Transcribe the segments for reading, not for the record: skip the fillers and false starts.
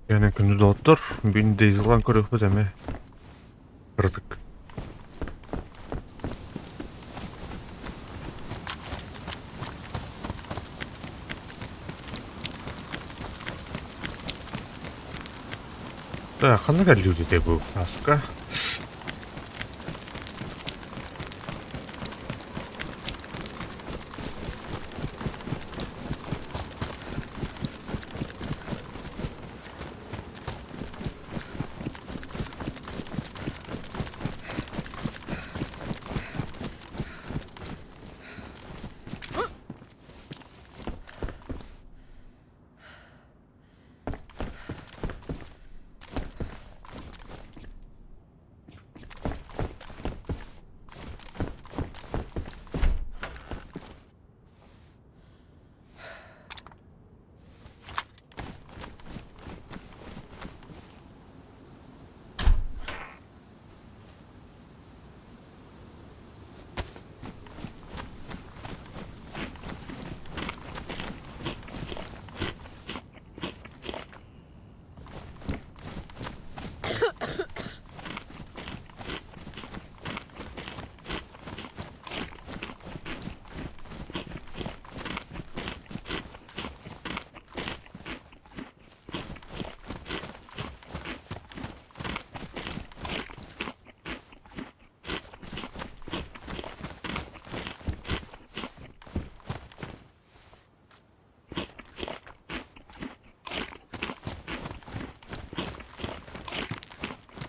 Янан күндү доҕоттор, бүгүн Дейзилан көрүөхпүт эмэ кыратык. Да, ханна кэллибит ити бу аска?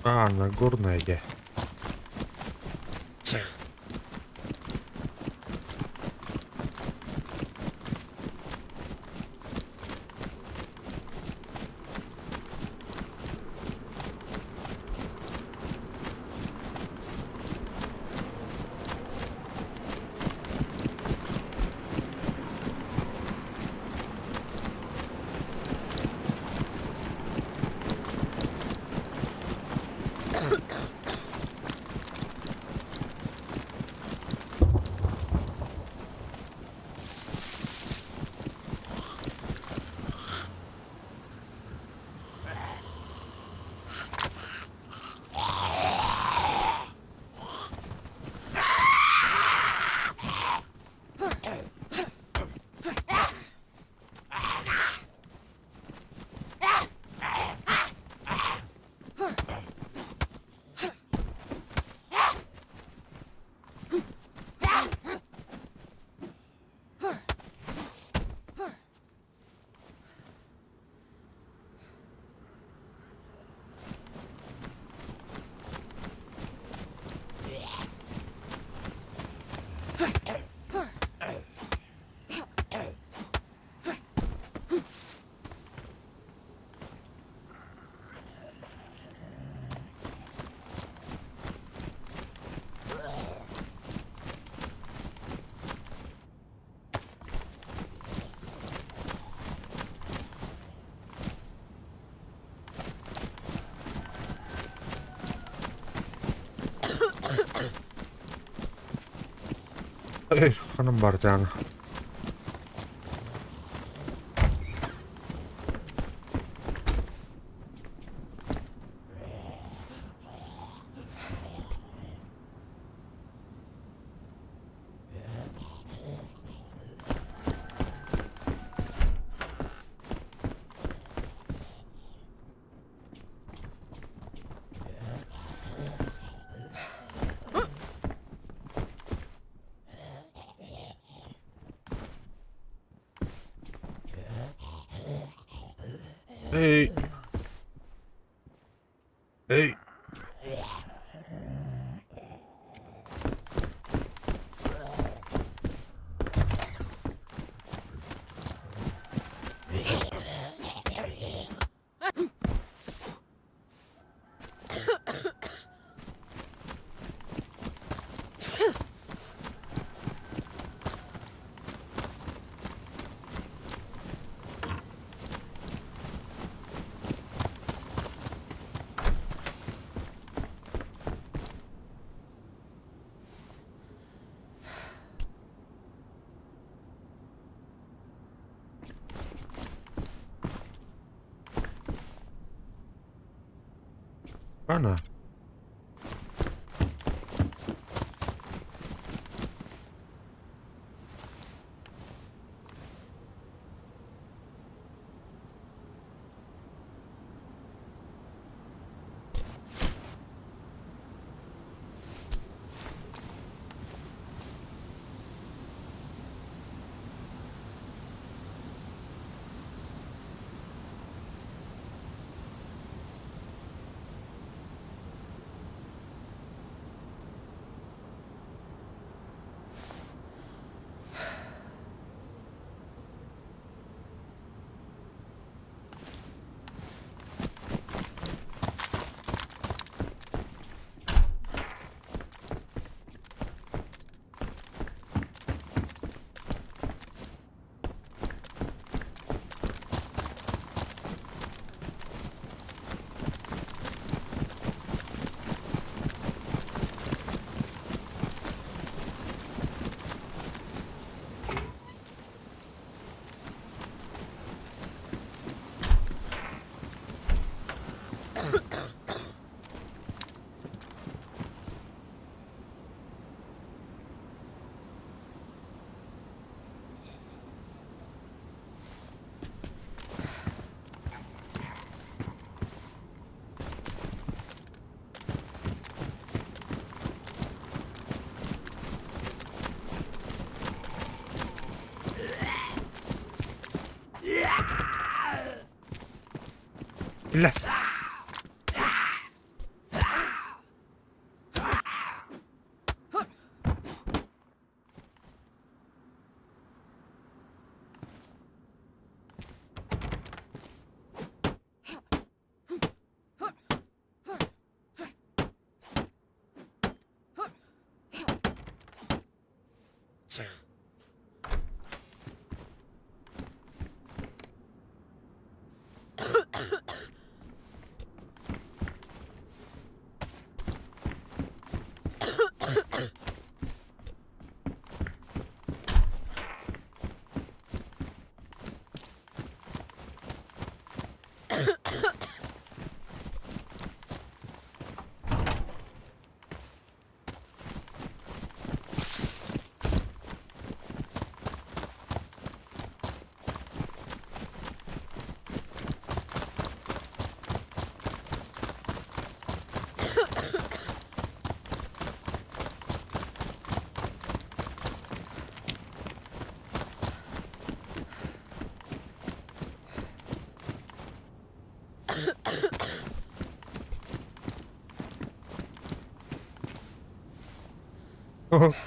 А, Нагорная дьэ. Ханан бардаана. Эй! Эй! Ана. Бля.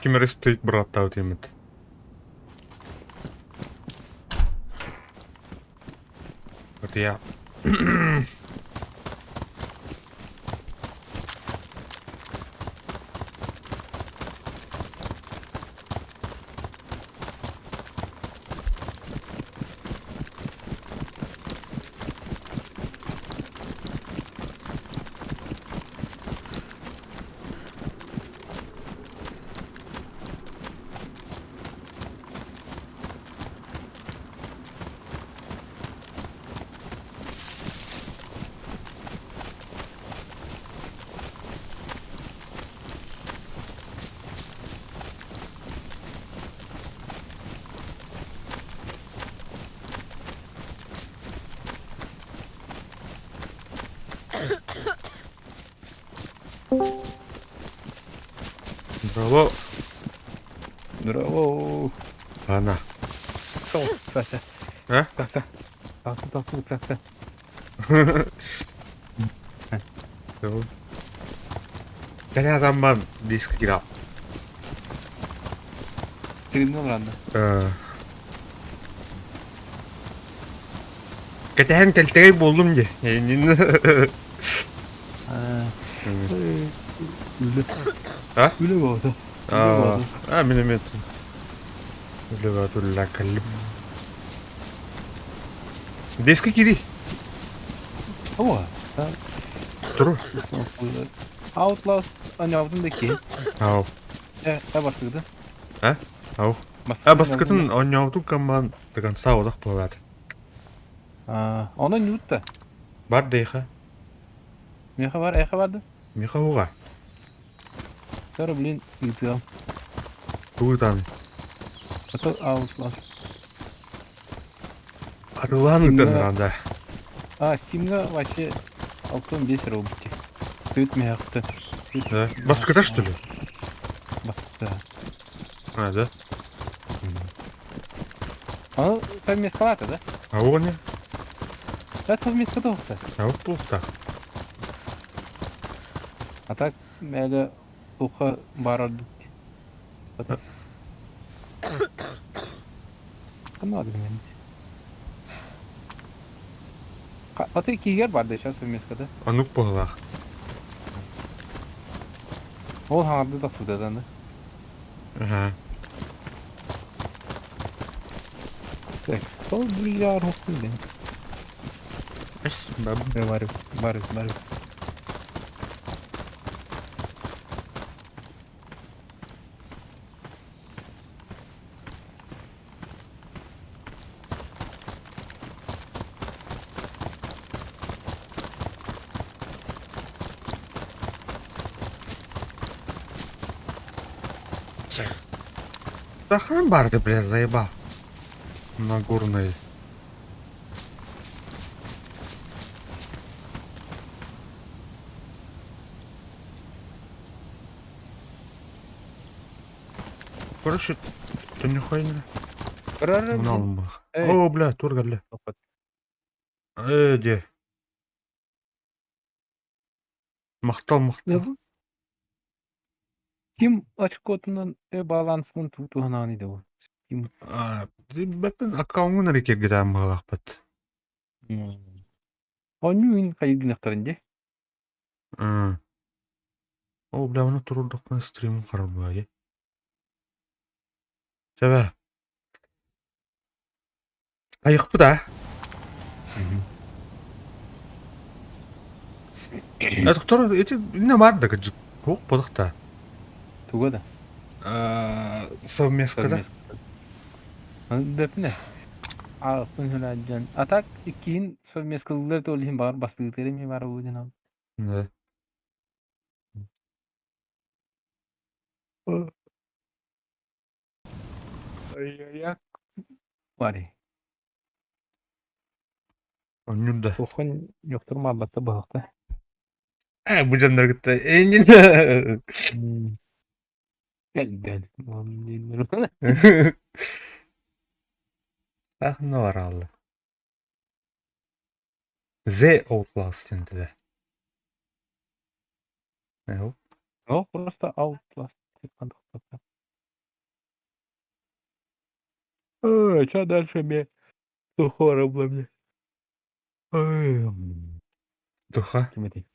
Ким эрэ стейк бырааттаабыт диэммит. Вот я. Браво! Браво! Ана. Сол, кстати. А? Так, так, так, так, так. Кэлэ диск кира. Тыынна баранда. Кэтэһэн кэлтэгэй буоллум дии. Үлэ. А? Үлэ буолда. А, мин эмиэ үлэ баатулла кэллим. Диска кири. О, Туру. Outlast анявдын да ки. Ау. Э, бастыгды. А? Ау. А бастыкытын оонньообутун команд до конца одох буолаат. А, она нютта. Бар дейха. Миэхэ бар, эйиэхэ бар да? Миэхэ уга. Сара, блин, ыытыам. Тугу ыытаҕыный? Ото Outlast. Атылаан Steam'ҥа ыытан да. А, Steam'ҥа вообще 65 рублей. Сыт миэхэ. Да. Баскыта что ли? Баста. А, да? А, совместка да? А оҕо не? Да, совместка тоҕуста. А туохтаах? А так, мэлэ туха бар ордук. Аты киигэр бар да сейчас совместка да? Оннук быһыылаах. Ол хаҥарды тахсыбыта да Ага. Так, сол друзья рухнули. Эс, баб. Бары, бары, бары. Сахан барды, бля, заебал. Нагорный. Короче, то нихуя не. Мына О, бля, тур бля. Э, де. Махтал, махтал. Ким очкотунан балансынан туһанаан иде ол. Ким? Бэппин аккаунҥун эрэ киэргэтэн быһалаахпыт. Онньу мин хайыгынахтарын дии. О, бля, ону туруордахпына стримин харабыай. Сөбө. Айыкпыт а? Доктор, эти не бар да кыдьык. Туох буолуохта? Туга да? Совместкада. Бэппинэ. Аахпын хүлээддьэн. А так иккиһин совместкалыылар то ол иһин баҕар бастыытыгар эмиэ баар буолуо диэн Да. Ой-ой-ой. Онньур да. Туоххун ньохтор маалбатта быһахта. Ээ, бу дьоннор кытта эйнин. Кэлбэн. Ахна баралла. The Outlast диэн О, просто Outlast. Ой, что дальше мне? Сухого мне. Духа. Тимати.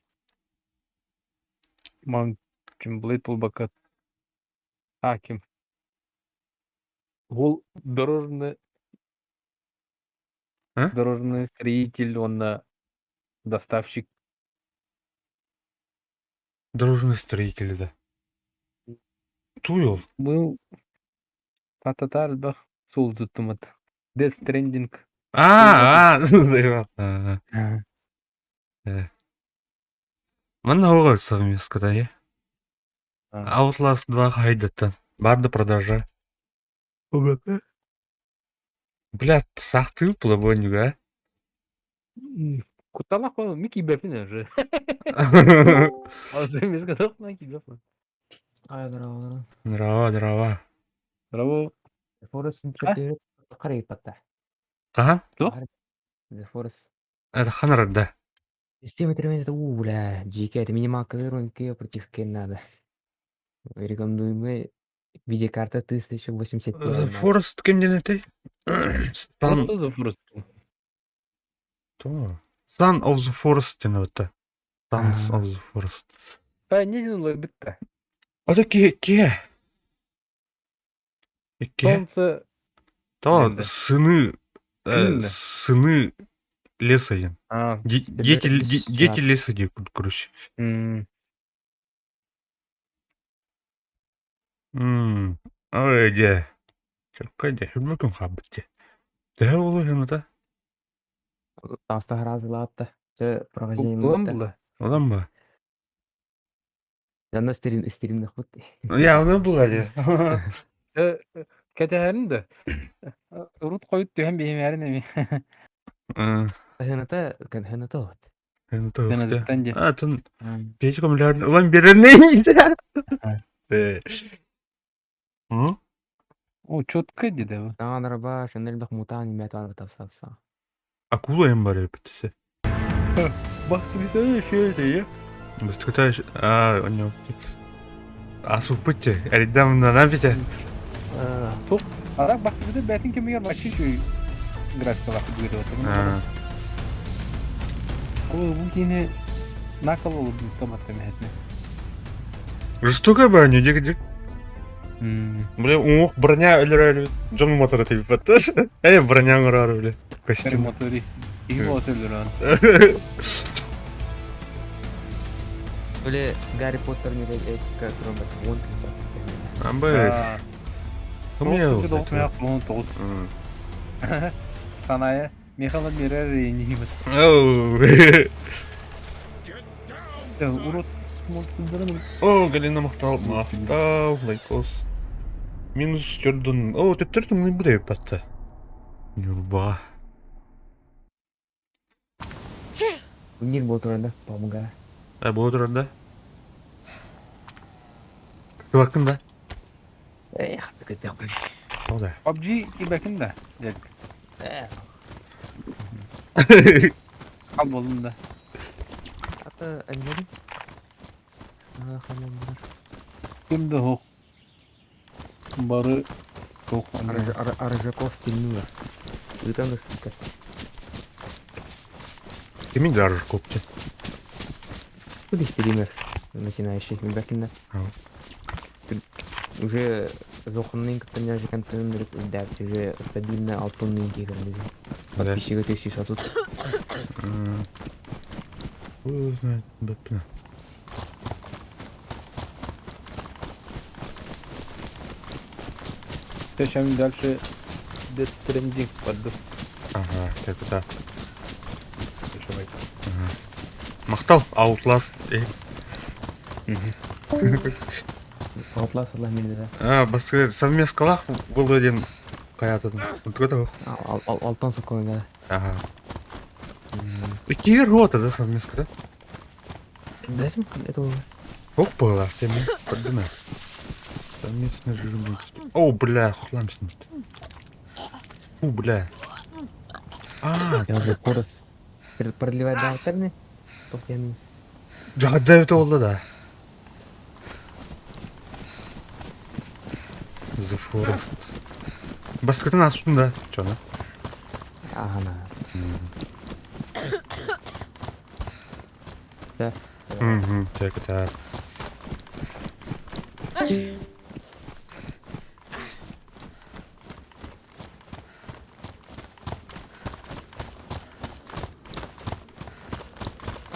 Ман Блейд Полбака. А, ким? Ол дорожный А? дорожный строитель, он доставщик. Дорожный строитель, да. Туй ол. Был та-та-та элбэх суол туттумат. Death Stranding. А, а, Манна оҕо совместка я. Outlast 2 хайдаттан. Бар да продажа. Бля, сахтыы плабонюга. Кутталах ми киибэппин уже. Совместка киибэппин. Ай, здорово, здорово. Здорово, здорово. Здорово. The Forest 4 قريب Хаһан? Туох? The Forest. Это ханарар да. Система терминатор, у, бля, GK, это минималка Вероники против Кеннада. Рекомендуемый видеокарта 1085. Forest ким диэн этэй? Son Просто The Forest. То. Son of the Forest диэн эбитэ. Sons of the Forest. А, не лыбытта. Это ки ки. Икки. Солнце. То сыны Кимнэ? сыны леса диэн. А, Дети дети леса диэн короче. Ой, дьэ. Чокка дьэ, хүрбүкүн хаалбыт дьэ. Төһө буолуо да? Таста разылаатта. Чэ, Улам прохождение була. Онон ба. Онно стрим стримнахпыт. Явно была дии. Кэтэһэрин да. Урут хойут түһэн биһимээрин эми. Хаһыната хаһыната от. Хаһынатыттан дии. Атын печка миллиард ылан берерней. О, четко дии да. Таҥараба шанель элбэх мутаан имэ таан тапсапса. Акула эм бар эпитсе. Бахтыбыта шөйдейе. Бастыкта а онно асуппытте эридам нанабите. Тух ара бахтыбыта бәтин кемигер бачы шөй графикалах бүгүрү. Ол бу кини накал ол томат кемехетне. Жестоко баню, дик дик. Бля, уҥуох броня өлөрөр дьон мотору тибиппат. Э, броня оҥорор бля. Костюм. Мотори. Киһи болот өлөрөн. Били Гарри Поттер не как робот вон Амбы. Кымел. Саная Михаил Мирер нихимит. Урут О, Галина махтал, махтал, лайкос. Минус төрдүн. О, төттөртүн мын буде патта. Нюрба. Уник болтуранда помогаю. А болтуранда? Кыбаккын да? Эх, так О да. PUBG кибекин да. Хал болдум да. Ата эмнери? Ким да хоқ. Бары хоқ. Аржаков Тимур. Ыытан ысыка. Кимин да Аржаков те? Куда стример начинающих Мибакина? Уже зохуннын кытта контейнер да уже стабильно алтыннын кигерди. Подписчига төсүй сатут. Хуй знает, бэпна. Сейчас дальше Death Stranding подду. Ага, так да. Махтал, Outlast. Outlast Allah мени да. А, басқа совместкалах был один каятын. Вот Алтан сокол да. Ага. Иккигер гота да совместка да? Да, это уже. Ох, была в теме. Подумай. Совместный режим. О, бля, хохламсин. Фу, бля. А, Я уже корос. Продлевать да, терни? Тоқтен. Жагдай oldu да. The Forest. Басқытын аспын да, чоны. Ага. Да. Угу, так, так.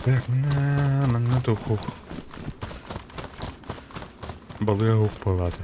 Так, на, манна тухух. Балыга ух палаты.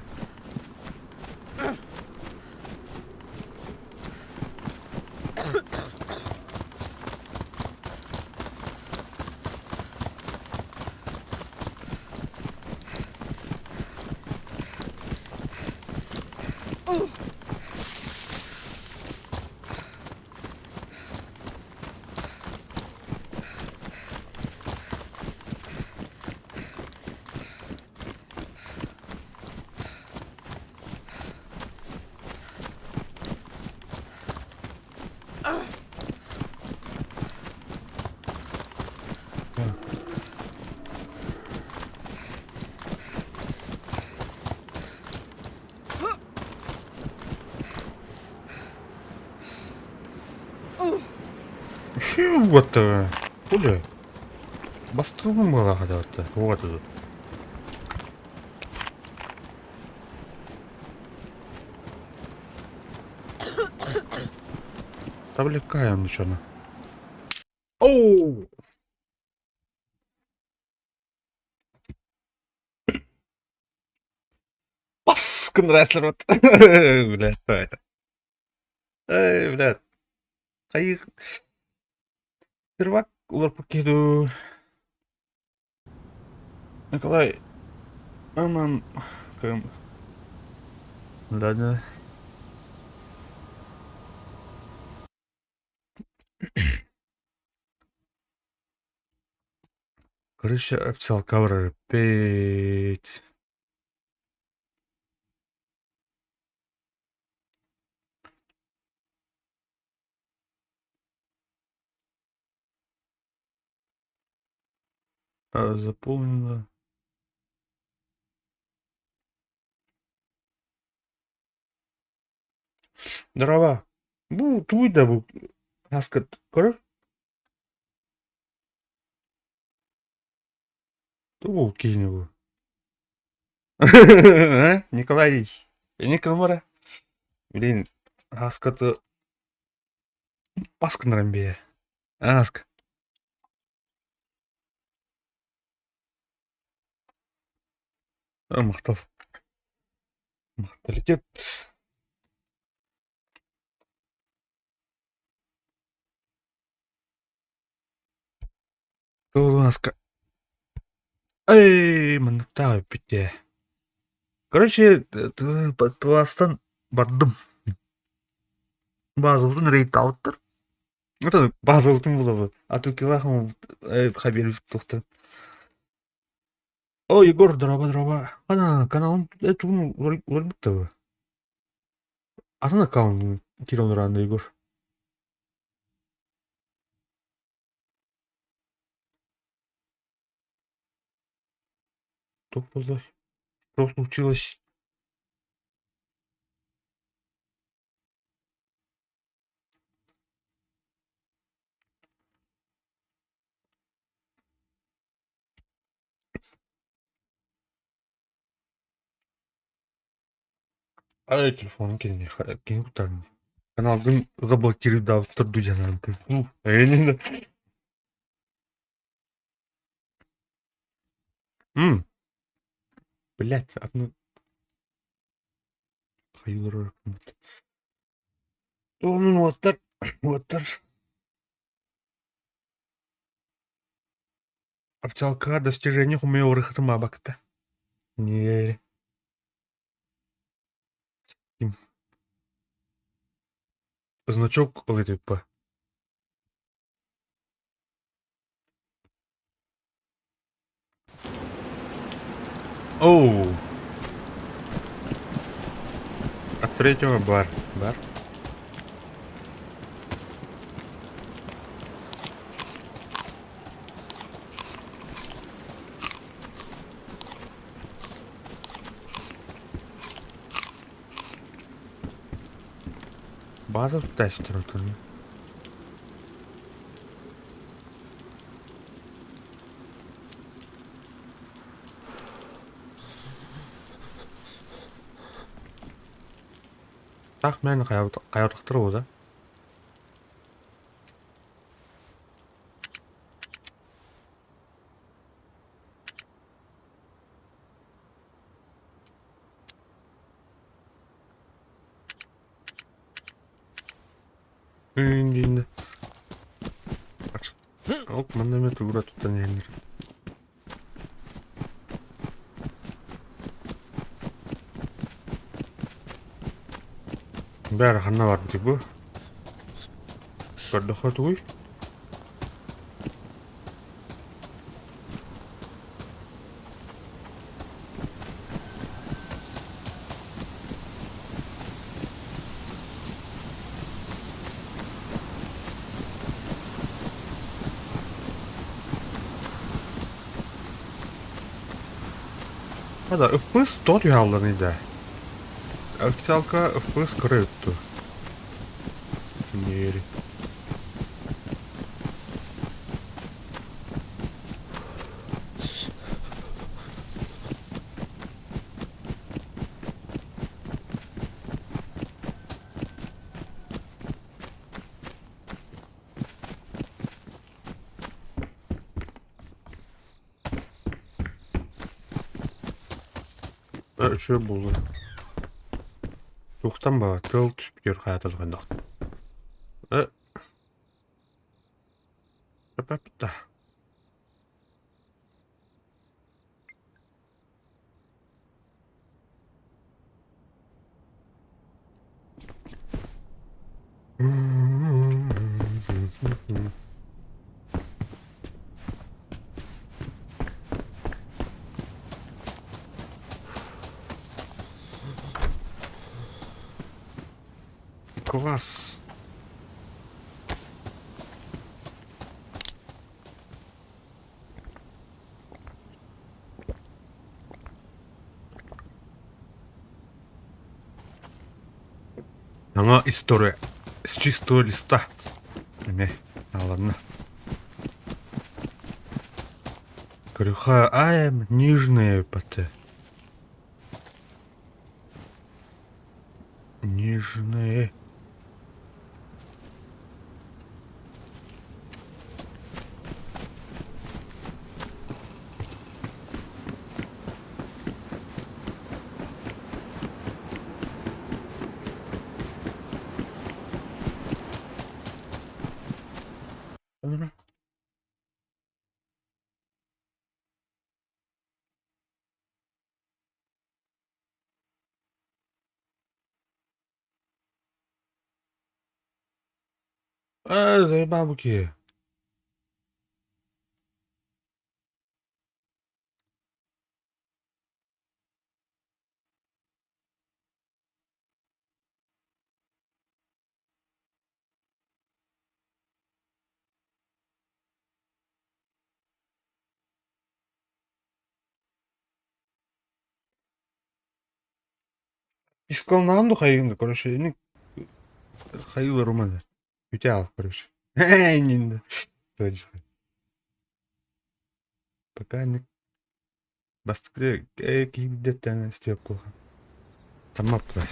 What the? Хули? Бастырмын бала хотя Вот это. Табликаем ничего. Оу! Паскын рестлер вот. Бля, что это? Эй, бля. Кайык. Первак улар покиду. Николай, мамам, Крым. Да-да. Короче, официалка repeat. Заполнено. Здорово. Бу туй да бу хаскыт көрөр. Тугу киһини бу? Николай Николай Блин, хаскаты бас гыннаран бэйэ. Аска. Махтал. Махталитет. Туолунаска. Эй, манныктаах эппит ээ. Короче, бастан бардым. Базабытын рейд-ауттар. Это базабытын булабы. А то килахым хабер тухта. О, Егор, дороба, дороба. Ана, каналым, это уларбыттабы. Атын аккаунт кире оноран Егор. Что было? Что случилось? Ай, телефон кини кини кутан. Каналгын заблокировать дудянан. Блять, одну. Хайылыр. Уоттар, уоттар. Официалка достижение умею урыхытым абакта. Не. Значок ылытыппа. Оу. От третьего бар. Бар. База тестер. Так мен кайрыктыр да. Индин. Оп, манна ме тугура туттан иһэннэр. Бәрі ханна бар бу. Көрдөхө тугуй. Hada FPS тот яллан иде. Официалка FPS кырытту. Нери. Үчүгэй буолла. Туохтан баҕа тыал түспүтүгэр хаатырҕаннах. Э Класс. Саҥа история с чистого листа. Эмиэ ладно. Көрүхэ ай нижние ПТ. Нижние. Ээ, заебал киһи. Искалнаҕын да хайыгын да, короче, ини хайыылар уманы. Үтэ аал, короче. Иннинэ. Пока не бастакы киһибиттэн Степкулахан. Таммаппыта.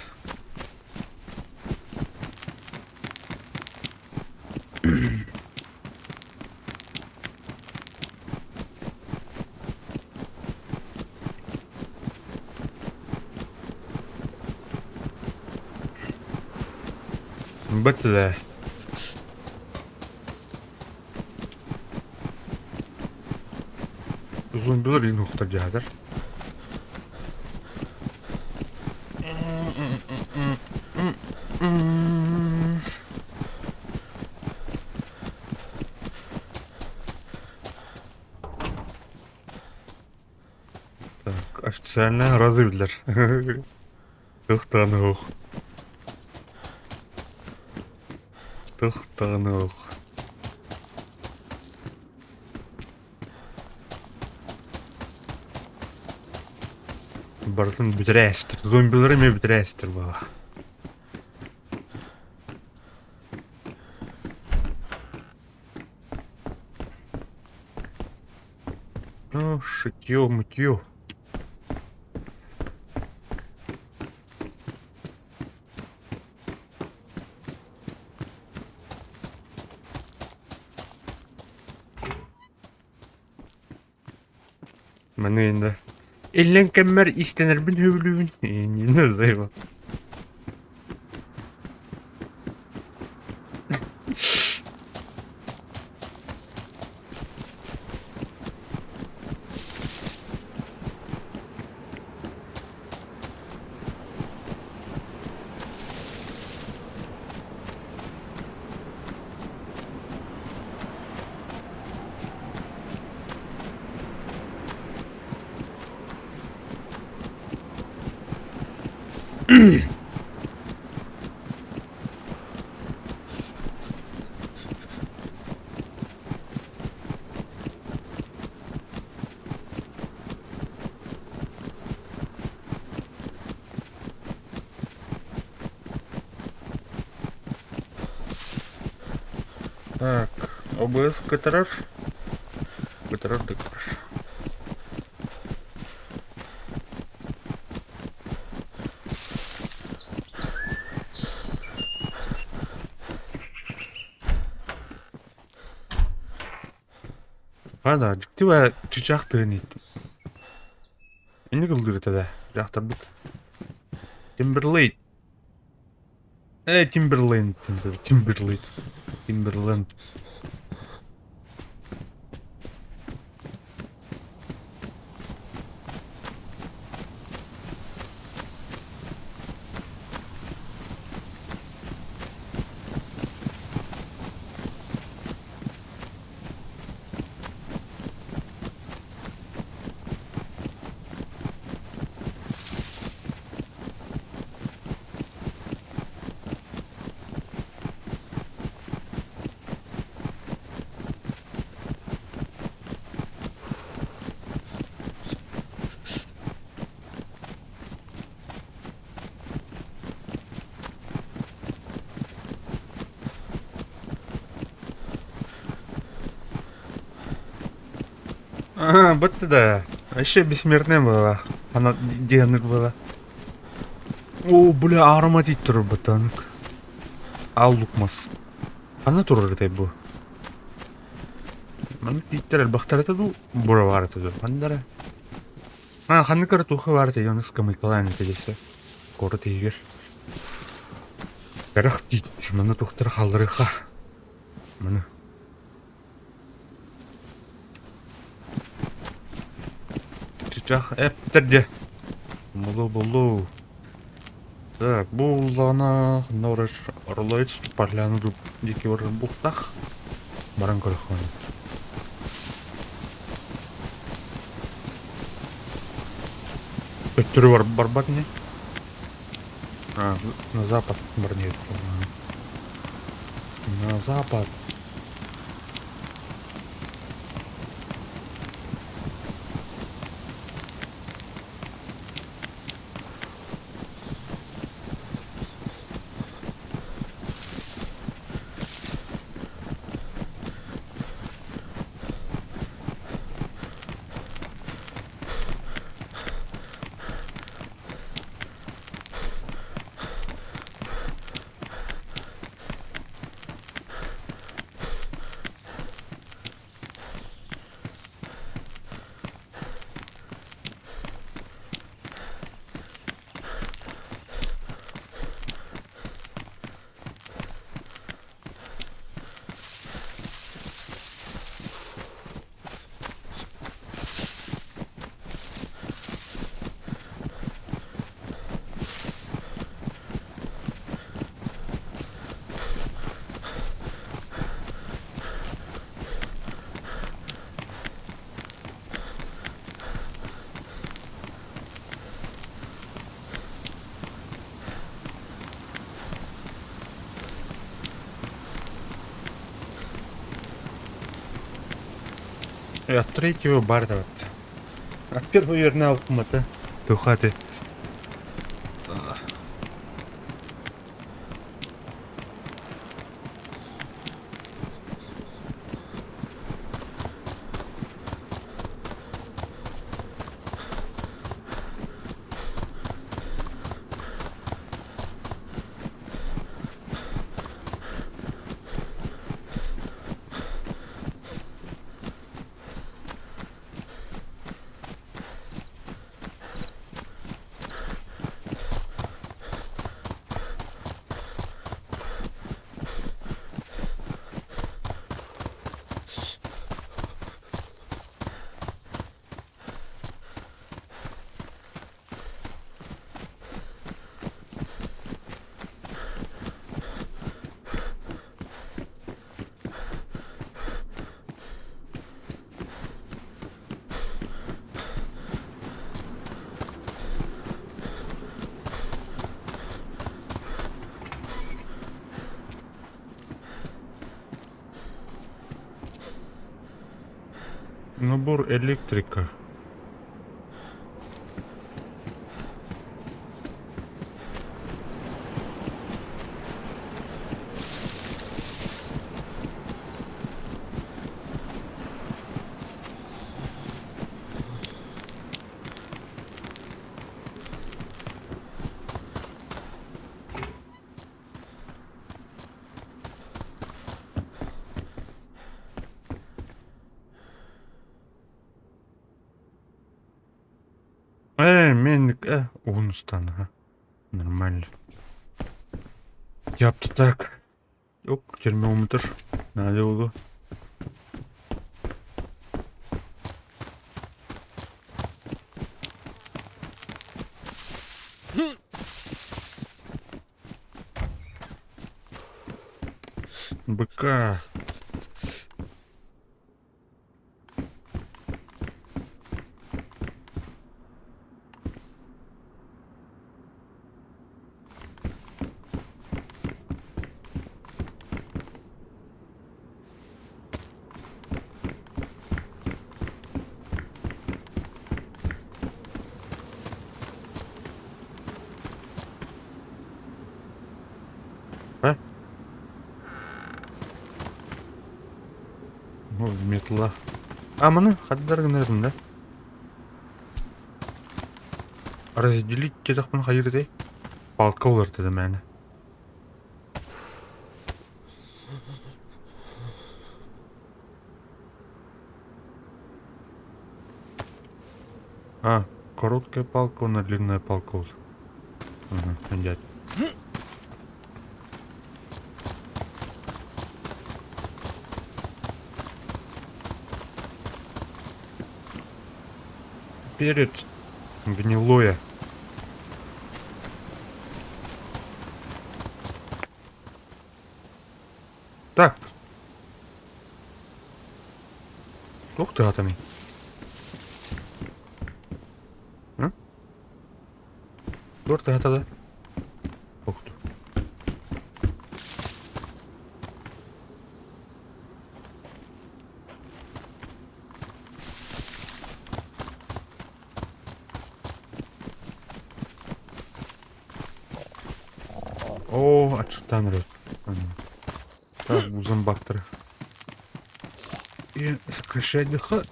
Бэтилэ. Зомбилар иин уһуктар дьаһатар. Так, официально разрывлар. Тохтоон уһук. Тохтоон уһук. Барытын бүтэрээстэр. Зомбилары эмиэ бүтэрээстэр буолла. Ну, шитьё-мытьё. Маны инде Иллэҥ кэммэр иистэнэрбин сөбүлүүбүн. Иннинэ зайба. Так, ОБС кытарар. Кытарар да кытарар. Ана, дьикти баа чычаах тыын ииттим. Инник ыллыыр этэ да, дьахтарбыт. Тимберлейт. Э, Тимберленд, Тимберлейт. Тимберленд. Ага, бытты да. Вообще бессмертная была. Она дианнык была. О, бля, аромат турар ботаник. Ал лукмас. Ханна турар этэй бу? Маннык тииттэр элбэхтэр этэ дуу, бура баар этэ дуу? Ханна эрэ? А, ханнык эрэ туохха баар этэ, дьону скамейкалаан этэ десэ. Куорат иһигэр. Кэрэх тиит, манна туохтара хаалларыахха. Маны. Чычах эптэр дьэ. Булу-булу. Так, бу уллаҕына ханна барар Орловец Поляну диэки барар буохтаах. Баран көрөххө. Өттөрү бар барбат ини. А, на запад баран На запад. От третьего барда вот. От первого верна укмата. Тухаты. Набор электрика. Э, мен уһун устан, ага. Нормально. Yaptı так. Yok, термометр. Надо oldu. Быка. А? Ну, метла. А маны хаддар гынарым да. Разделить диэтэхпин хайыыр этэй? Палка уларыта да мээнэ. А, короткая палка, она длинная палка вот. Ага, понятно. Перец гнилое. Так. Туох тыаһатаный? М? Туох тыаһатада? Ух ты. Оо, аччыктаан эрэр. Так, зомбактары. И сокращать дыха.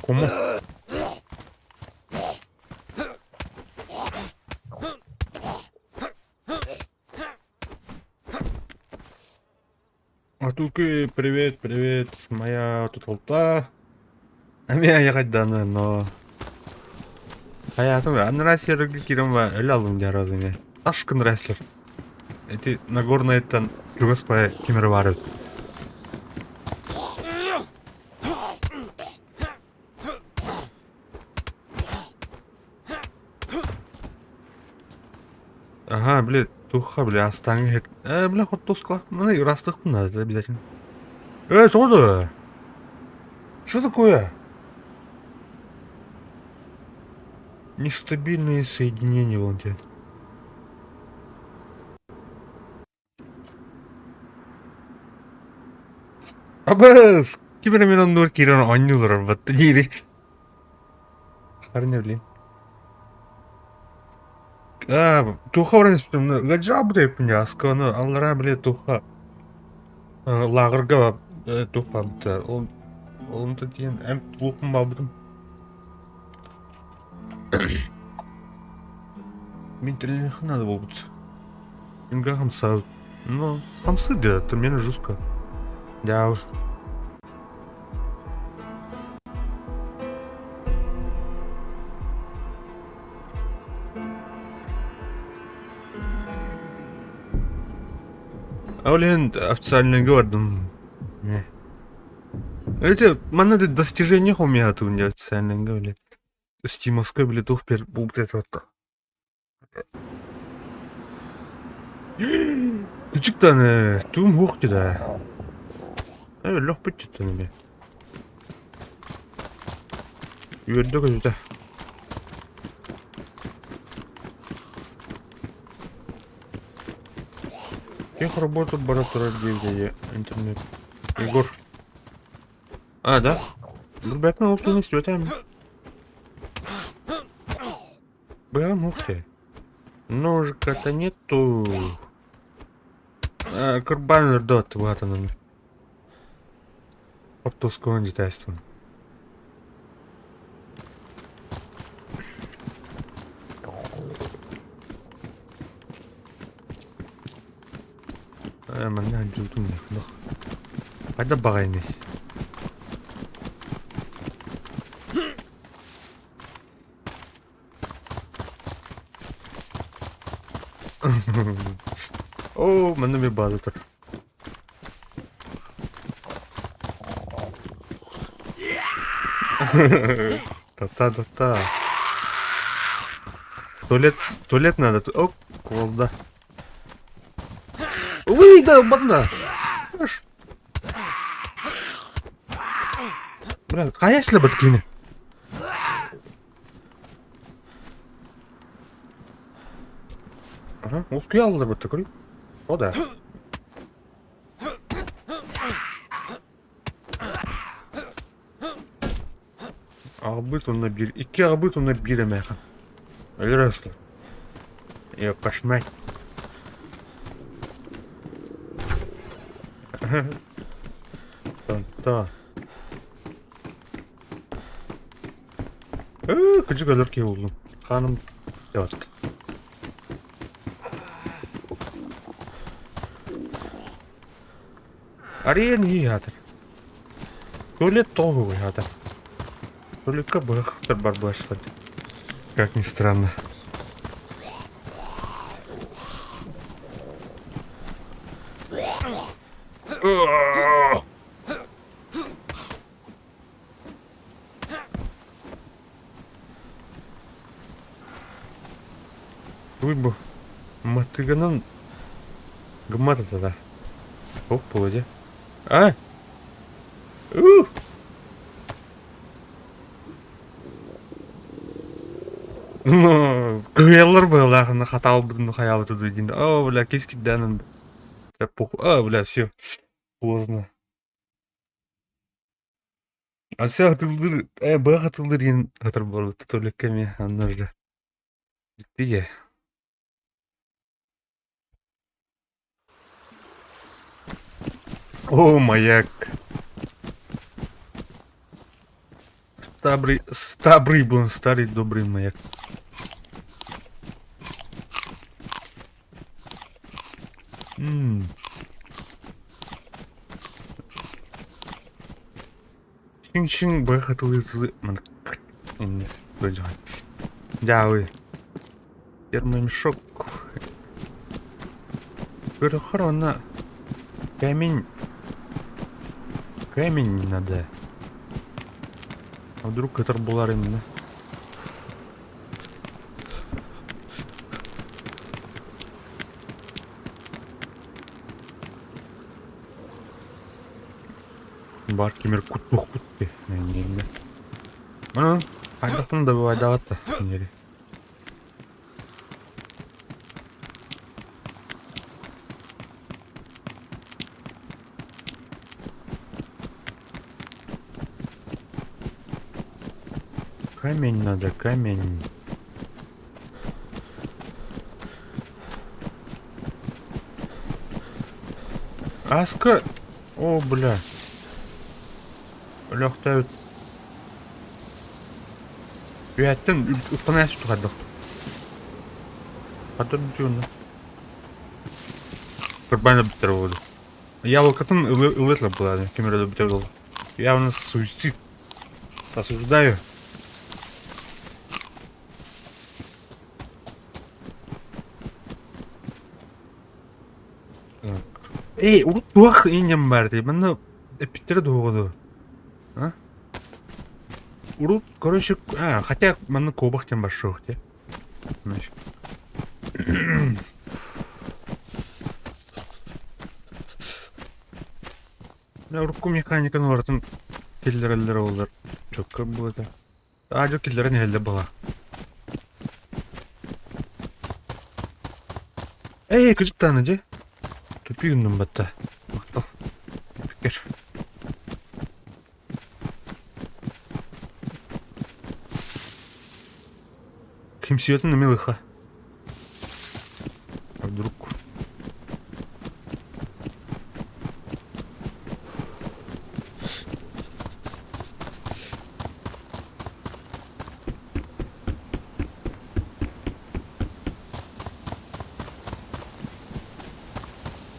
Кому? Артурки, привет, привет. Моя тут алта. Эмиэ айаҕайданы, но хайаатым анараа сиэргэ киирэн ба өлө аллым дии араас эмиэ. Ташкын рестлер. Эти Нагорнайттан чугас пае ким эрэ баар эбит. Ага, бля, туха, бля, астааҥҥы иһит. Э, бля, хортуоскалаах. Маны ыраастыахпын наада обязательно. Э, тоҕо да? Что такое? Нестабильные соединения вон те. Абыс! Ким эрэ мин оннугар киирэн оонньуулар арбатта диири. Харня блин. Аа, туохха баран испитим, ыалдьаабыт эбиппин дии, асканы аллараа били туохха лааҕырга туох баабыта, ол онто диэн эмп туохпун баабытым. Мин тэрилиэххэ наада буолбут. Инга хамсаабыт. Ну, хамсыыр диэт, миэнэ жестко. Дьаабы. Ол иһин официальныйга бардым. Эти манна да достижение у меня тут не официальныйга били. Стимовская били тух пер бу это вот. Кычыктаны туум хуох да. Э, лөх бүттүттэн эми. Үөрдэ көтүтэ. Тех работа бара турар диэбитэ интернет. Егор. А, да? Ребят, ну, не истиэтэ Бэм, ух ты. Ножика-то нету. А, курбан рдот, вот он. Оптускуун дитайствун. Э, манна дьуутун Хайда баҕайыный? Оо, манна эмиэ бааза тур. Та-та-та-та. Туалет, туалет надо. Оп, куолда. Уй, да, батна. Бля, хайа бат кини? Ага, ускуя алдырбытта көрүй. О да. Аҕабыт уонна биир, икки аҕабыт уонна биир эмээхин. Өлөр аслар. Е, пошмать. Что? Кыдьык өлөр киһи буллум. Ханым вот. Арен иһатыр. Туалет тоҕу иһатыр. Туалекка быһахтар бар башлар. Как ни странно. Туй бу матыгынан гыммат этэ да. Туох буолуо дьэ? А? Уу! Ну, кыһыйаллар быһыылаах, хатаалбытын хайаабыты дуу диэн. Оо, бля, кис кирдээн похуй. А, бля, все. Поздно. Ася атыллыр, быах атыллыр диэн атар буолбут туалекка эмиэ анна уже. Дьиктигэ. О, маяк. Стабрый, стабрый был старый добрый маяк. М. Чиҥ-чиҥ быһа хатылыы инньэ Дьаабый. Термомешок. Көрөхөр уонна кэмин кэмин надо. А вдруг көтөр булар иннэ? Бар кимир куттуохпут дии нэҥиэринэ. Онон хайдахпын да бывайдаабат да кинилэри. Камень надо, камень. Аска... О, бля. Өлөхтөөбүт. Үөһэттэн устан ааспыт хайдах. Хата бүтүөннэ. Кырбаан өлбүттэр буолду. Яблокотын ылыат была, ким эрэ өлбүтэ буолла. Явно суицид. Осуждаю. Эй, урут туох инньэм баар дии, манна эппиттэрэ дуоҕа дуо? А? Урут, короче, а, хотя манна куобах диэн бар суох дии. Урукку механиканы барытын киллэрэллэр олор чөккө буолта. Аа, дьэ киллэрэн иһэллэр буолар. Эй, кыдьыктааны дьэ. Тупи гынным батта. Махтал. Эпиккэр. Кимсиэтин эмиэ лыха. А вдруг?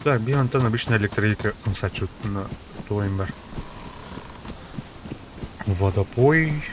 Так, биир онтон обычно электрика хамсааччытына туойум бар. Водопой.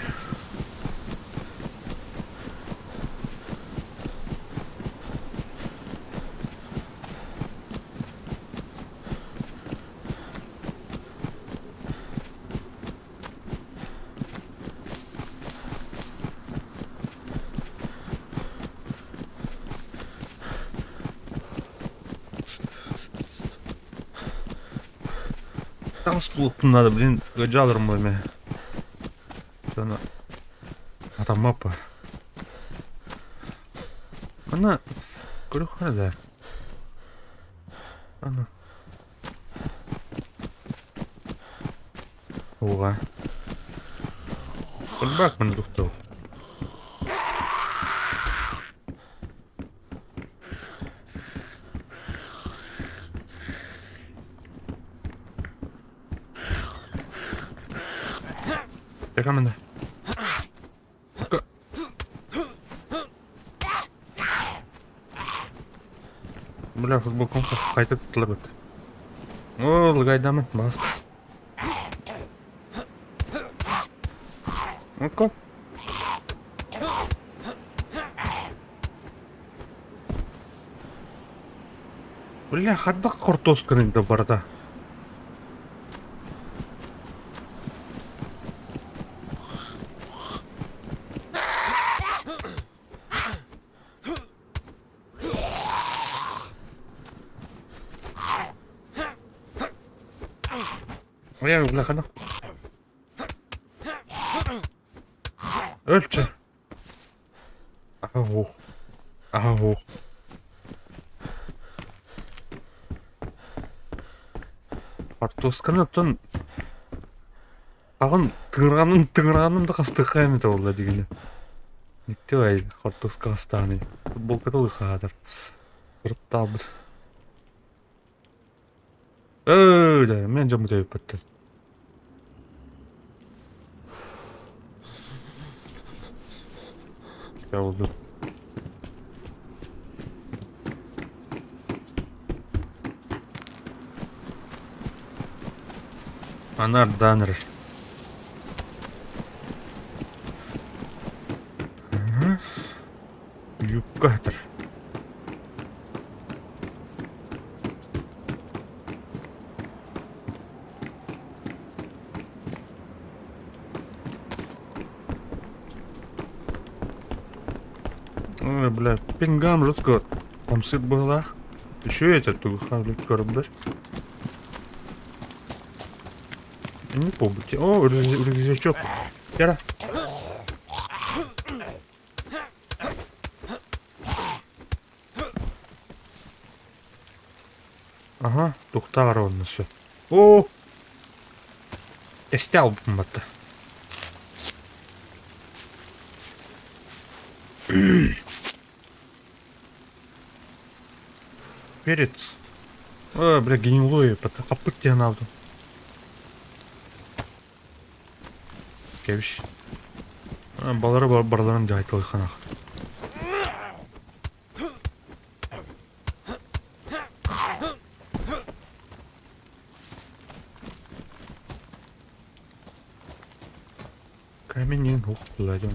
Там сплохпун надо, блин, ыдьааларым эмэ. Аны атаммаппа. Манна көрүөххэ да. Аны Ууга. Кырбаак маны тохтоо. Чекамына. Бля, футболкам қайтып тылып өтті. О, лыгайдамын, басты. Ну-ка. Бля, хаддах картошканы да барда. Ой, бля, хадах. Өлчө. Аух. Аух. Хортуосканы оттон аҕын тыҥырҕанын тыҥырҕаным да хастыахха эмитэ буолла дигини. Никти бай хортуоска хастааный. Футболката ылыхаатар. Ырыттаабыт. Ээ, да, мен дьоммут өйөппөттөр. Oldu. Анар Данр. Юбкатор. Ой, бля, пингам жестко. Там сыт быһылаах. Еще эти тугуха, блядь, көрбөр. Не помню. О, рюкзачок. Яра. Ага, тухтаар онно все. О! Эстэ албын батта. Перец. О, бля, гнилой, хаппыт диэн алдым. Кэбис. Балары барыларын дьаһайталыхханах. Камень ух, кладем.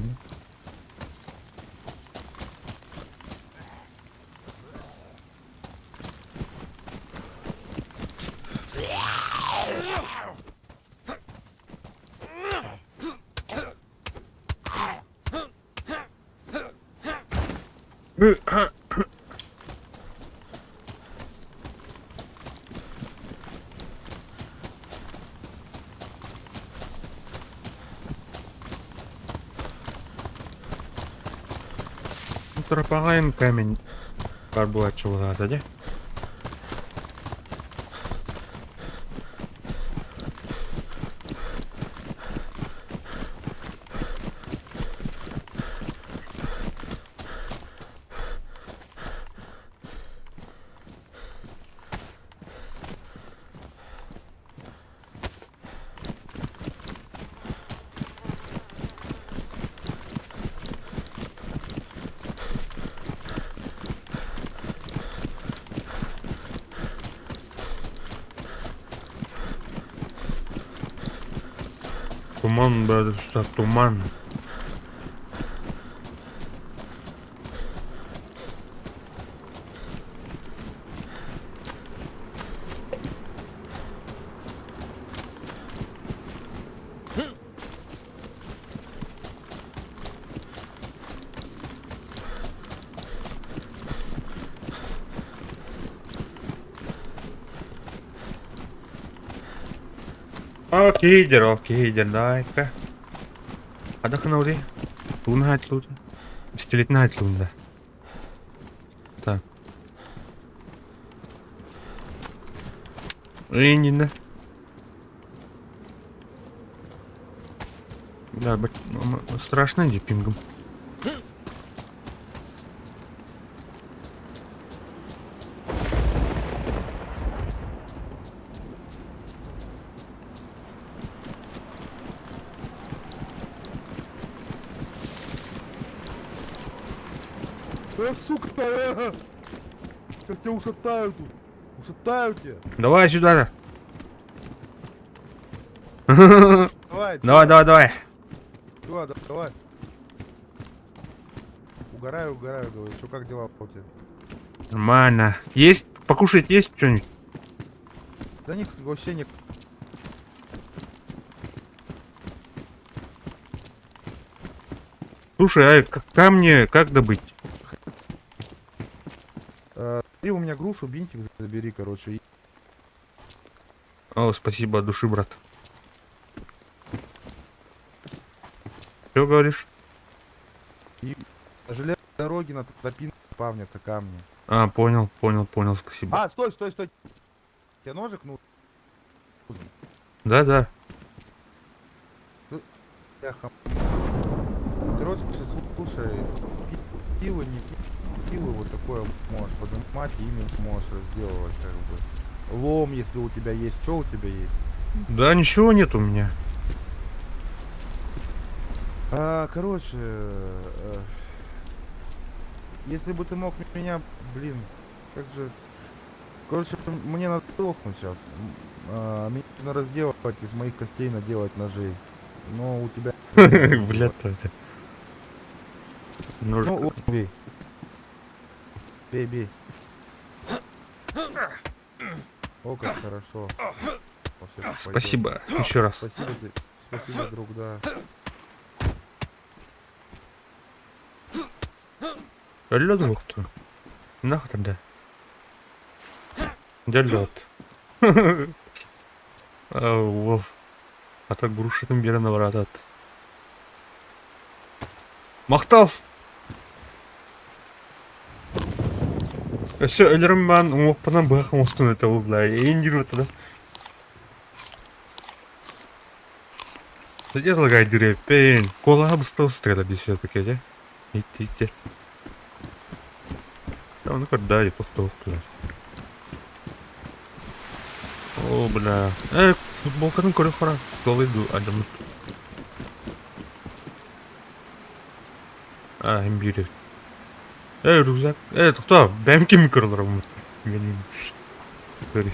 Тропагаем камень карбуачулата, да? Туман, да, туман. Окей, окей, дай-ка. Адахнаури. Луна луна. Пистолетная луна. Так. Ринина. Да, страшно иди пингом. Сука, Сейчас тебя ушатаю тут. Ушатаю тебя. Давай сюда. Давай. Давай, давай, давай. Давай, давай. Угораю, угораю, говорю. Что, как дела у тебя? Нормально. Есть? Покушать есть что-нибудь? Да них вообще не... Слушай, а камни как добыть? Ты у меня грушу, бинтик забери, короче. О, спасибо от души, брат. Что говоришь? И на железной дороге на тропинке спавнятся камни. А, понял, понял, понял, спасибо. А, стой, стой, стой. Тебе ножик ну? Да, да. Бляха. Короче, слушай, пилы, не пилы, вот такое можешь поднимать, ими можешь разделывать, как бы. Лом, если у тебя есть, что у тебя есть? Да ничего нет у меня. А, короче, если бы ты мог меня, блин, как же... Короче, мне надо сдохнуть сейчас. Мне нужно разделать из моих костей наделать ножей. Но у тебя... Бля, то Ну, вот, бей. Бей, бей. О, как хорошо. Спасибо. Еще раз. Спасибо, спасибо, друг, да. Өллө Нахуй тогда. Дьэ лед. Уол. Ата грушатын биэрэн абыраатат. Махтал! Өссө өлөрүм баан уҥуохпунан быһах оҥостон этэ буолла. Эйин тогда. Где лагает дыреппин? Куолаһа быста быстыгата дии все-таки, дьэ. Итти итти. Ону көрдөө тохтуохтулар. О, бля. Футболкатын көрө хара. Туолай дуу адаммыт. А, им биир. Рюкзак. Тохтоо, бэм ким көрөлөр мут. Менин. Sorry.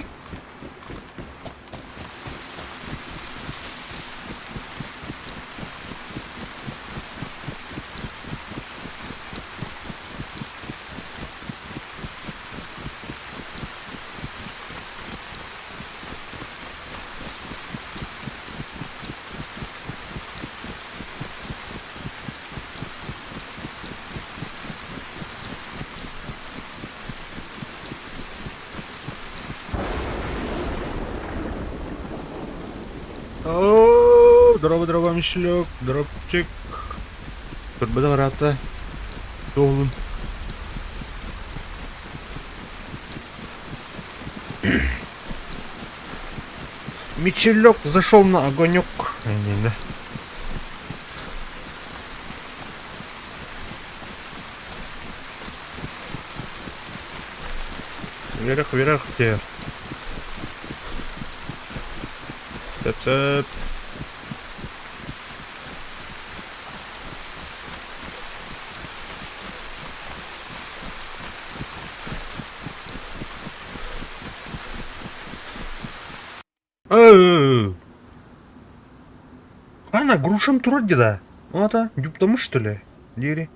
О, здорово, здорово, Мишлек, дропчик. Көрбөтөх ыраатта. Туолун. Мичелек зашел на огонек. Не, да. Вверх, вверх, где? Цеп-цеп. Ана, грушам турар да. Ата, дюптамыш что ли? Дири.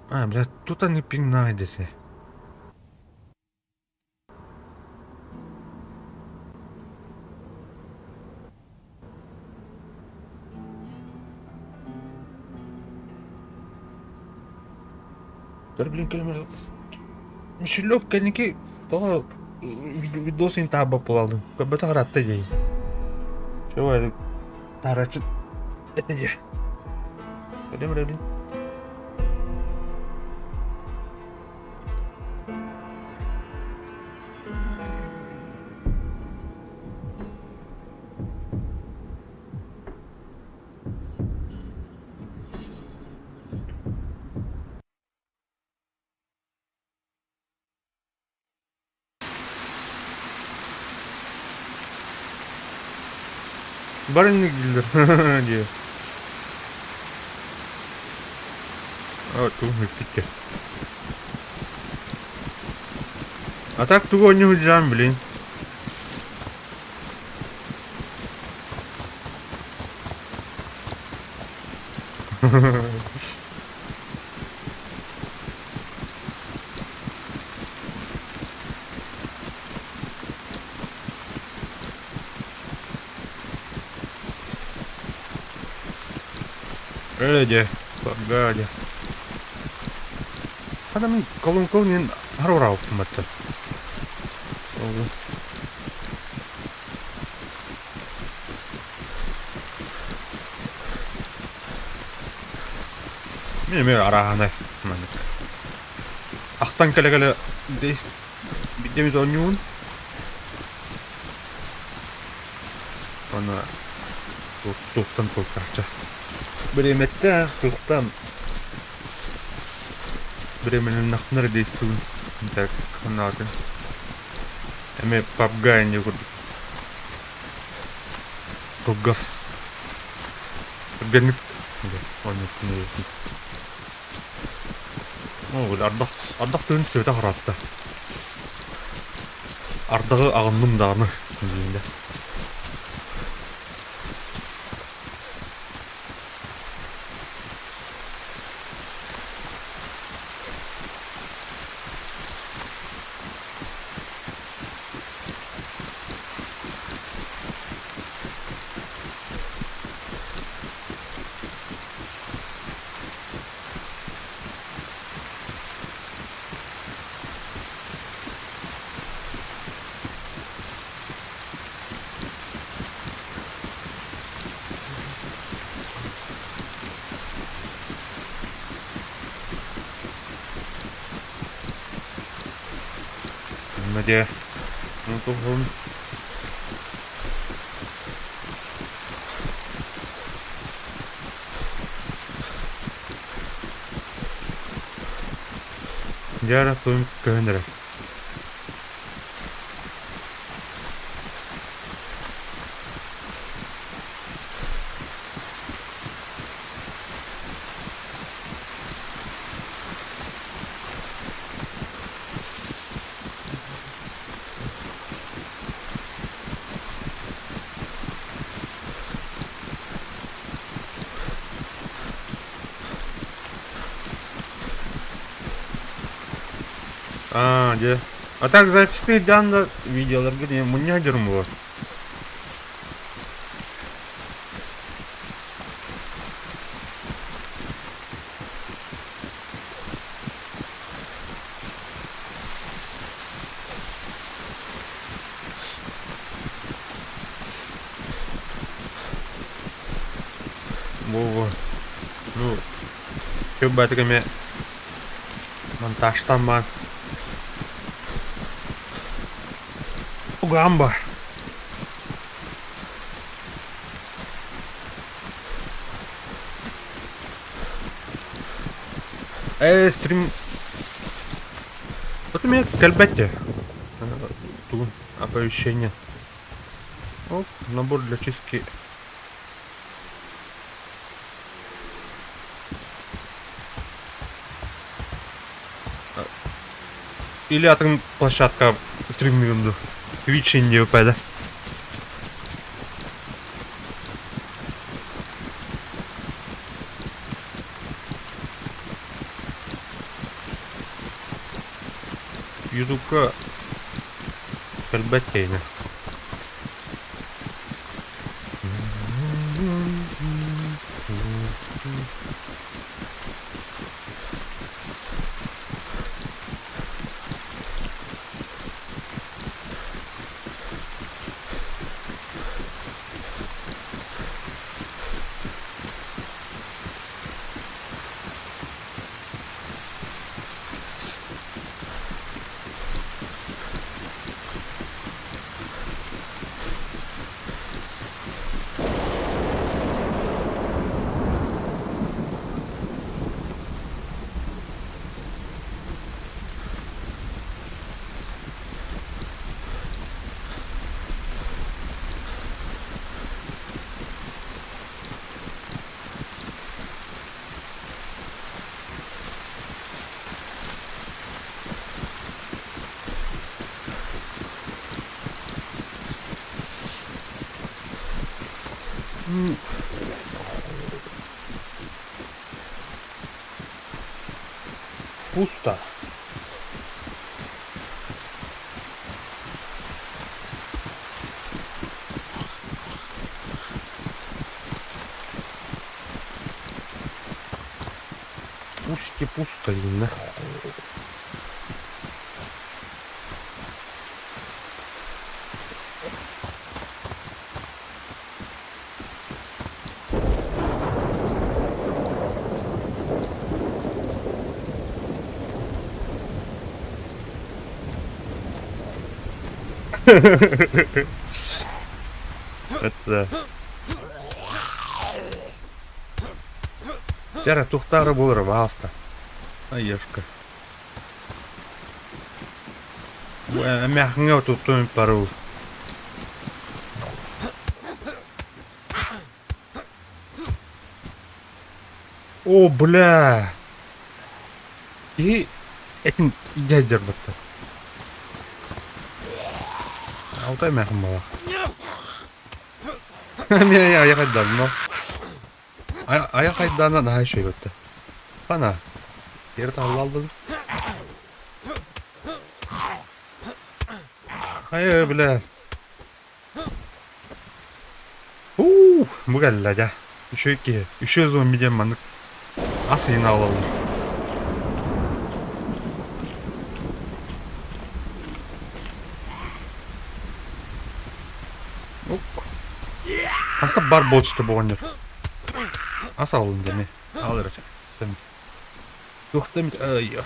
А, блядь, тут они пинг найдете. Блин, кэлэмэр. Мишелек кэнники тоҕо видосын таба буолалым. Көрбөтөх ыраатта дии. Чего тарачы это де. Блин, блин. Барыннык дииллэр дии. Тугун бүппүттэр. А так тугу оонньуу сылдьаҕын блин? Ээ дьэ, баргаа дьэ. Хата мин колонкабын иһин аһара ураабыппын бачча. Ол Мин эмиэ арааһынай маннык. Ахтан кэлэ-кэлэ биирдэ эмит оонньуубун. Уонна туохтан туохтаачча. Бириэмэттээх туохтан бириэмэлэннэхпинэ эрэ действуйбун. Так, санаатын. Эмиэ PUBG инньэ курдук. Кылгас түргэнник оонньуохпун эбиппин. Оо, ардах ардах тыын сүөтэ хараатта. Ардаҕы аҕынным даҕаны дииллэ. Дьэ, ну туһун Дьэ эрэ туйум көһөн эрэр. Аа, дьэ. А так записные да видеоларга не мунньа дьарым буолар. Во-во. Ну, баатык эмэ монтажтан баар. Угаан бар. Ээ, стрим... Вот у меня кэлбэт тугун оповещение. Оп, набор для чистки. Или атын площадка стриммигым ду. Twitch инде пәді. Ютубка кэлбэт киһини. Пусто. Пусти пусто инна. Это... Дьэ тухтаары буолара баҕаста. Айышка. Эмээхиҥҥэ туттум пару. О, бля! Киһи этин илдьэ батта. Алтай эмээхин буолар. Эмиэ айах айданно. Айах айдаана наһаа үчүгэй батта. Хана. Тиэрэ таһыллааллын. Хайа, бля. Уу, бу кэллэ дьэ. Үчүгэй киһи. Үчүгэй зомби диэн маннык ас ыйын аҕалаллар. Ханта бар буолчута бу оҕонньор. Ас аҕалын дьэ Аҕал эрэ. Туохта эмит ай,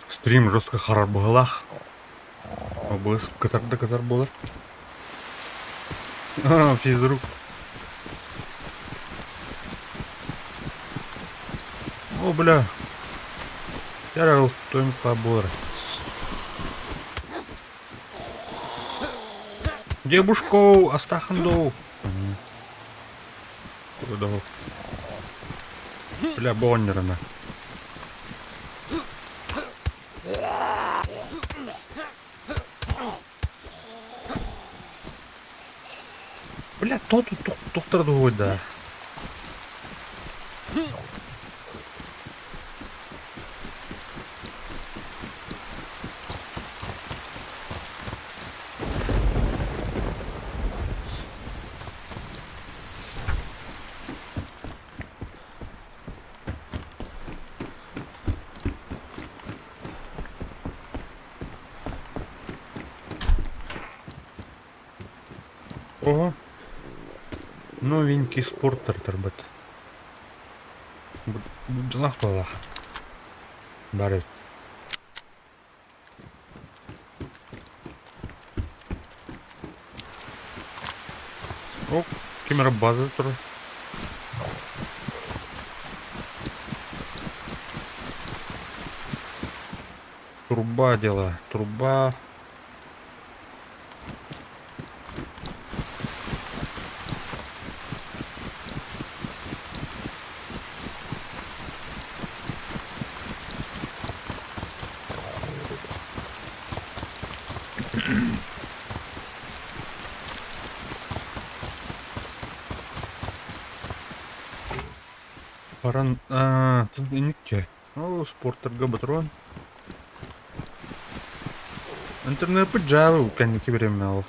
Стрим жестко харар быһыылаах. Быс кытар да кытар буолар. Физрук. О, бля. Я кто-нибудь буолар. Девушку астахандоу. Куда? Бля, боннерына. Бля, то тут тухтар да. Ого. Новенький спорт тарбат. Дьылах туолах. Бары. О, ким эрэ база турар. Труба дела. Труба. Баран инникке. Ол спорттарга ботурон. Интернеппит дьаабы кэнники бириэмэ ол.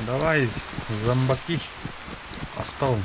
Давай, зомбаки, остал.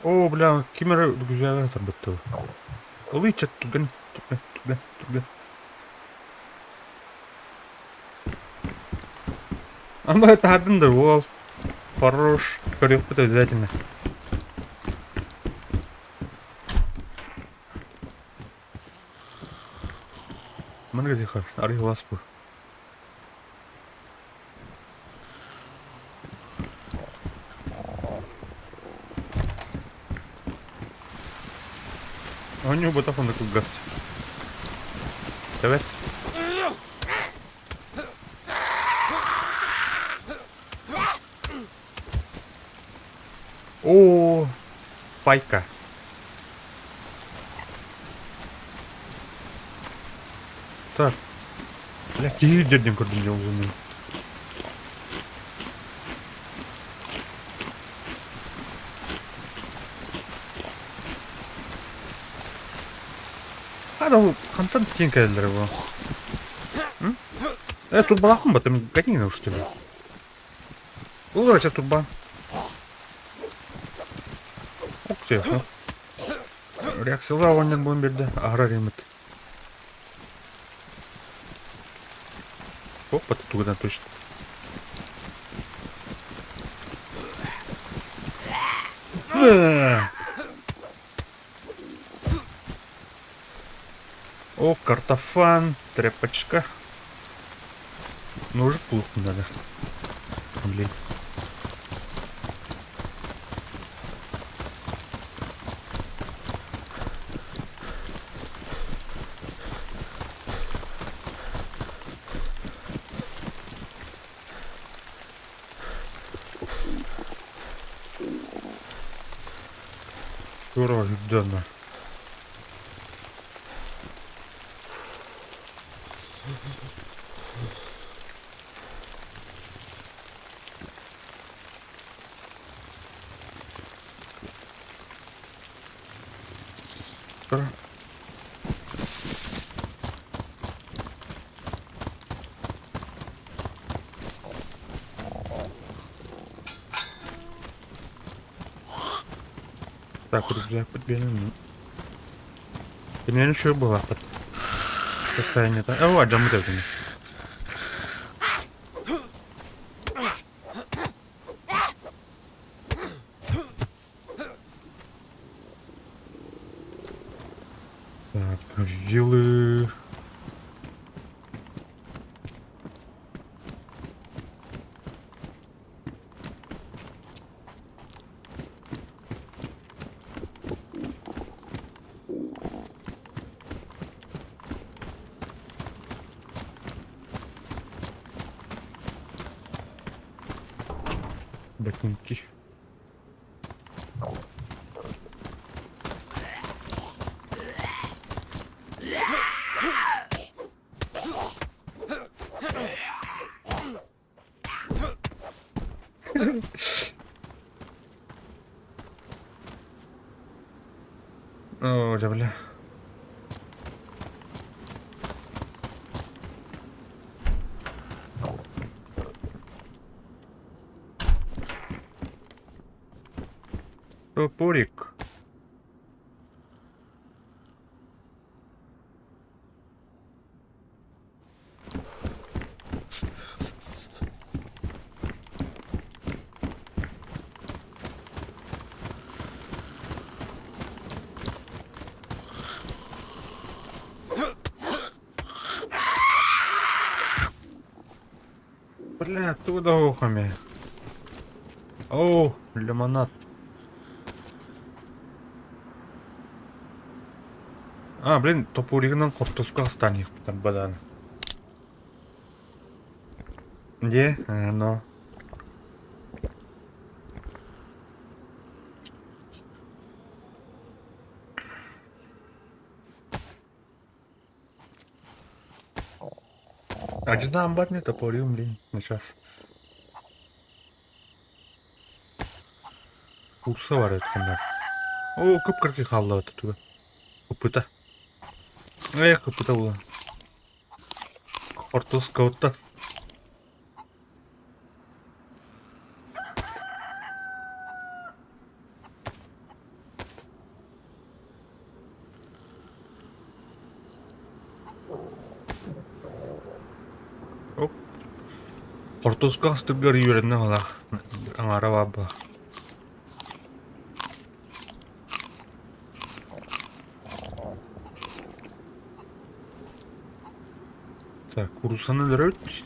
Оо, бля, ким эрэ үгүзээҕэ турбут Ылыычча түргэн, түргэн, түргэн, түргэн. Ама таһардын да уол. Хорош. Көрүөхпүт обязательно. Маннык этиэххэ, арыый улаас бу. Оонньуу ботах онно кылгас. Тэбэт. Оо, пайка. Так. Бля, киһи дьэрдин көрдүм дьэ узунун. Хата ол хантан тиэн кэлэллэрэ бу? Э, турбалаахпын батым, гатина уж тебе. Ол короче турбан. Ок, серьезно. Реакциялар оҕонньор буолан биэрдэ, аһара ремит. Опа, тугудан точно. О, картофан, тряпочка. Ну уже плохо надо. Блин. Здорово, Дана. Так, рюкзак подберем. Кинини үчүгэй буолаахпыт. Состояниета. Оо, алдьаммыт эбит ини. Так, вилы. Ботинки. Оо, дьэ бля. Топорик. Бля, оттуда ухами. О, лимонад. А, блин, топоригынан хортуска астан бадан. Где? Но. Адьутан не топорим, блин, сейчас. Курса бар эбит Оо, кып-кыркый хааллыбыт туга. Кыппыта. Эх, кыппыта буолан. Хортуускабыттан. Оп. Хортуоска астыргар үөрэннэ баҕалаах, аҥаара баар буолар. Так, кууруссаны өлөрөбүт.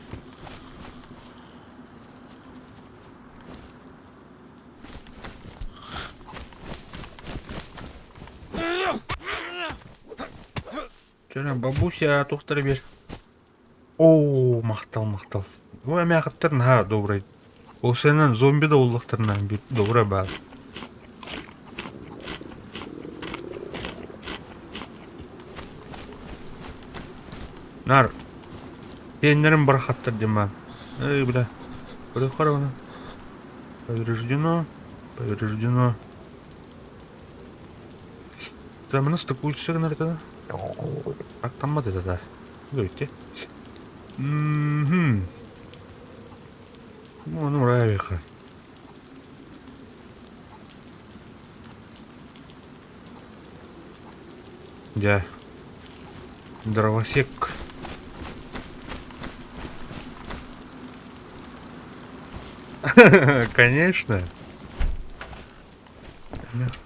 Чэ, бабуся туохтара биэр. Оо, махтал, махтал. Бу эмээхиттэр наһаа добрай. Ол сэнэн зомби да буоллахтарына биир добрай баар. Нар пиэннэрин барахаттар диэн баар. Эй, бля. Көрүөххэ эрэ Повреждено, повреждено. Там нас такую сигнал Аттаммат это да. Говорите. Мгм. Ну, нравится. Дьэ, дровосек. Конечно.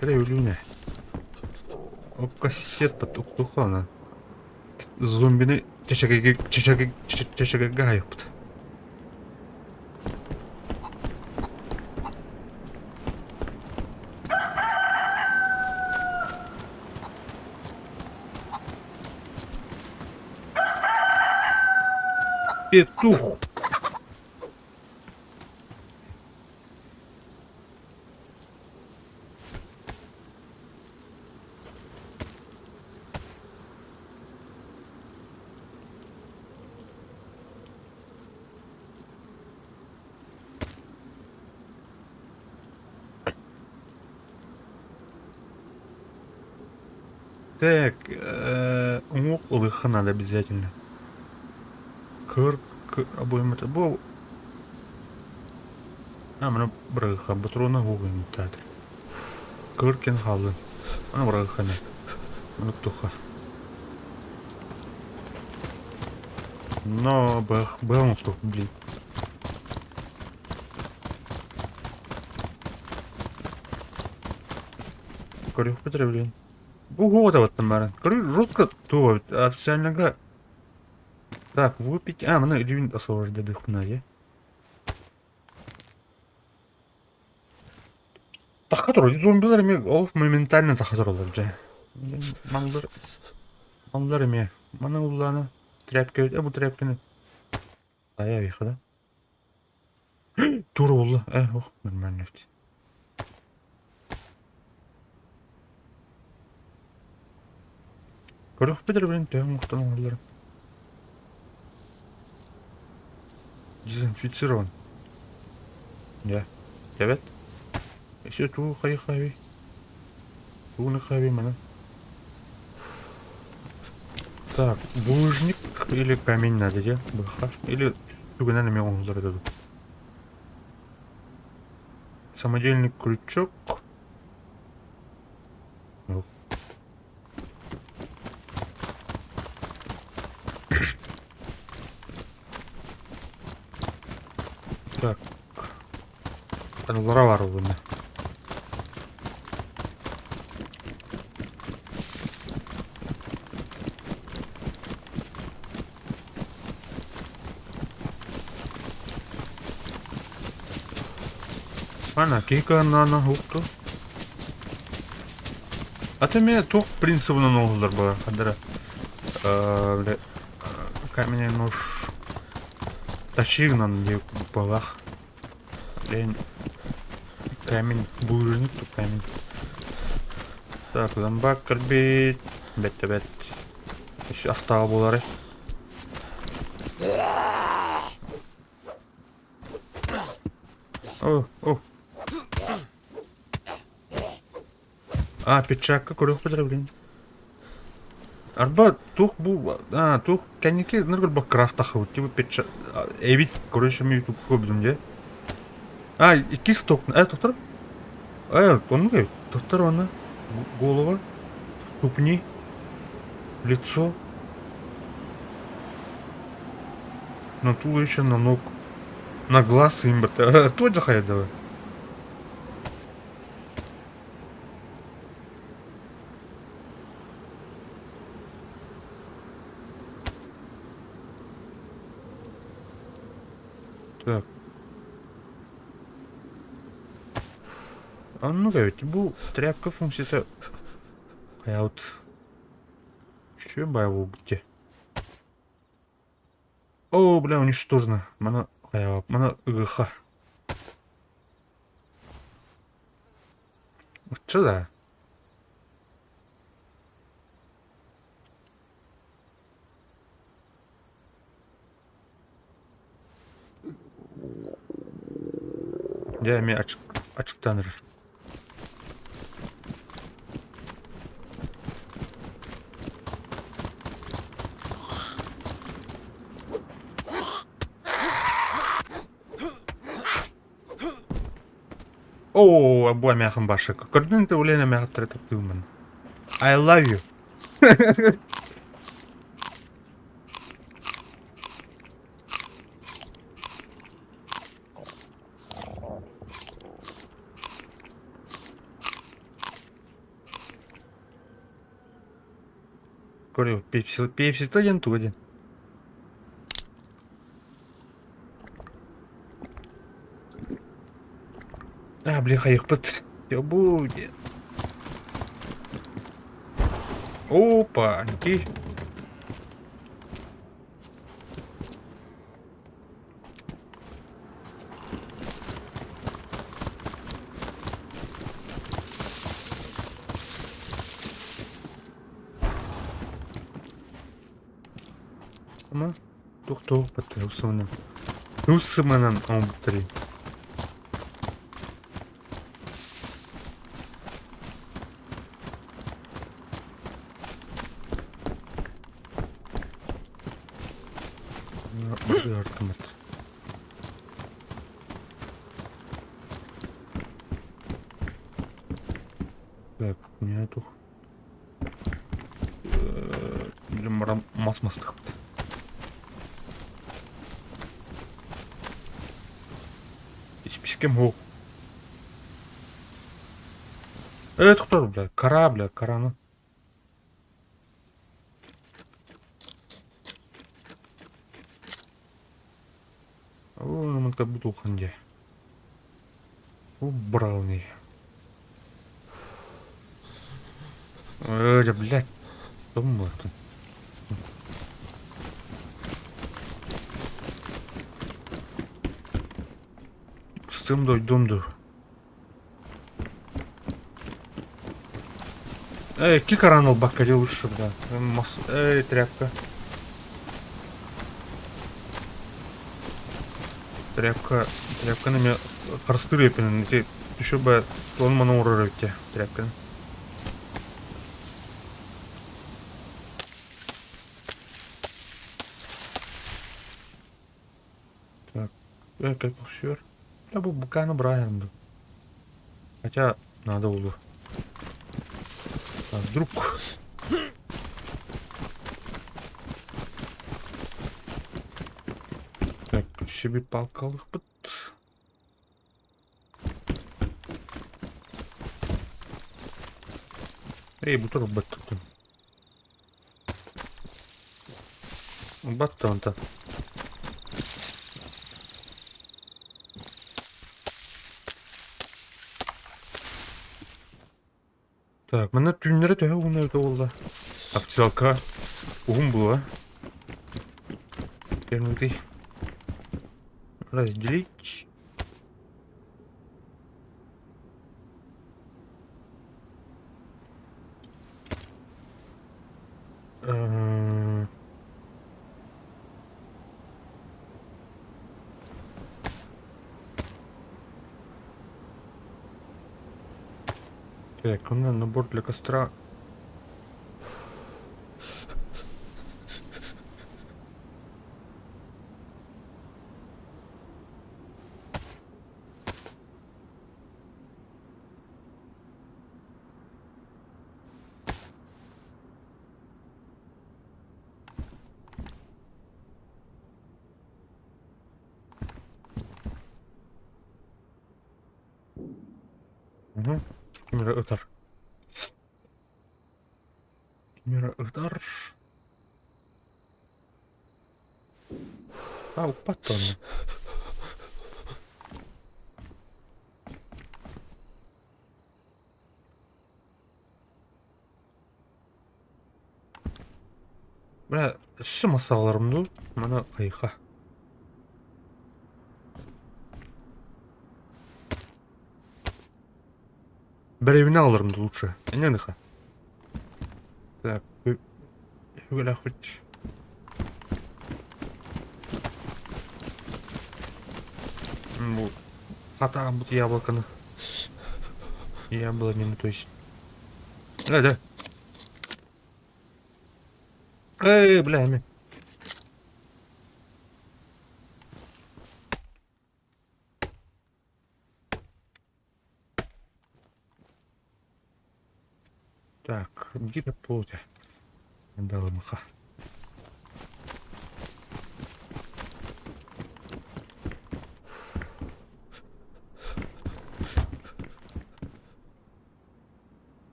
Өлүүнэ. Окко сет уктухана. Зомбины чэчэгэйгэ чэчэгэ чэчэгэйгэ айыппыт. Петух! Так, уҥуох ылыахха надо обязательно. Кыр обоймата бу А, маны бырагыха ботуруона уһугунтаатыр. Кыр кин хааллын. Аны бырагыханы. Маны туха. Но бых бых оҥостуох блин. Көрүөхпүт эрэ блин. Бу уһуга баран. Көрү жестко туох официальныйга Так, выпить. А, маны илиибин освобождадыхпына дии. Тахха турар. Зомбилар эмиэ олох моментально тахха тураллар дьэ. Маллар маллар эмиэ. Маны уллаана тряпка бу тряпканы Айа да. Тура булла. Ох, нормально. Көрүөхпүт эрэ билин төһө муохтан оҥоһулларын. Дезинфицирован. Дьэ, тэбэт. Өссө туу хайы-хайы. Тууну хайы манан. Так, булыжник или камень надо, дьэ, быха. Или түгэнэн эмиэ оҥоһуллар этэ дуу. Самодельный крючок. Так. Лора бар угунна. Ана киһи укту. Ата эмиэ туох принцибынан оҥоһуллар буолар ханна эрэ каменный нож тащигынан диye буоллах. Блин, камень булыжник тут камень. Так, зомбак кэлбит. Бэт бэт. Еще астаҕа буолары. О, о. А, пиджакка көрүөхпүт эрэ блин. Арба туох бу а туох кэнники ныргырба крафтахыбыт типа пиджак эбит короче мен ютубка көрбүтүм дьэ. А иккис ток тоқтор оннук эбит тоқтор уонна голова ступни лицо на туловище на ног. На глаз им бата. Тоже хайдава. Так. Оннук эбит. Бу тряпка функцията хайаабыт үчүгэй баайа буолбут дии. Оо, бля, уничтожено. Маны хайаабап, маны ыгыха. Оччо да. Дьэ эмиэ ачык ачыктаан эрэр. Оо, бу эмээхин башы. Көрдүн да үлэн эмээхтэрэ таптыыбын. I love you. Көрү, пепси, пепсита диэн туга диэн? А, блин, хайыхпыт. Бу диэн. Опа, окей. Ама туох-туох баттар усуманан. Усуманан оҥорбуттарый. Артымыт. Так, у меня тух. Мас мастыхпыт. Испискем суох. Ээ, тохтор, бля, кара, бля, караны. Оо, как будто улахан дии. О, брауни. Ээ, блядь, томмуотун. Ыстыам дойдум дуу. Эй, кикаран ылбакка дии лучше, бля. Мас... Эй, тряпка. Тряпка... Тряпканы эмиэ харыстыыр эппинэн ити еще бы туон маны уурар эбит дии тряпканы. Так, как все. Я бы буквально Брайан был. Хотя надо было. Так, вдруг. Так, себе палка ылыхпыт. Эй, бу баттым. Батта онтон. Так, манна түүннэрэ төһө уһун эбитэ буолла? Овчалка уһун буолуо. Вернутый. Разделить. Так, у меня набор для костра. Угу. Ким эрэ ытар. Ким эрэ ытар. А, укпат да онно. Бля, өссө массааларым дуу? Маны хайха. Бэрэбинэ аҕаларым дуу лучше. Энньэныха. Так, үгэлээхпит. Бу хатаабыт яблоконы. Яблонины, то есть. Да, да. Эй, бля, мен. Так, где путь? Далымха.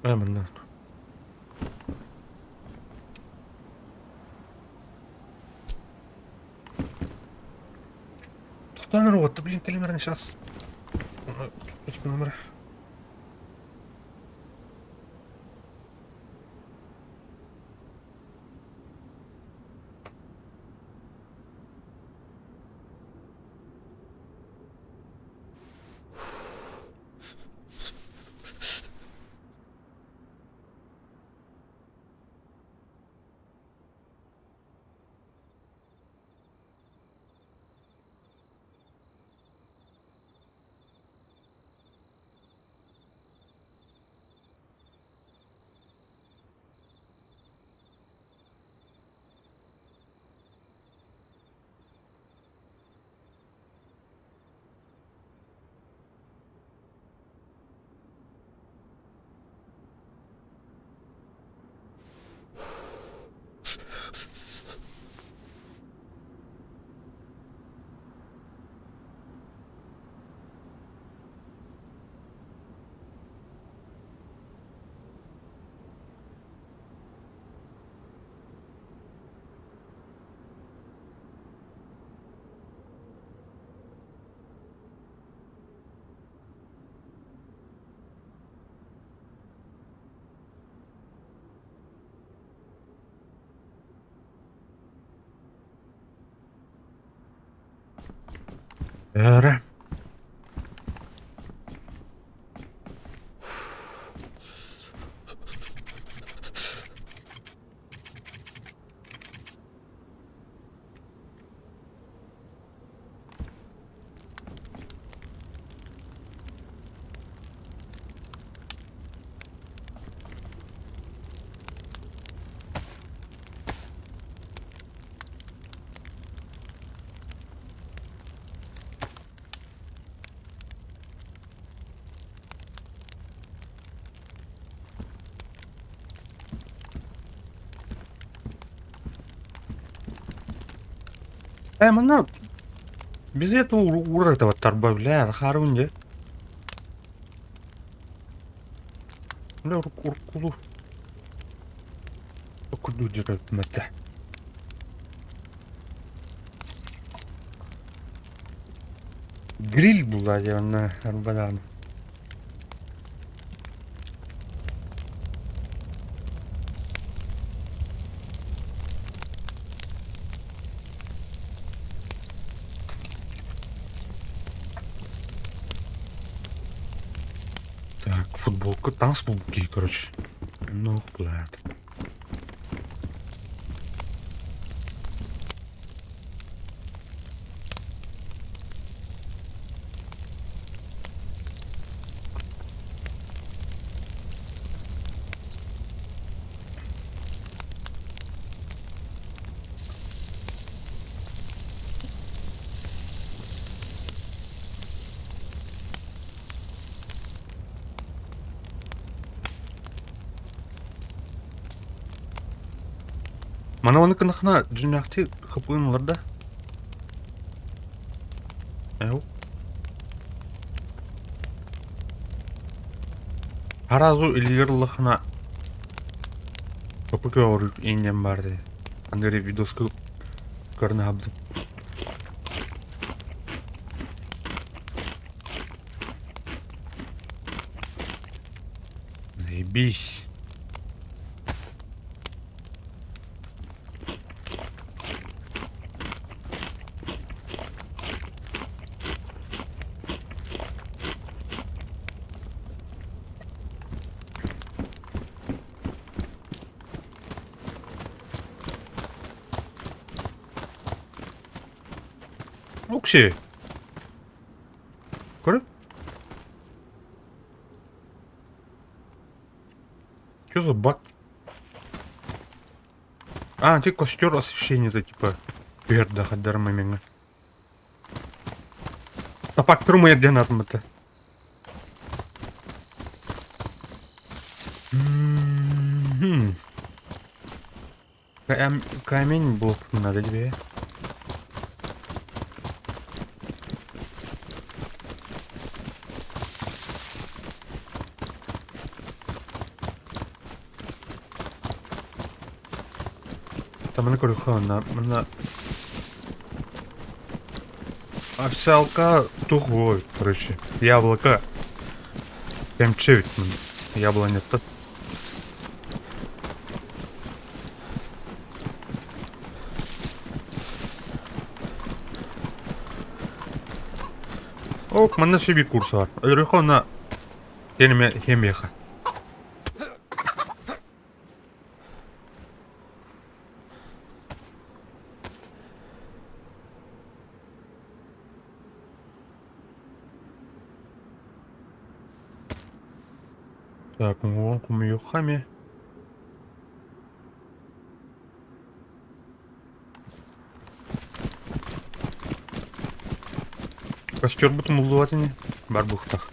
Ээ, манна Тохтоон эрэ уотта, блин, кэлин сейчас номер. Эрэ. Ээ, манна без этого уурар тарба, бля, харбын дьэ. Бля, уруккулу. Курдук дьөрөппүм этэ. Гриль була дьэ онно арбадаан. Так, футболка, таҥас булбут киһи, короче. Ну, блядь. Маны ону гынахына дьиҥнээхтии хапыын ылар да? Эу. Сразу илиигэр ыллаххына ППК оҕурук иинньэн баар дии. Аны видоска көрөн аһабдым. Заебись. Окси. Көрө. Что за баг? А, ты костер освещение-то типа Берда хаддар момент. Тапак турмай эрден атмыты. Камень блок надо тебе. Таманы көрүөххэ уонна манна овсялка тух буолбут короче яблоко кэмчи эбит яблоняттан Ок, манна себе курс бар. Өлөрөхө уонна хемия хемияха. Так, уҥуоҕун хомуйуохха эмиэ. Костербут умуллубат ини, бар буохтах.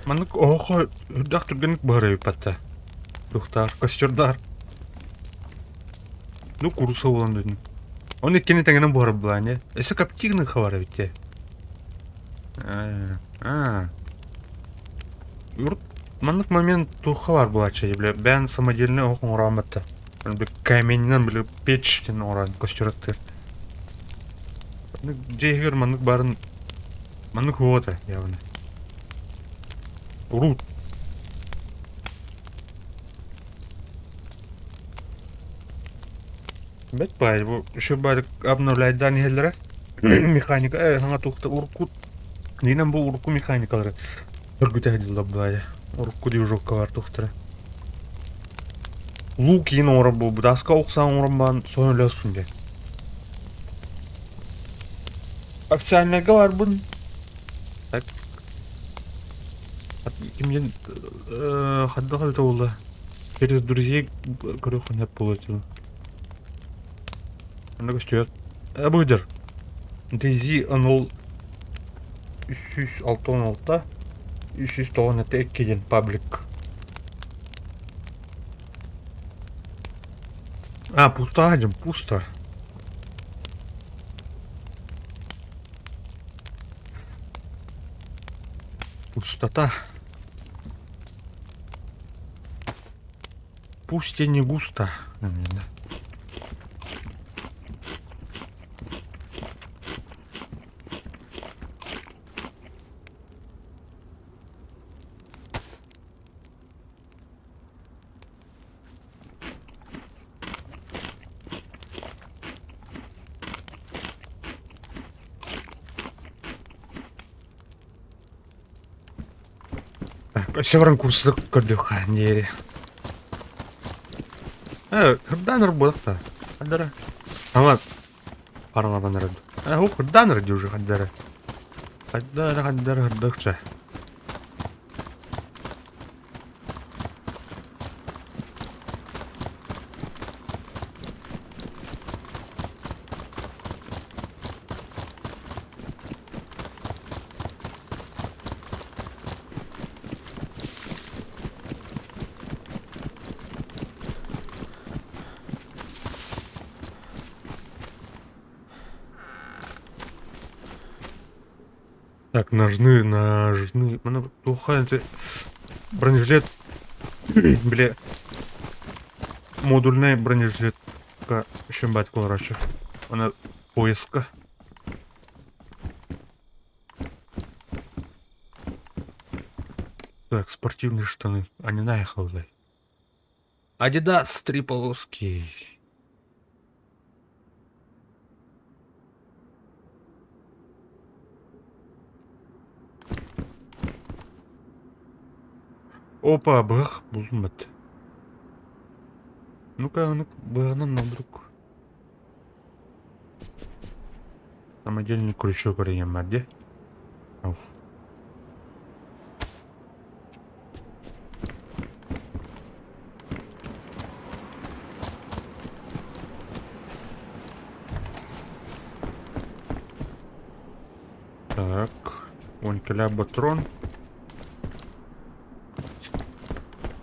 Маннык оһоххо үрдээх түргэнник быһар эбиппат да. Туохтаар, костердаар. Ну, куруса буолан дойдум. Он иккини тэҥинэн буһарар былаан Өссө коптигный хабар эбит дии. А, Урут маннык момент туохха баар буолааччы, бля, бэйэн самодельный оһох оҥороон батта. Каменынан, бля, печь диэн оҥороон костероттыыр. Дьиэ иһигэр маннык баарын маннык уо этэ явно. Урут. Бэт баай бу еще баайдык обновляйдаан иһэллэрэ. Механика э саҥа туохта урукку Нинэн бу урукку механикалары өргүтэ сылдьаллар баайа. Урукку движокка бар туохтара. Лук иин оҥорор буолбут аска охсаан оҥорон баран соһон өлөспүн диэн. Официальнайга барбын. Так. Ким диэн хайдах эбитэ буолла? Через друзей көрүөххүн сөп буолуо этэ. Онно көстүөт. Быдыр. Дейзи анал 366 392 диэн паблик. А, пусто, дим, пусто. Пустота. Пусть и не густо. Өссө баран курсу көрдүөххэ диэри. Кырдаан буолахта. Хандара. Ама хараҥадан эрэ. Э, кырдаан эрэ уже хандара. Хандара хандара хырдыкча. Так, ножны, ножны. Маны туха бронежилет, бile модульный бронежилетка үшін бат короче. Она поиска. Так, спортивные штаны. Они наехал, Адидас три полоски. Опа, быһах булдум бат. Ну-ка, ну-ка, быһаҕынан на вдруг. Самодельный крючок арыйан дии. Ох. Так, онкеля батрон.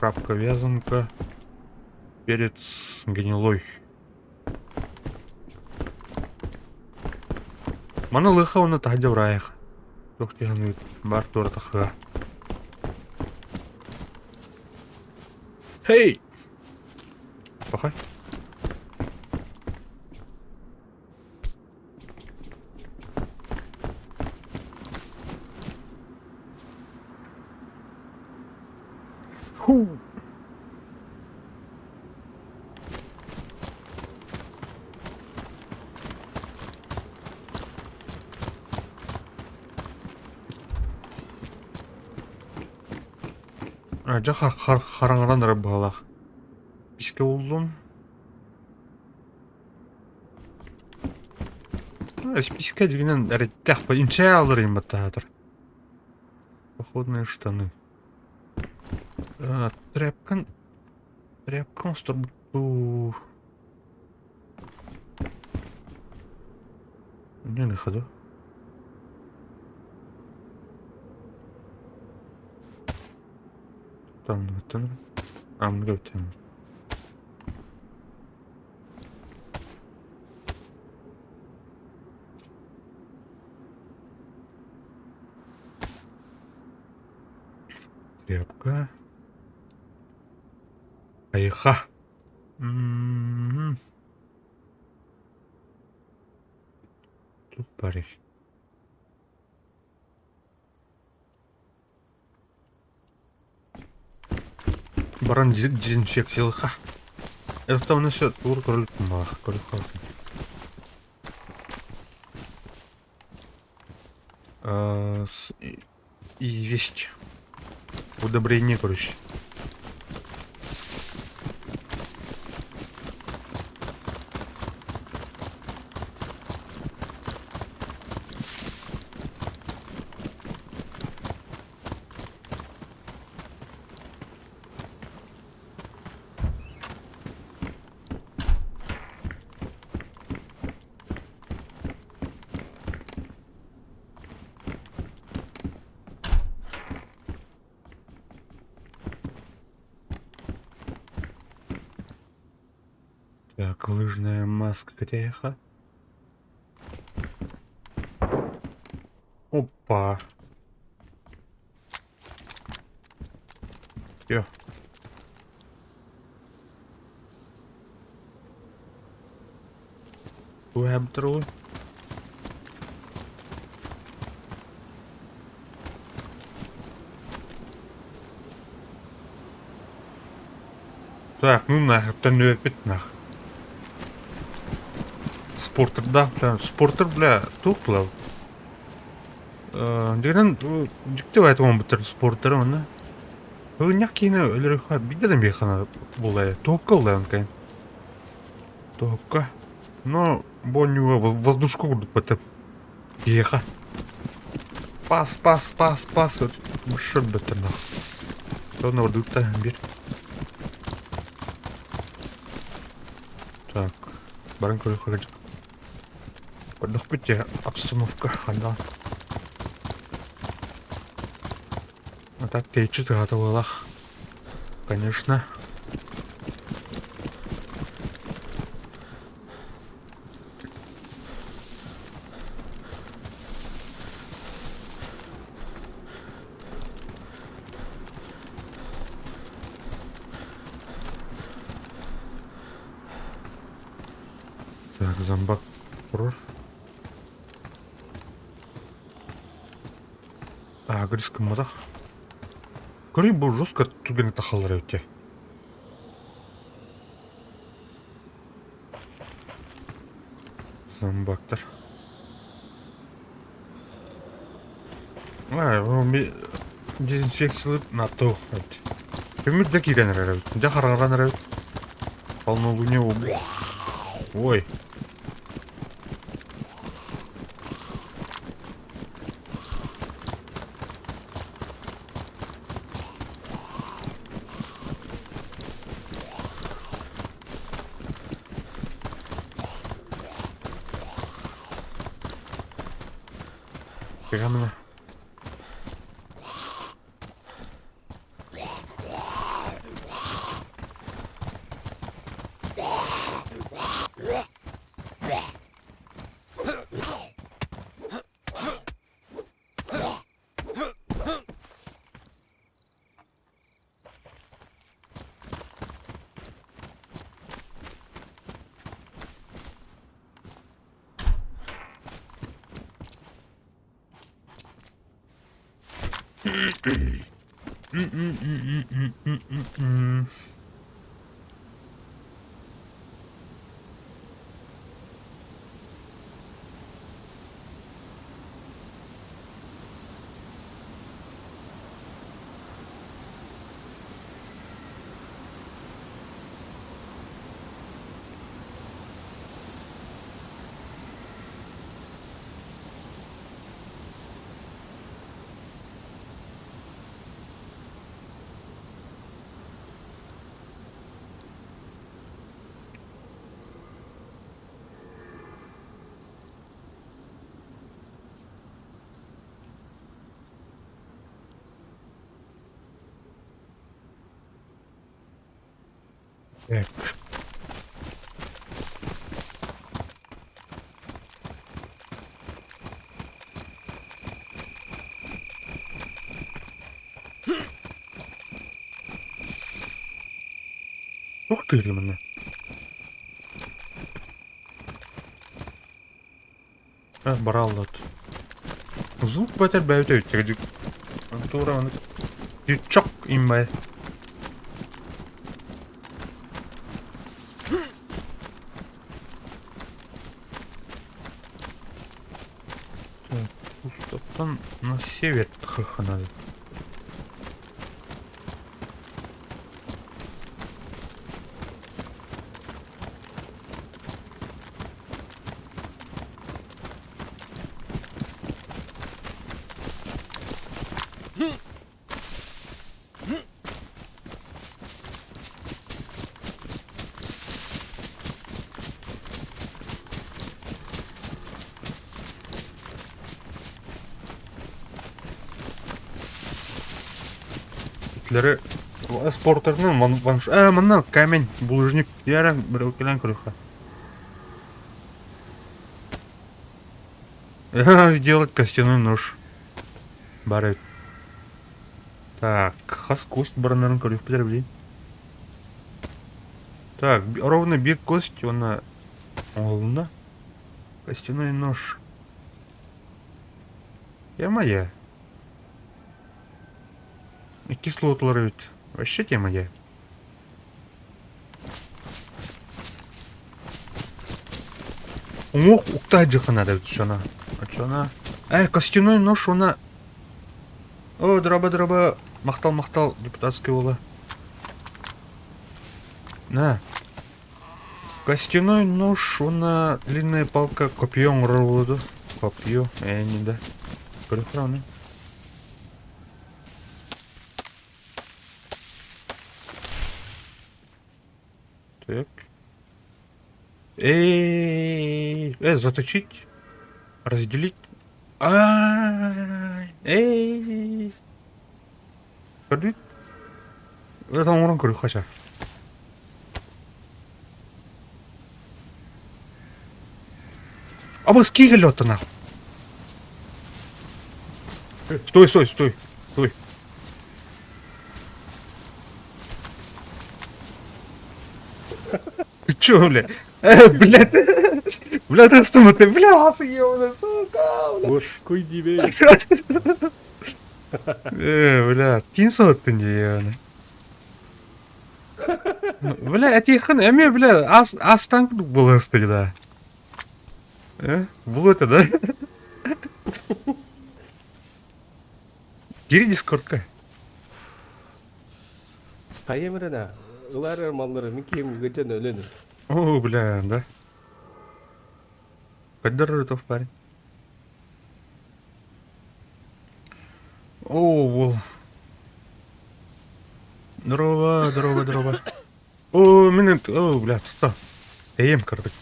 Крапка вязанка. Перец гнилой. Маны лыха уонна таһырдьа ураайах. Туох диэн баар туоратахыа. Хей! Пахай. Ху! Дьэ хараҥаран эрэр быһыылаах. Искэ буллум. Списка дьигинэн эрэйдээх инчээ алларыйын баттаһаатар. Походные штаны. Тряпкан тряпка оҥосторбуттуу. Не на ходу. Там там. Тряпка. Айха. М-м-м. Тут парень. Баран дезинфекциялыха. Это у все тур кролик кролик Известь. Удобрение, короче. Так, лыжная маска греха. Опа. Все. Туһэм Так, ну нахер, төннүбэппит нах. Спортердаах, бля, спортер, бля, туох буолабыт? Дьигинэн дьикти баайт оҥорбуттар спортеры онно. Ынньах киинэ өлөрөххө биирдэ да миэхэ буолла туохка буолла онкайын. Тоһукка. Но бонньуга воздушка курдук бата. Киһиэхэ. Пас, пас, пас, пас. Мышыр бөттөнөх. Тон ордукта бир. Так, баран көрөххө Көрдөхпүт дьэ обстановка ханна. А так тэйиччи тыһаата буолах. Конечно. Так, зомбак турар. Агрис гымматах. Көрүй бу жестко түргенник тахаллар эбит дии. Зомбактар. Дезинфекциялыыр наадта эбит. Көмүр да киирэн эрэр эбит. Дьэ хараҥаран эрэр эбит. Полнолуние Ой. Прямо М-м-м-м-м-м-м. Так. Ух ты, манна. Э, бараллат. Звук бэтэр бэйбит эбит. Тура оны Чок имбай. Так, пустоттан на север тхх надо. Итлери спортерның ванш... Ә, мына камень, булыжник. Яран бер килән көрүхә. Сделать костяной нож. Бар Так, хас кость баранарын көрүөхпүтэр билин. Так, ровно бир кость, она оҥоһулунна. Костяной нож. Тема я. Кислоталар эбит. Вообще тема я. Уҥуох укта дьыхына чона. Чона. Э, костяной нож она. О, дроба, дроба. Махтал, махтал, депутатский уола. На. Костяной нож уонна длинная палка копье оҥорор буолуо Копье, ээ да. Көрүөххэ аны. Так. Эй, заточить, разделить. Ай, эй. Көрдүт? Это оҥорон көрүөххэ ча. Абас киһи оттон нахуй. Стой, стой, стой, стой. Ты чё, бля? Бля, ты... Бля, ты что, ты, бля, съебанная, сука, бля. Бошкуй дибей. Бля, кинь соттын ебаный. Бля, этихан, эме, бля, ас, астан было тогда. Было это, да? Кири дискордка. Хайа мирена. Ылар маллары мин киһим гыдьан өлөн. О, бля, да. Поддерживает парень. О, вол. Здорово, здорово, здорово. О, минут, о, бля, что? Тэйим кырдык.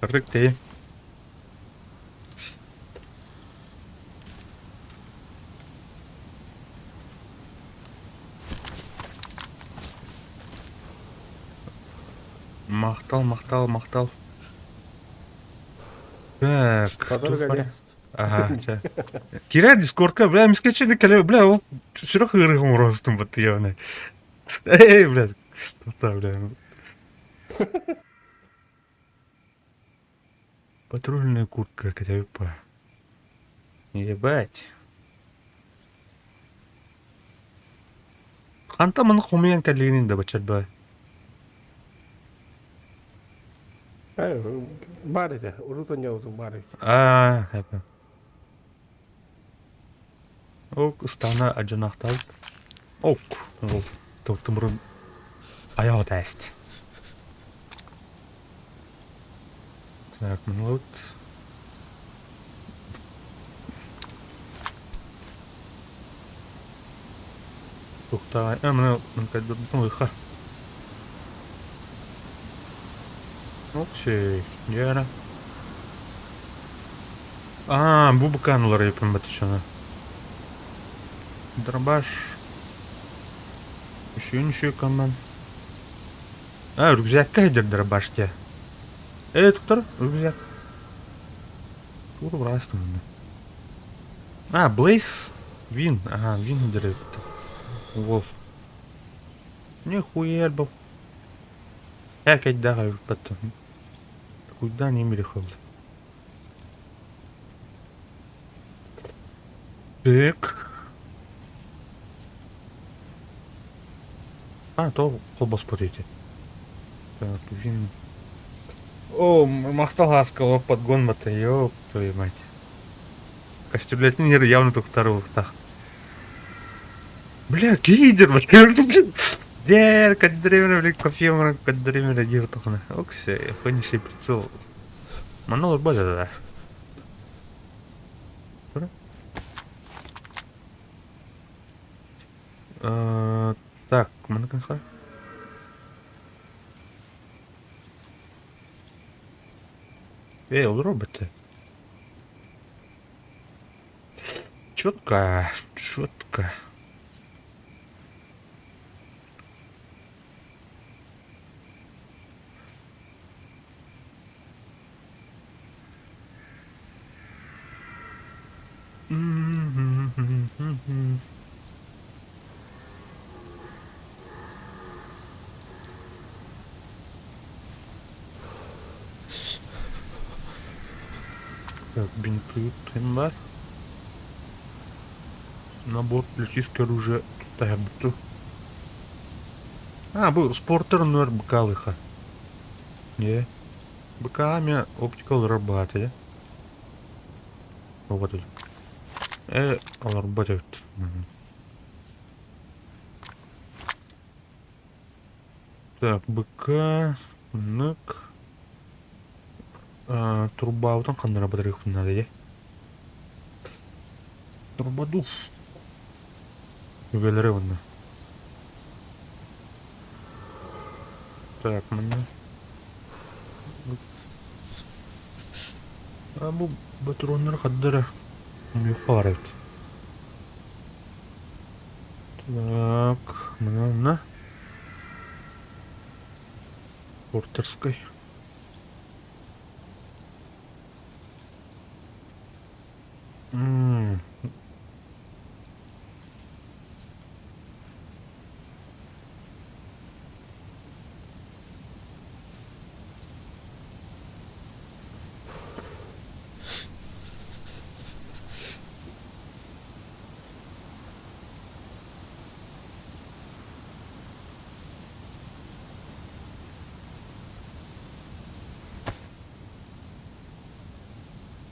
Кырдык тэйим. Махтал, махтал, махтал. Так, Который тух Ага, чэ. Кирэ дискордка, бля, мискечи кэлэ, бля, ол сүрэх ыарыһым ростум бат ебаный. Эй, бля, тоқта, бля. Патрульная куртка, хотя Ебать. Ханта маны хомуйан кэллигинин да бачарба. Баар этэ, урут онньообутум баар эбит. Аа, это. Ок, ыстаана адьанаахтаабыт. Ок, ол тымырын айаҕа тээст. Так, вот. Тухта, а, мына мына Окей, дьэ Аа, бу быкаан уларыйыппын батычана. Дробаш. Үсүн үсү команд. А, рюкзакка сылдьар дробаш дии. Ээ, туктар, рюкзак. Тугу быраастым онно. А, Блейз Вин, ага, Вин сылдьар эбит. Уол. Нихуя был. Һээкэйдээх эбиппэт Куйдаан имири хылла. Так. А, то холбоспут ити. Так, вин. О, махтал хаска, подгон бата, ёб твою мать. Костюлетин явно тухтар. Бля, киидер, Дэр, каддремер, блин, кофе, каддремер, дир тохна. Оксе, охуеннейший прицел. Манол да. Так, манаканха. Эй, ол роботы. Четко, четко. Так, бинты бар. Набор для чистки оружия. Тут А, был спортер нөр быкалыха. Не. Быками оптикал работает. Вот тут. Работает. Так, БК. Оннук. Турбаабытын ханнара батарыахпын наада дии. Турбадув. Үгэлэрэ уонна. Так, манна. А бу патроннар хаддара муйха бар эбит. Так, мына Портерской. М.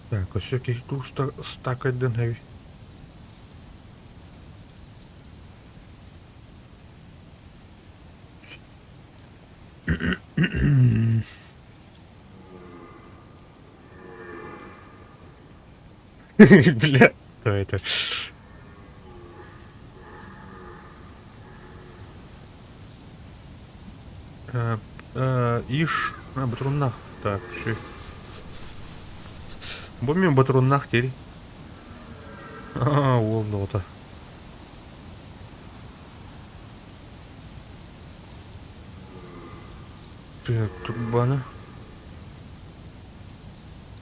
Так, өссө киһи тууста ыстаакайдан эбит. Бля, то это. Иш, батруннах. Так, ши. Бу мин батруннах дири. Уол доҕото. Так, турбаны.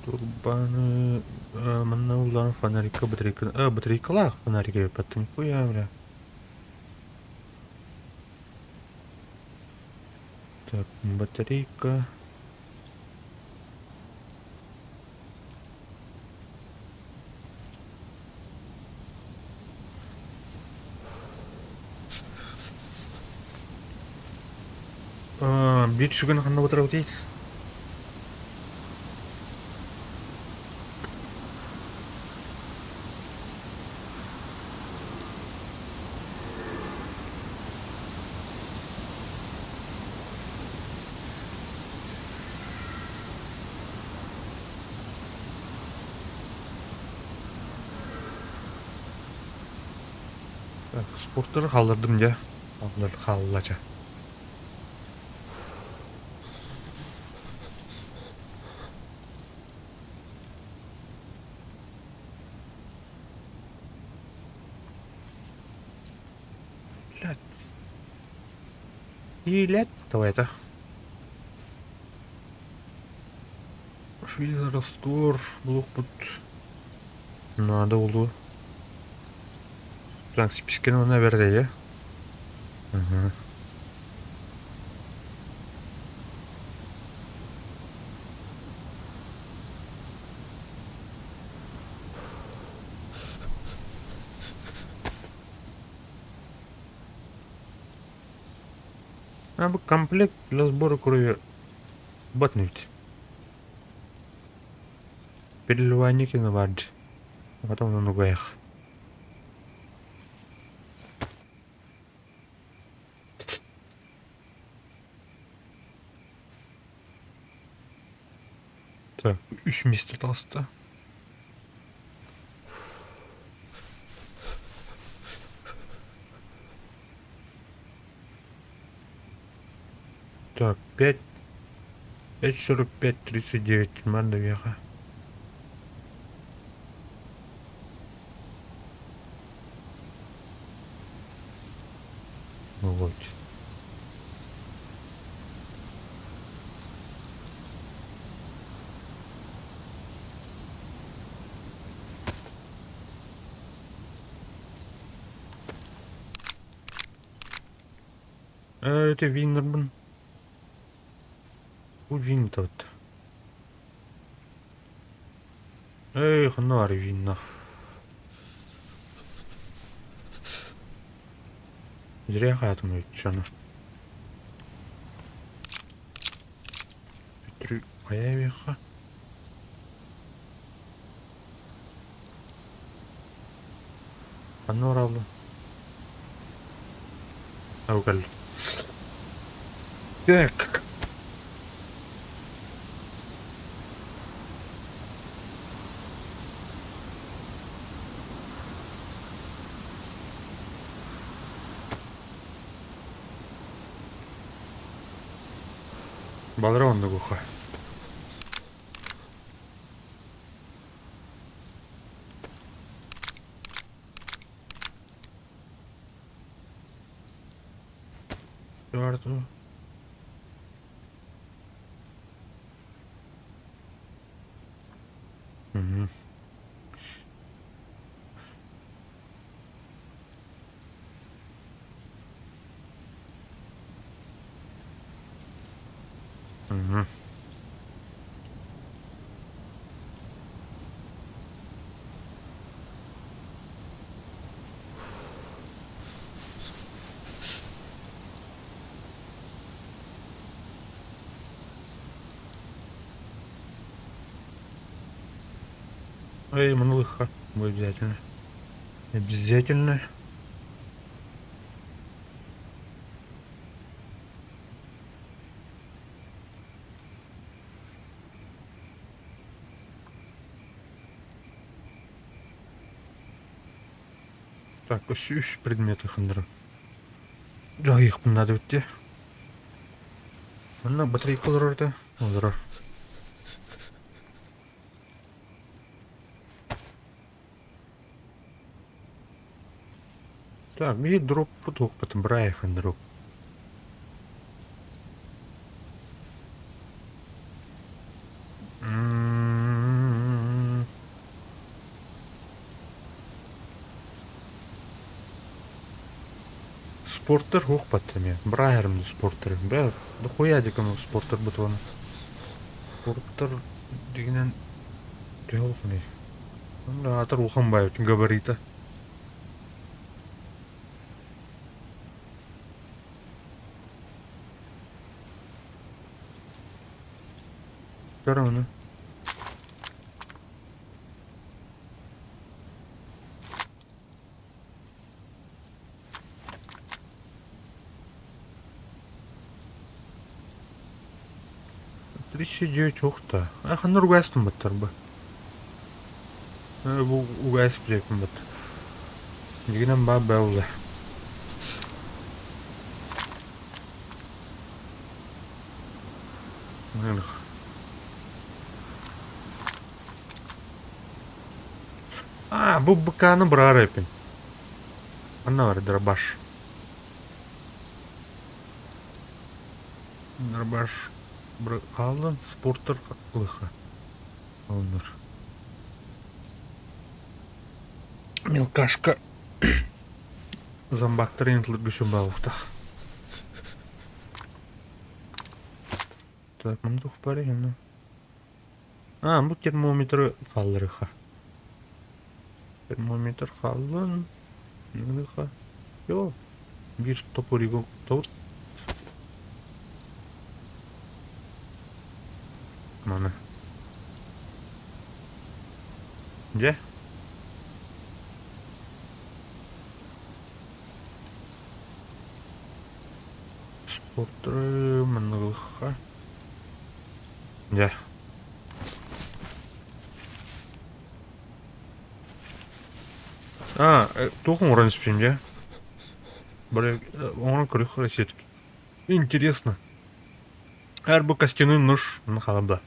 Турбаны манна улахан фонарикка батарейка батарейкалаах фонарик эбиппэт нихуя бля. Так, батарейка. Биир сүгүн ханна батарабытый? Спорттары хааллардым дьэ. Хаалла чэ. Блядь. Илет давай это. Раствор булуохпут наада буолуо. Так, списканы онно эбэрдэйэ. Ага. А бу комплект для сбора крови батнуть. Переливание киновард. А потом на нугаях. Так, үс миэстэ таҕыста. Так, 5, 5.45, 39, манна веха. Вот. Это Виннербан. Бу Винтовт. Эй, ханна Винна. Зря хаятым өтчөні. Бүтүрү хайа веха. Ханна баралла? Ау кэллэ. Так. Балара оннук уха. Мгм. Мгм. Эй, манылыха. Обязательно. Обязательно. Так, үс предметы хандырым. Дьаһайыахпын наада эбит дии. Манна батарейка олорор этэ. Олорор. Так, биир дроппут уохпутун Браев дроп. М-м-м. Спорттар суох баттым эмиэ. Бырааһырым да спорттар. Бля, дохуя дикому спорттар бутуона. Спорттар дигинэн төһө улаханый? Аатар улахан баайбыт габарита. Көр ону. 39 уохта. А ханна угаастым баттар бу? Бу угаас билэппин бат. Дигинэн баа бэллэ. А, бу быкааны быраар эпин. Анна бар дробаш. Дробаш хааллан спорттар лыха. Оннур. Мелкашка зомбактар интлыргышын балыктах. Так, маны тух бар eken. А, бу термометры хаалларыха. Термометр хааллын. Ныха. Йо. Биир топоригу топ. Маны. Дьэ. Спортры манныгылыха. Дьэ. А, туох оҥорон испитим дьэ? Бля, оҥорон көрүөх все-таки. Интересно. Эр бу костяной нож на халабда.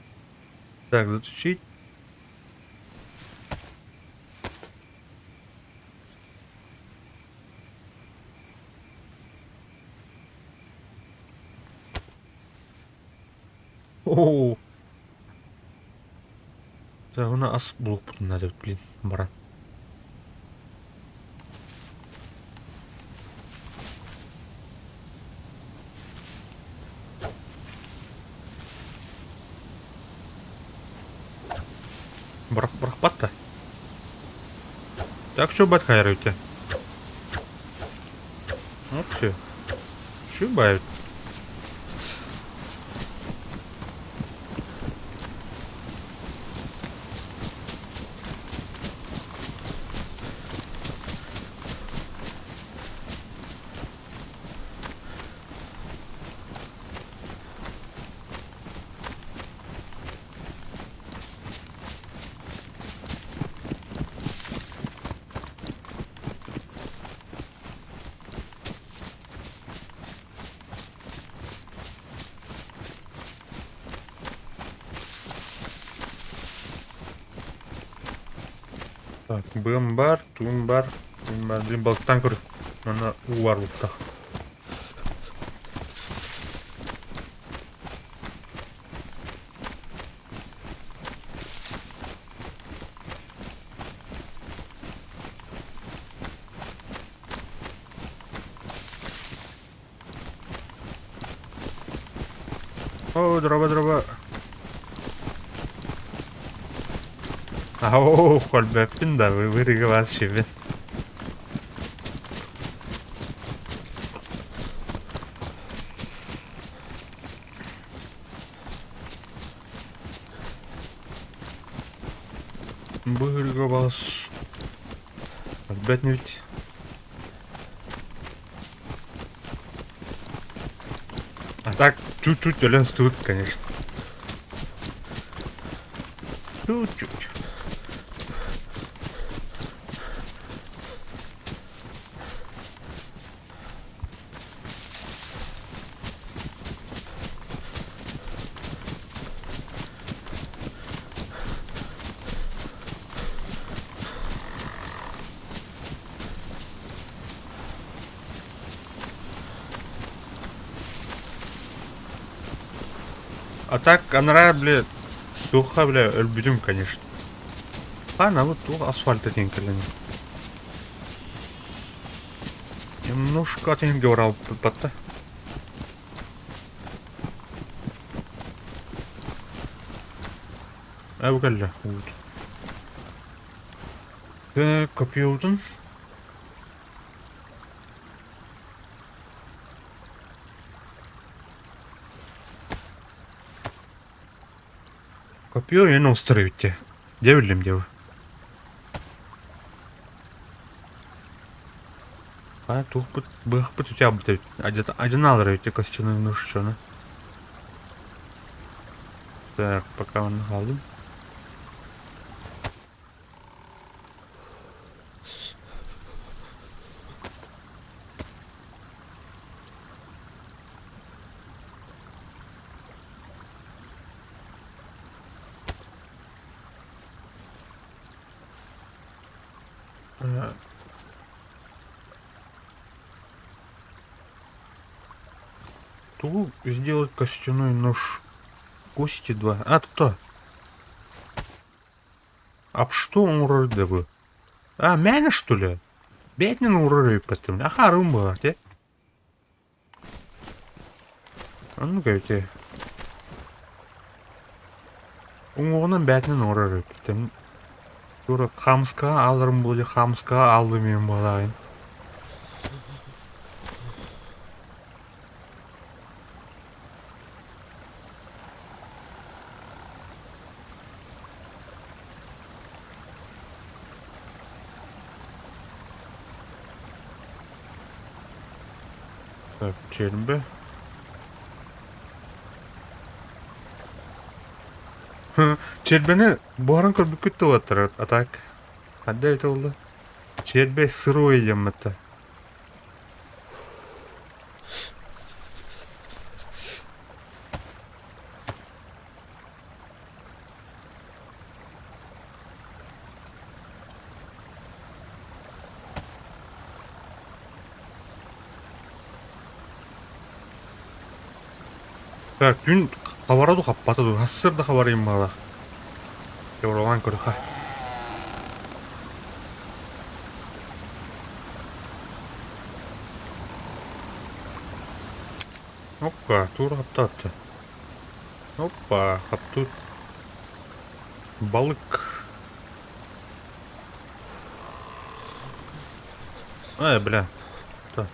Так, заточить. Оо. Так, уна ас булуохпутун наада эбит, блин, баран. Бырахпат да. Так что бат хайрыте. Вот все. Шибают. Так, быам бар, туум бар, туум бар. Блин, балыктаан көр. Манна уу бар буттах. О, дроба, дроба. Ау, холбэппин да, вырыга вас шибин. Быһырга бас. Өлбөт ведь. А так, чуть-чуть өлөн стоит, конечно. Чуть-чуть. А так, анараа, бля, туохха, бля, өлбүтүм, конечно. Ладно, вот туох асфальт этин кэлэн. Немножко этин батта. Ээ бу кэллэ уут. Так, копьебутун. Копье эн остро эбит Дьэ биллим дьэ бу. А туохпут быһахпыт үтэ эбит. Адьынаалар эбит костяной нож Так, пока он хааллым. Тугу сделать костяной нож? Кости два. А, кто? А что он бы? А, мяне что ли? Бэтнин уроры потом. А харум была, те? А ну-ка, те. Уҥуоҕунан бээтинэн оҥорор эбиппит. Тура хаамыскаҕа ааларым буолуо дии, хаамыскаҕа ааллым иһин буолаарай. Так, чэрбэ. Чэрбэни буһаран көрбүккүт да уолаттар, а так ханна эбитэ буолла? Чэрбэ сырой диэммэттэ. Так, түүн хабара ду хаппата ду, хассыр да хабарыйым баҕалаах. Дьэ, көрөхө. Опа, тура хаптаатта. Опа, хаптуут. Балык. Ай, бля. Так.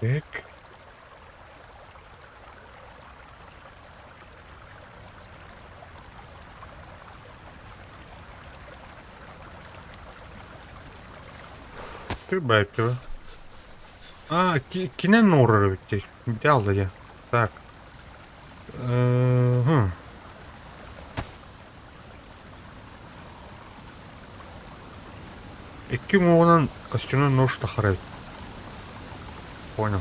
Так. Баайыттыба. А, кинен оҥорор эбит дии. Идеал дии. Так. Икки уҥуоҕунан костюмун нож тахар эбит. Понял.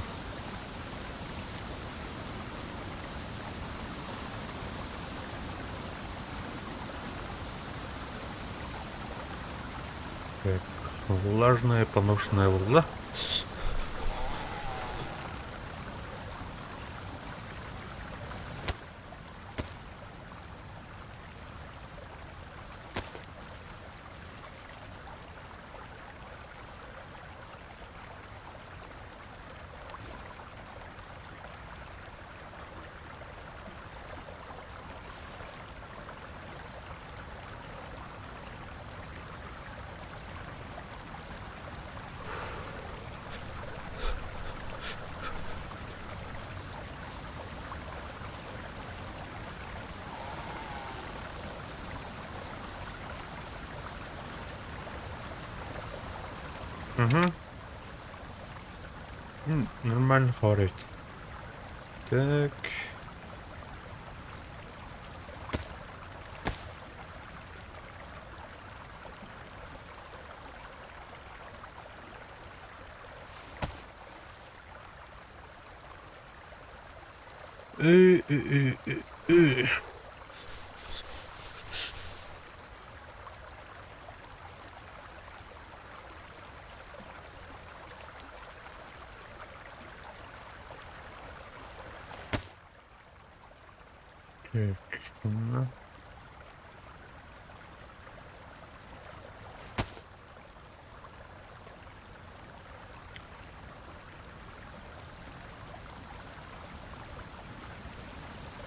Так, влажная поношенная вода. Угу. Нормально хватит. Так. Так, ну.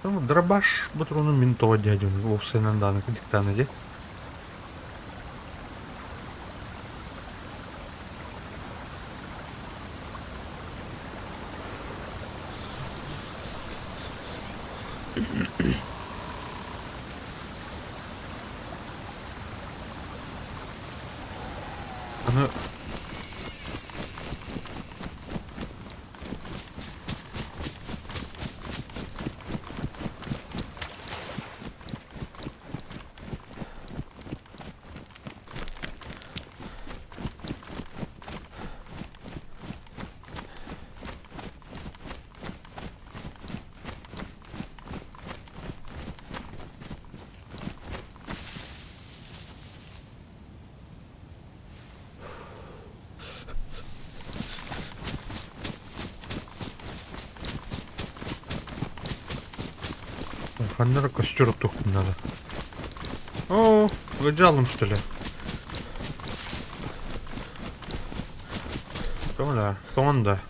Ну, дробаш патрону мин тоҕо дядям уопсайынан даҕаны диктаана дии. Аны Ханна эрэ костер оттуохпун наада. Оо, ыалдьаалым что ли? Тоҥ тоҥон да.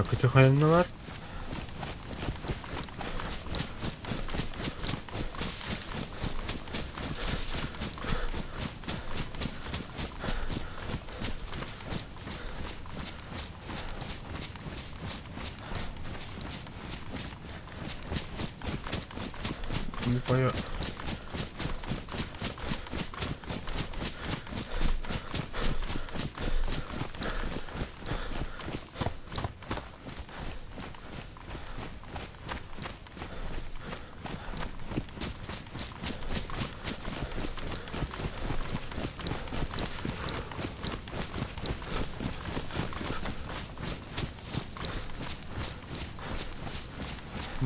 Көтөхөннүлэр. Не понял.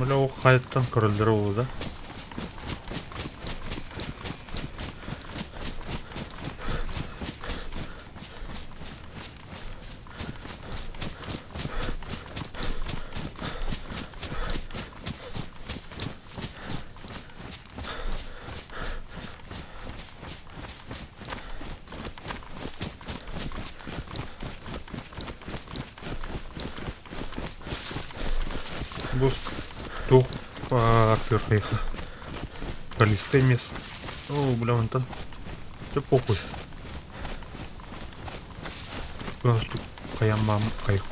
Бля, ол хайаттан көрөллөрө буолуо да. Бу туох Fuck, хайха. Колесты мест. О, бля, вон там. Да похуй. Просто хайамам хайхут.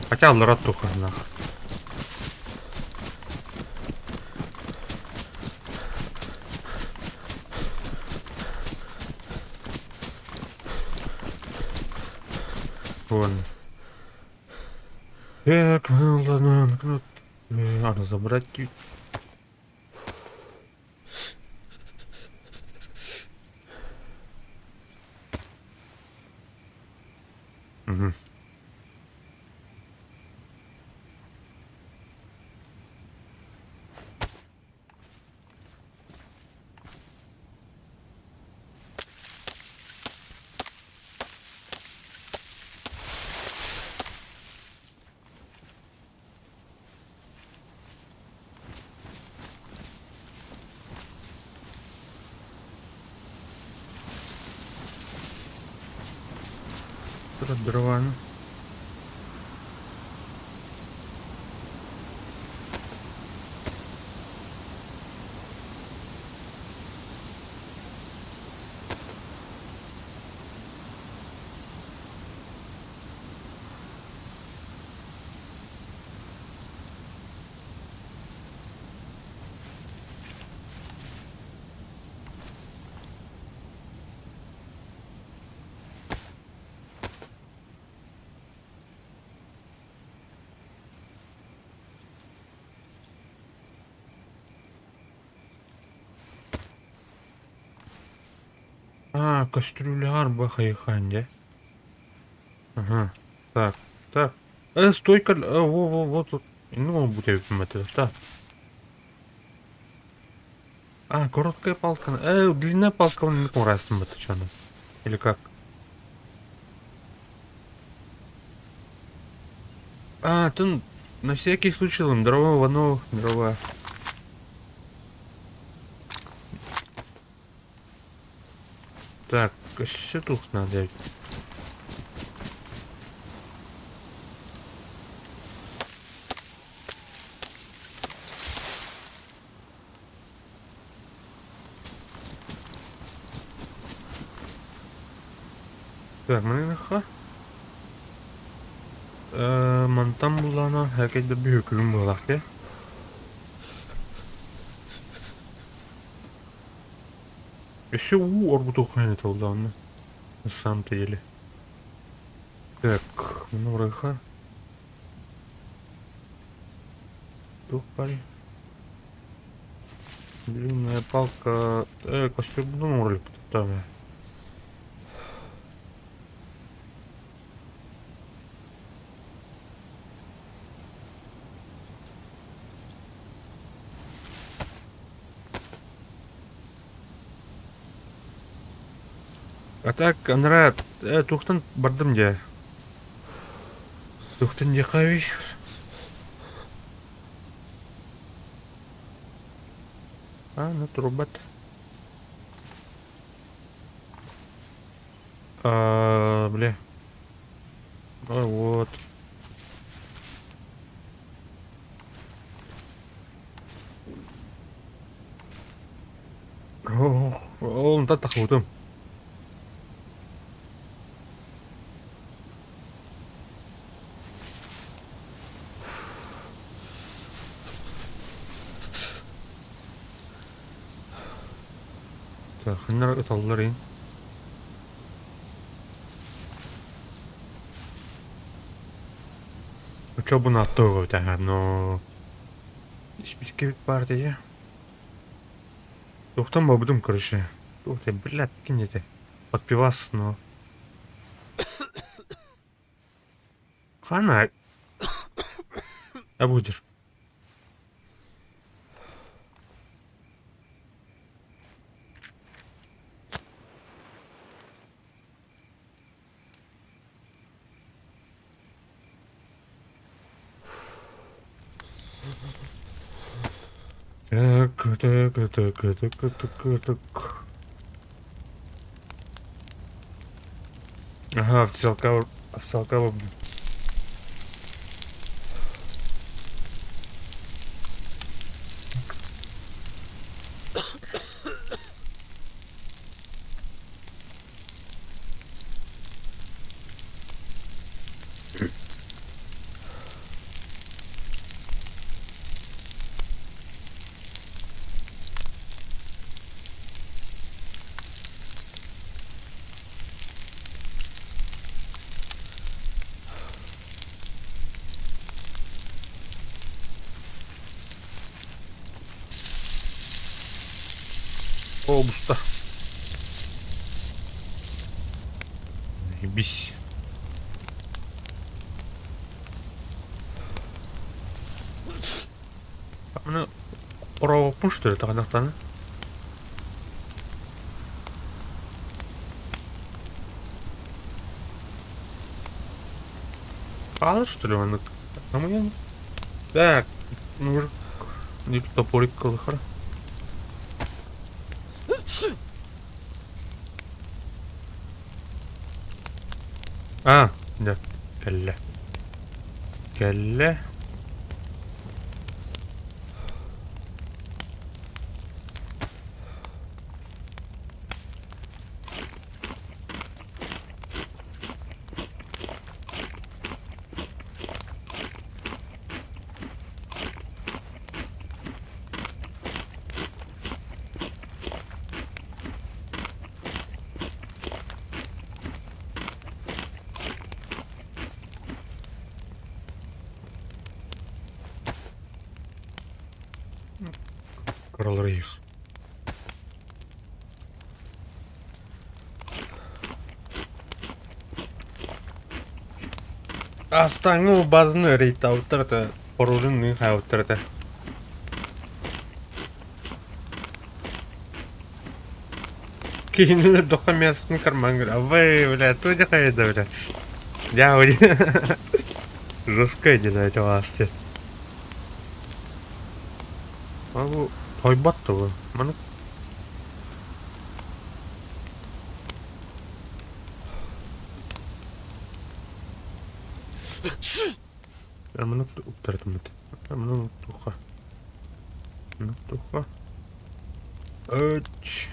Хотя аллара туха нах. Вон. Так, ну ладно, ну, надо забрать. Угу. Дрова. А, кастрюляр бахайхан, да? Ага. Так, так. Стойка, во, во, вот тут. Ну, будет это, да. А, короткая палка. Длинная палка, он не это что Или как? А, ты на всякий случай, дрова, вано, дрова. Так, все тут надо. Так, мыныха. Мантан булана хәкәйдә бүйөкүм булак те. Еще у орбуту хранит алдавны. На самом-то деле. Так, ну рыха. Тухпали. Длинная палка. Костюм ну, ролик там. А так, анра, тухтан бардым де. Тухтан де хави. А, ну трубат. А, бля. А, вот. О, он да тахутым. Так, ханнар ыталлар Чо бу натугу та, но... Списки партия. Тухтан бабдым, короче. Ух ты, блядь, кем это? Подпивас, но... Хана. А будешь? Так, так, так, так, так, так. Ага, в целка. Овсалка буолбут. О, буста. Бис. Аны Оробоппун что ли таҕынахтана? Хаалар что ли маннык? Амуйан. Так, ну уже топорик кылыхара. А, да, кэллэ. Кэллэ. Кыралар их. Астаңы базаны рейттауттар это поружин хайауттар это. Киһини өлөрдөххө мясотын кармаҥҥар абай бля туох хайда бля дьэ жесткое дела эти власти бу тойбот да бу маны маны уктаратыммыт маны туха туха Үч.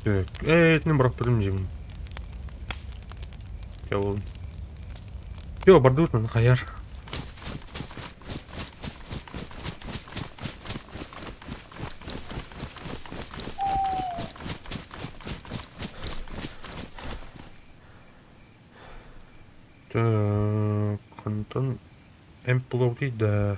Так, итини бырахпытым диибин. Дьэ Йо, бардыбыт маны хайар. Так, онтон эмп булабытый да.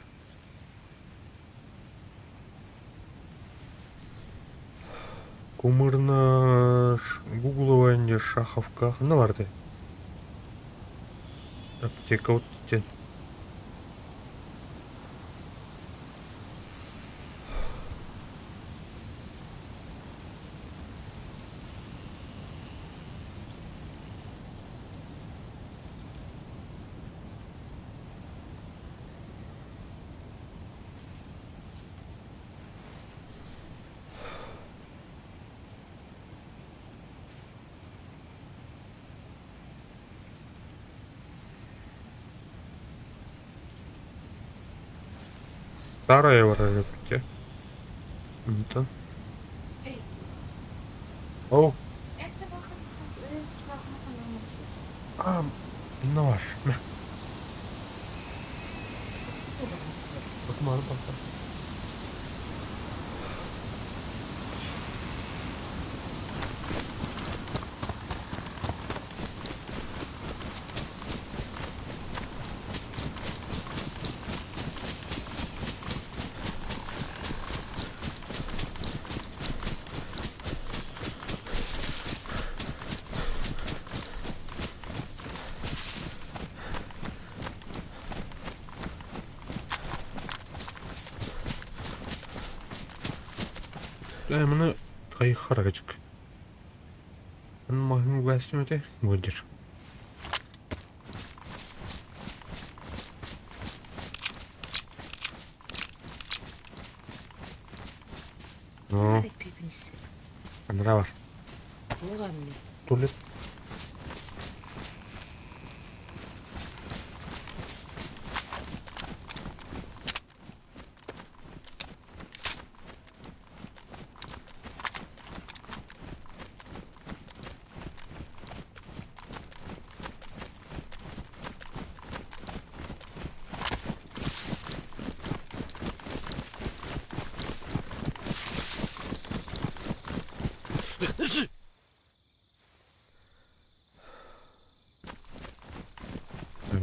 Кумырна гугловая Шаховка ханна баарый? Аптека вот диэн. Старая барар эбит Онтон Оо А, инна бар. Маны хайхарагачык. Маһын үгэстим этэ буолдьар. Ну, анараа бар. Туалет.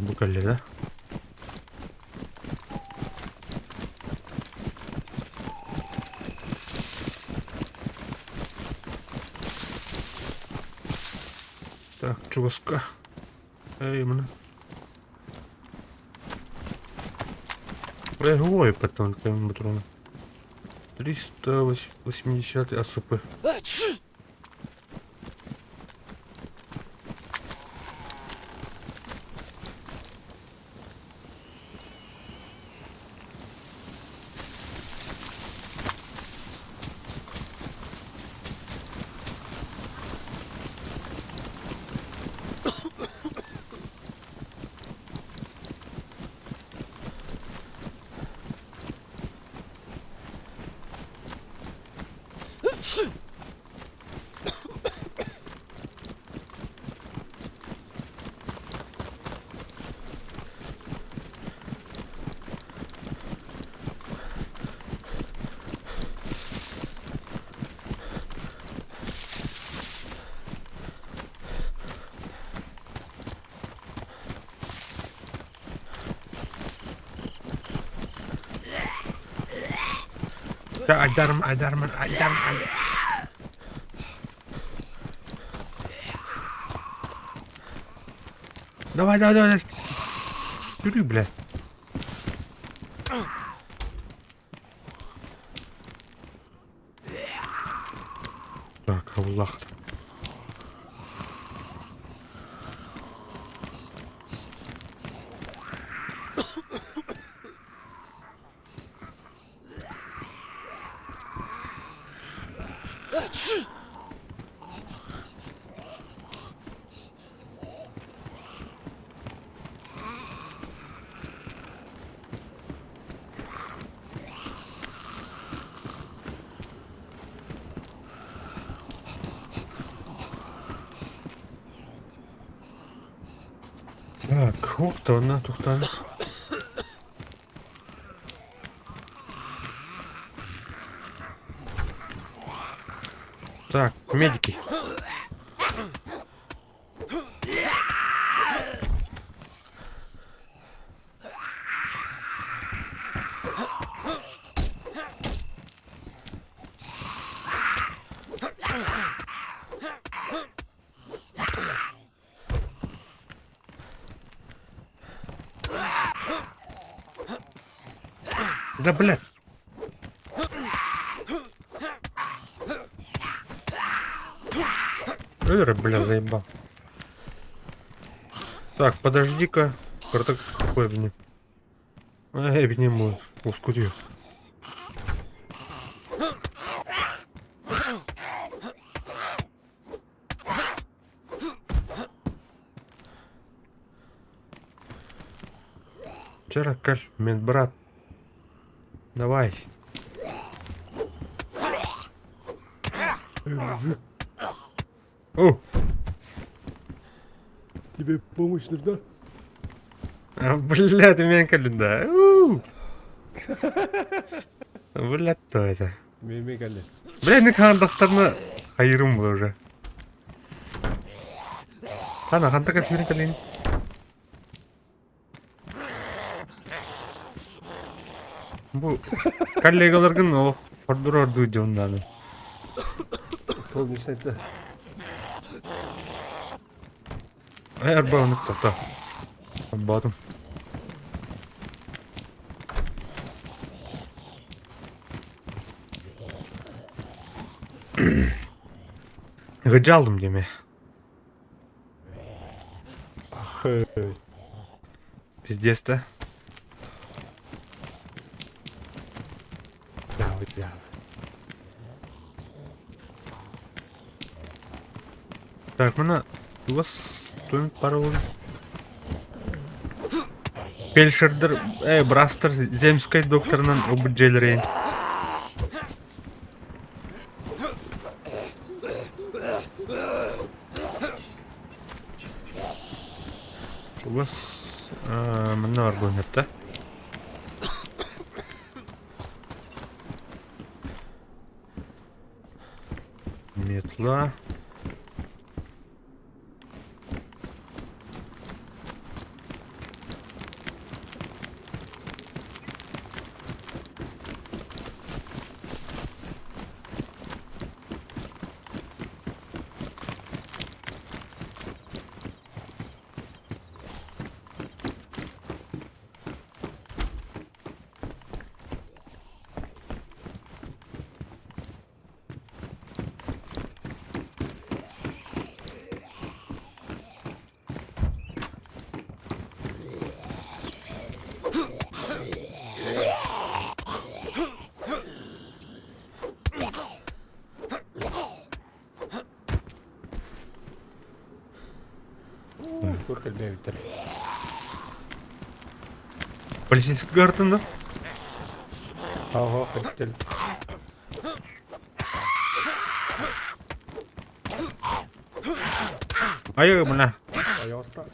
Бу кэллэ да? Так, чугаска. Эй, мына. Эй, ой, потом патрон. 380 АСП. Айдарым, айдарым, айдарым. Давай, давай, давай. Бери, бля. Так, Аллах. Так, ух, тухтан. Так, медики. Да, блядь. Эр, бля, заебал. Так, подожди-ка. Какой мне? Эй, не Ускудью. Вчера каль, медбрат. Давай. Эй, мужик, О, тебе помощь нужна? а, бля, ты меня календа. Бля, кто это? Меме кале. Бля, не хандахтарна хайырым был уже. Хана, хантака фюрин калин. Бу коллегаларгын о ордур орду дьоннаны. Солнечный да. Ай арбауны тоқта. Батым. Гыжалдым деме. Пиздец, да? Да, вот я. Так, мына чугас туймут бара буолла. Фельдшердэр, быраастар земскэй докторынан ылбыт дьиэлэрин. Чугас манна бар буолуон Метла. Туох элбээбиттэр. Полицейский гартында. Ага, хотел. Айы, бля. Пожалуйста.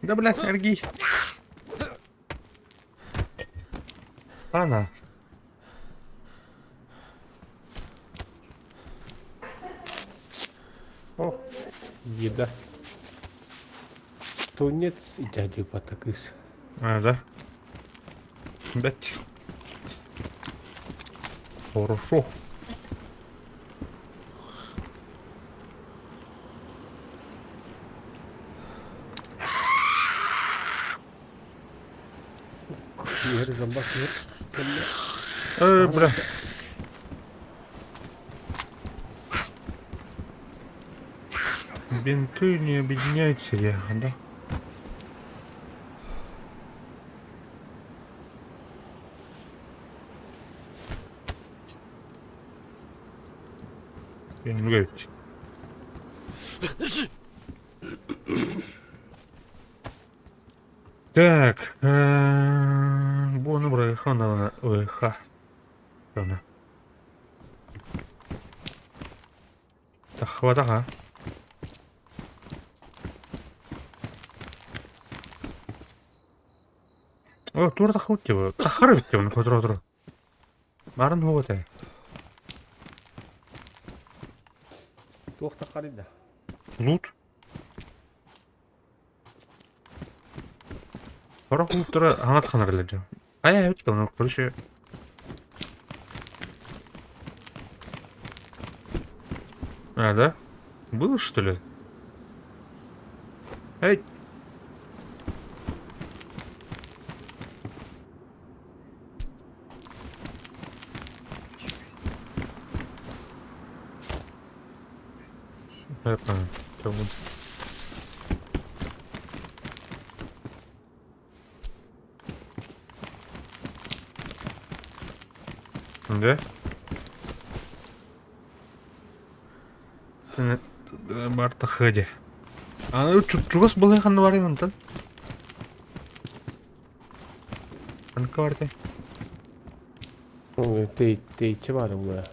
Да, бля, Сергей. Ана. О, еда. Тунец и дядя Батакыс. А, да? Бать. Хорошо. Yer zambak yer. Бля. Бинты не объединяются, я, да? Говорит. Так, буону бырайха ха. Таххыбатаха. О, тура таххыбыт тиба. Таххар эбит тиба, тура тура. Барын хуга этэй. Туох таххарый да? Лут. Сорох луттара хаҥат ханарылар дьон. Хайа эбит да, короче. А, да? Было, что ли? Эй! Я понял. Да? Барта ходи. А чугас былай ханна барый мантан? Ханка барты. Тей, тейче бар була.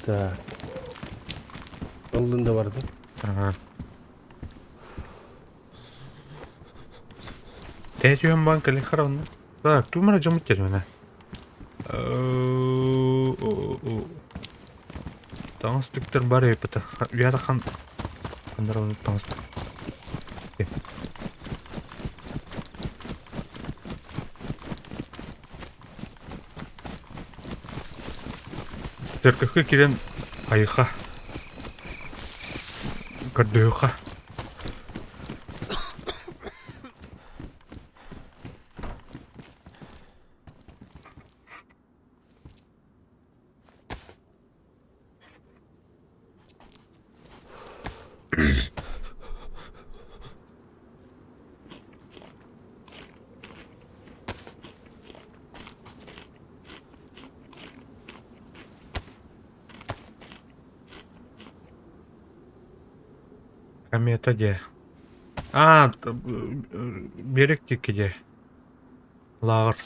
Так. Ылдын да барды. Ага. Тәтүйен банк или харавна. Так, тумара жамыт термена. Таҥас түктэр бар эбит Уята хан хандар таҥас. Церковька киирэн айыха. Көрдөһүөххэ. Комета диэ. Аа, берег диэки диэ. Лааҕыр.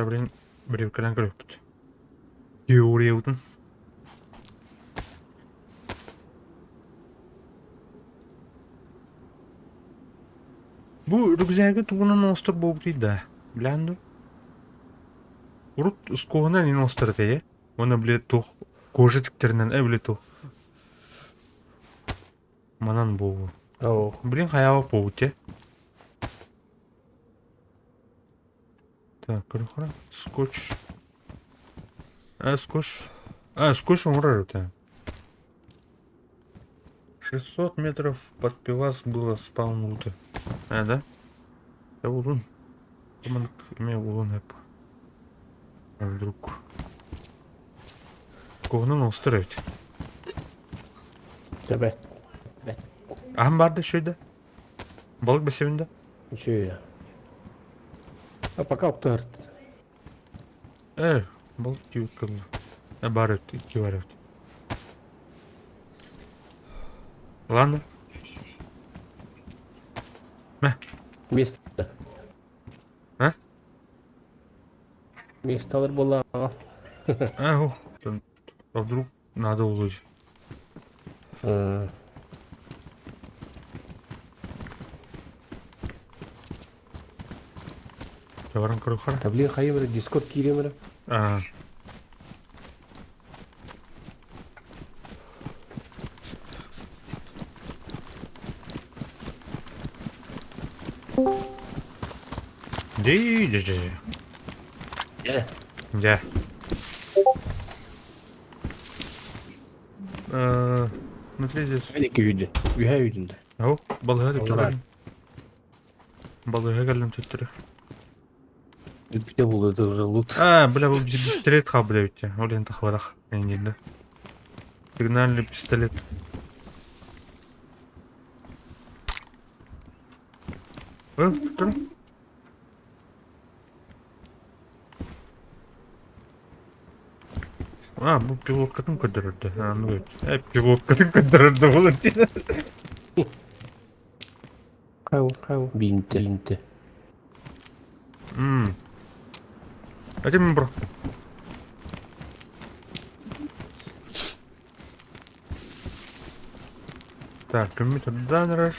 Блин, бревкалан көрүөхпүт. Теориябытын. Бу рюкзагы тугунан оҥостор буолбутуй да? Билэҕин дуо? Урут скоһунан иҥин оҥостор этэ ээ. Уонна били туох кожа тиктэринэн э били туох манан буолуо. Оо. Блин хайаабат буолбут дьэ. Так, көрөхөрө. Скотч. А, скотч. А, скотч оҥорор эбит. 600 метров под пивас было спаун лута. А, да? Да улун. Эмиэ улун эп. А вдруг. Куһунан оҥостор эбит. Төбө. Аһым баар да үчүгэй да? Балык бэсэбин да? Үчүгэй. А пока уктар. Э, балык тиийбит кэллэ. Э, баар эбит, икки бар эбит. Ладно. Мэ. Место. А? Местолар буоллаҕа. А, ух, а вдруг надо улучшить. Баран көрөхөр. Таблин хайы Дискорд киириэмэрэ. А. Дии, дии, дии. Дьэ. Дьэ. Смотри здесь. Икки үйдүн. Үһэ үйдүн да. О, балыга Аллараа. төттөрү. Балыга кэллим төттөрү. Бүппүтэ буолуо уже лут. А, бля, бу пистолет хаалбыт эбит. Ол иһин тахыбатах. Эҥиннэ. Сигнальный пистолет. Э, тур. А, бу пилоткатын көрдөрөрдө. А, ну, э, пилоткатын көрдөрөрдө болор диэн. Хайу, хайу. Бинте, бинте. М. А мин бро. Так, күммүт ырдаан эрэр.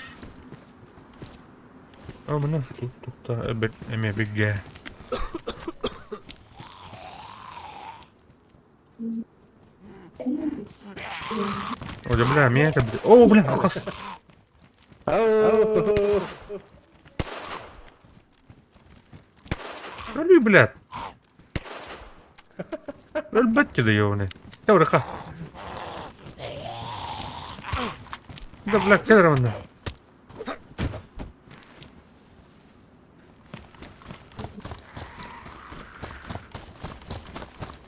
А, мына тутта эмиэ биггэ. О, бля, меня это... О, бля, алкас! Өлүү, блядь! Өлбөт да ёбаный. Теорика. Да, бля, кэлэр манна.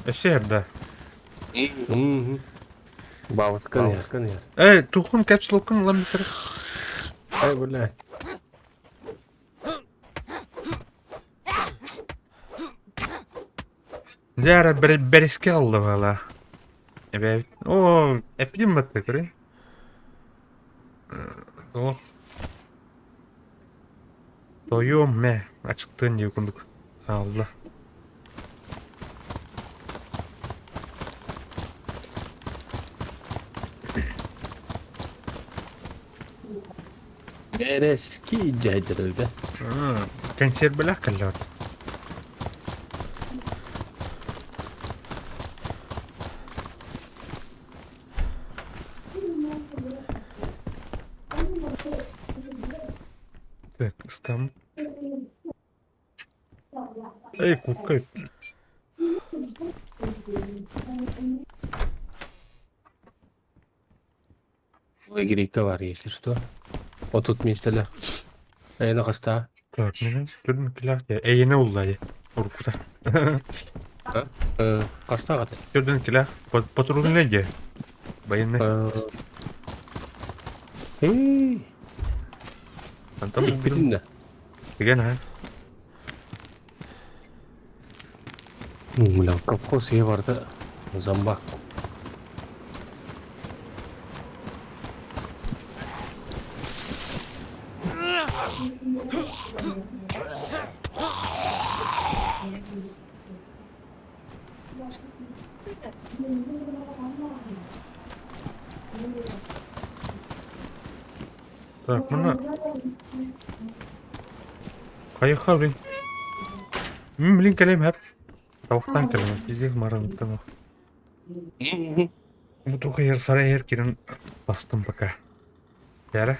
Өссө эрдэ. Бабыскан яскан я. Эй, тухун капсулкун ылан бисер. Ай, блядь. Дьэ эрэ бэрискэ ылла баҕалаах. Эбээбит. Оо, эппитим батта көрүн. Туох. Тойуом мэ, ачыктыан дии курдук хаалла. Эрэски дьайдырыга. Консервэлээх кэллэҕит. Так, там. Эй, курка. Лагерейка бар, если что. Вот тут миэстэлэр. Эйэни хастаа. Так, мин түрүн килээх дии. Эйэни улла дии. Уруккута. Хастаах этэ. Түрдүн килээх патрульный дии. Военный. Эй. Антон Иппитин да. Деген ha. Бля, колхоз е барды. Зомбак. Так, мына Хайха, блин. Блин, кэлиэм сөп. Тавахтан кэлиэм. Пиздец маран Бу ер сарай ер кирен бастым пока. Яра.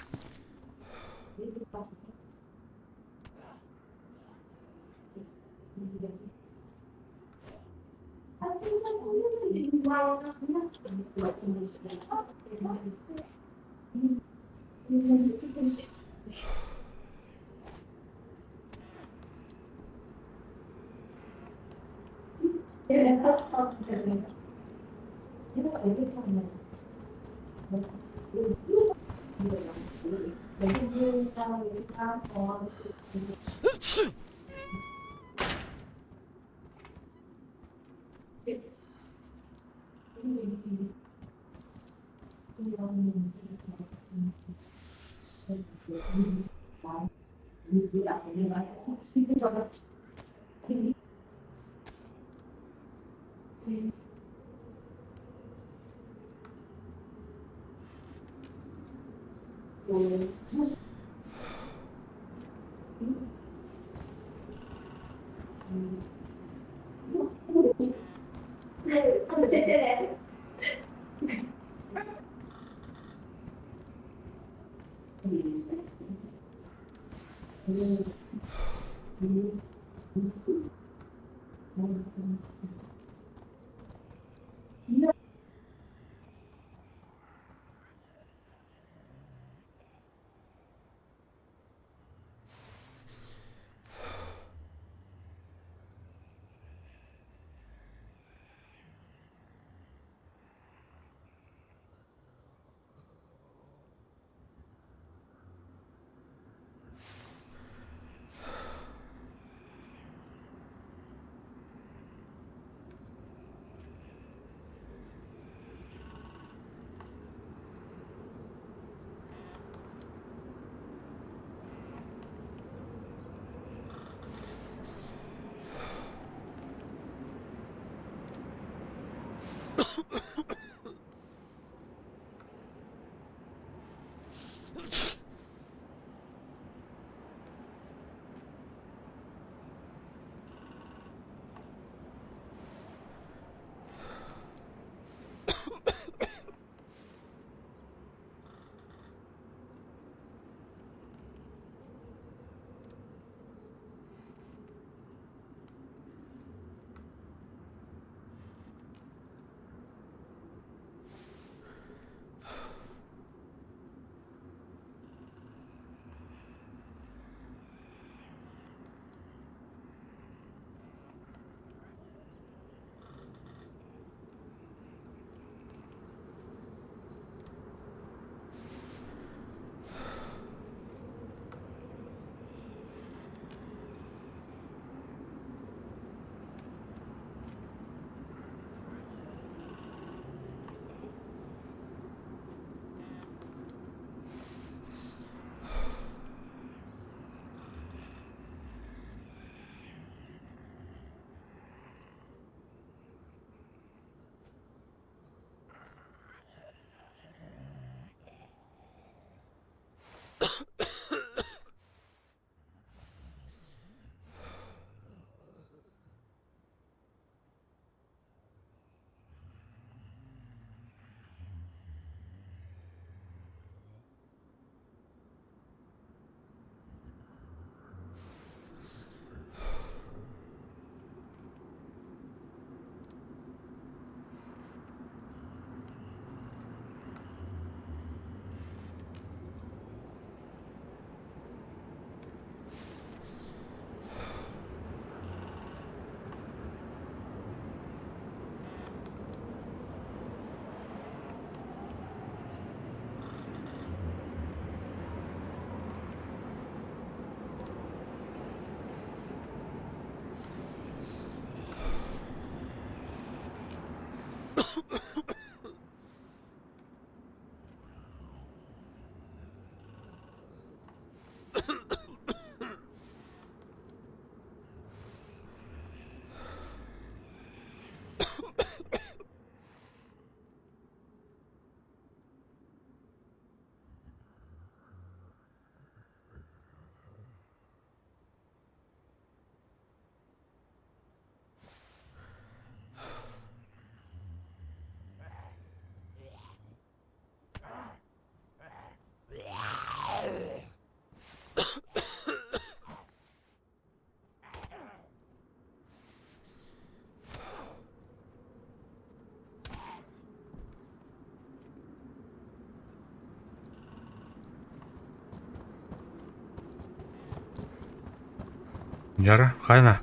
Яра, хайна.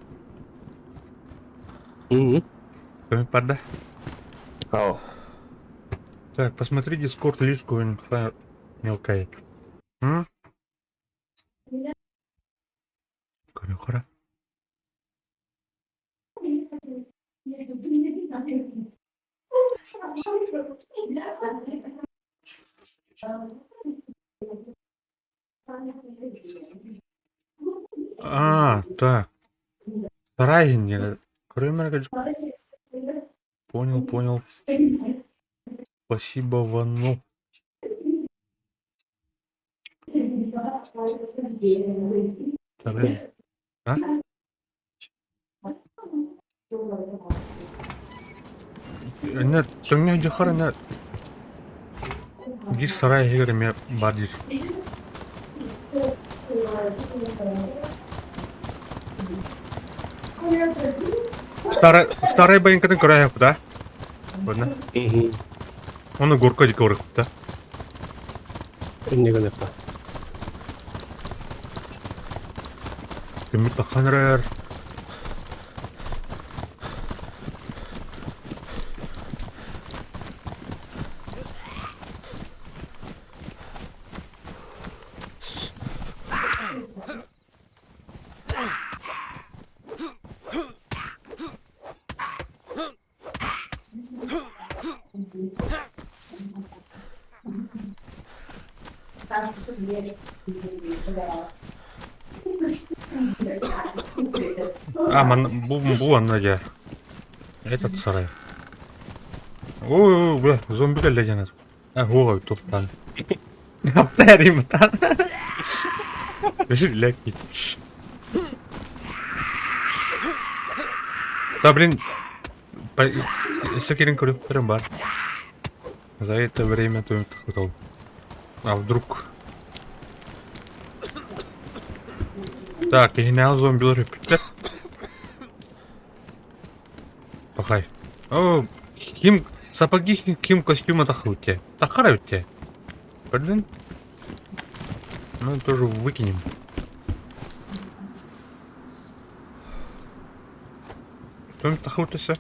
Мгм. Кто-нибудь барда? Ау. Так, посмотри Дискорд личку мелкая. М? Көрө-көрө. А, так. Сарай не. Понял, понял. Спасибо, Вану. Да, блин. А? Нет, төҥҥө дьахар биир сарай иһигэр эмиэ баар диир. Старай, старай байыҥкатын көрө да? Ладно. Оны горка диэки барыахпыт да? Инньэ гыныахха. Күммүт таххан эрэр. А, ман, бу, бу анна дьэ. Этот сарай. Ой, ой, бля, зомби кэллэ диэн А, һуох туохтаан. Аптарим тан. Бля, Да, блин, өссө кирин көрүөхтэрин бар. За это время то хотел. А вдруг? Так, киһинээх зомбилар өппүттэр. Пахай. О, ким сапоги ким костюма тахыбыт Тахара ведь Блин. Ну, тоже выкинем. Кто тахыбыт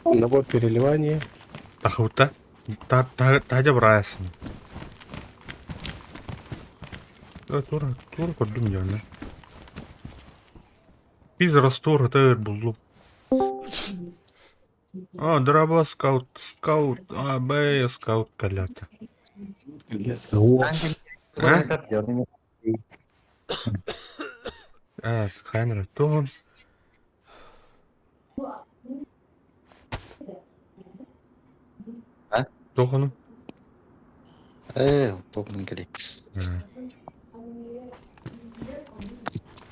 Набор переливания. Тахыбыта. Та та та брайсын. Тура тура көрдүм дьэ. Биз раствор это буллум. А, драба скаут, скаут, а, Б, скаут калята. О, А? А, хайнер, то А? Тохону. Э, помню,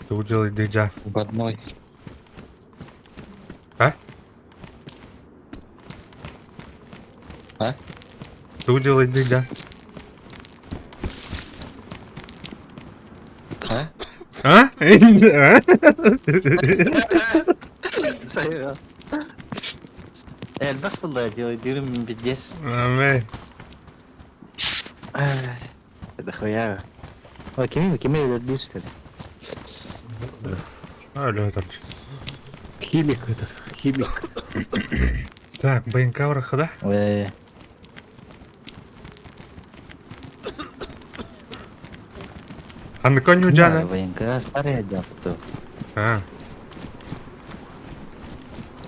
Ты делай дежа. В одной. А? А? Ты делай дежа. А? А? А? Элбэх буолла делай дырым пиздец. Амэ. Это хуя. Ой, кими, кими өлөрдүү что ли? А, Лётарч. Химик это, химик. Так, БНК да? Э, А на коню Джана? ВНК старый отдел то. А.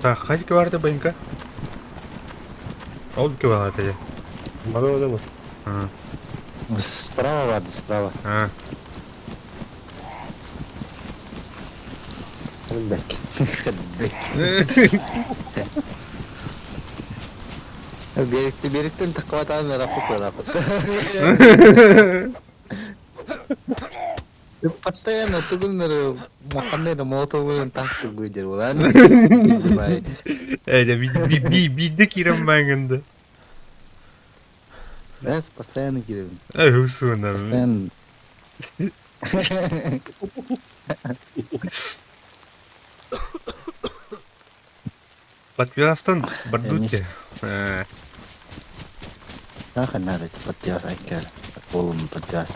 Так, хадик барды БНК. Ол кебалат эде. Мана одамы. А. Справа барды, справа. А. Бэк. Бэк. Биэрэкти биэрэктэн таххыбатаан ыраппыт ыраппыт. Постоянно тугуннары маханнары молотовын тастык быдер улан. Э, биирдэ киирэн бааҥында. Бэс постоянно кииребин. Э, усуна. Постоянно. Подпиастан бардутте. Э. Нахуй надо эти подпиас айкер. Полум подпиас.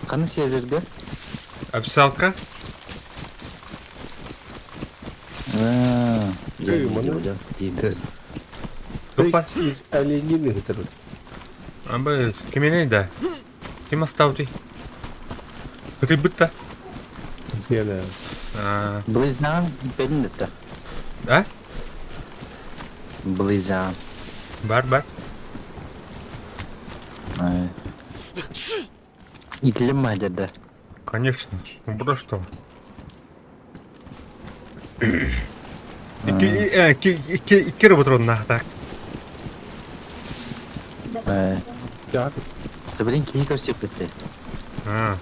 Ханна серверге? Официалка? А, я Ты, не маны. видел, да. Тупа. Из оленины это. Абы кимени да. Ким остался? Ты бытта. Диана. А, Близан бедин да. А? Близан. Бар бар. Итлем да. Конечно. Ну что? Икки роботрон так. Так. Да блин, киһи көрсүппүттэ. А,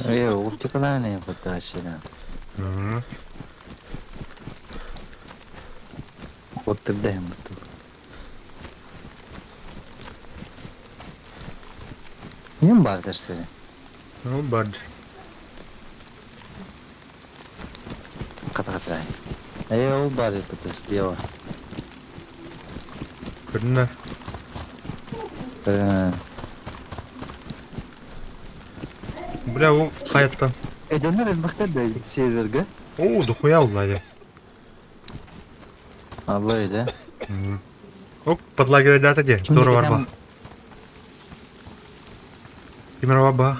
Э, оптикалааны вообще да. мгм. Вот тогда им тут. Нем бардыр сeni? Ну, бад. Ката-ката. Э, ол бар это слева. Көрдүнэ. Э, Бля, ол қаяттан. Эденер элбэхтэр да серверге. О, дохуя улады. Аллай да. Оп, подлагивает де. Здорово, арба. Кимер ба.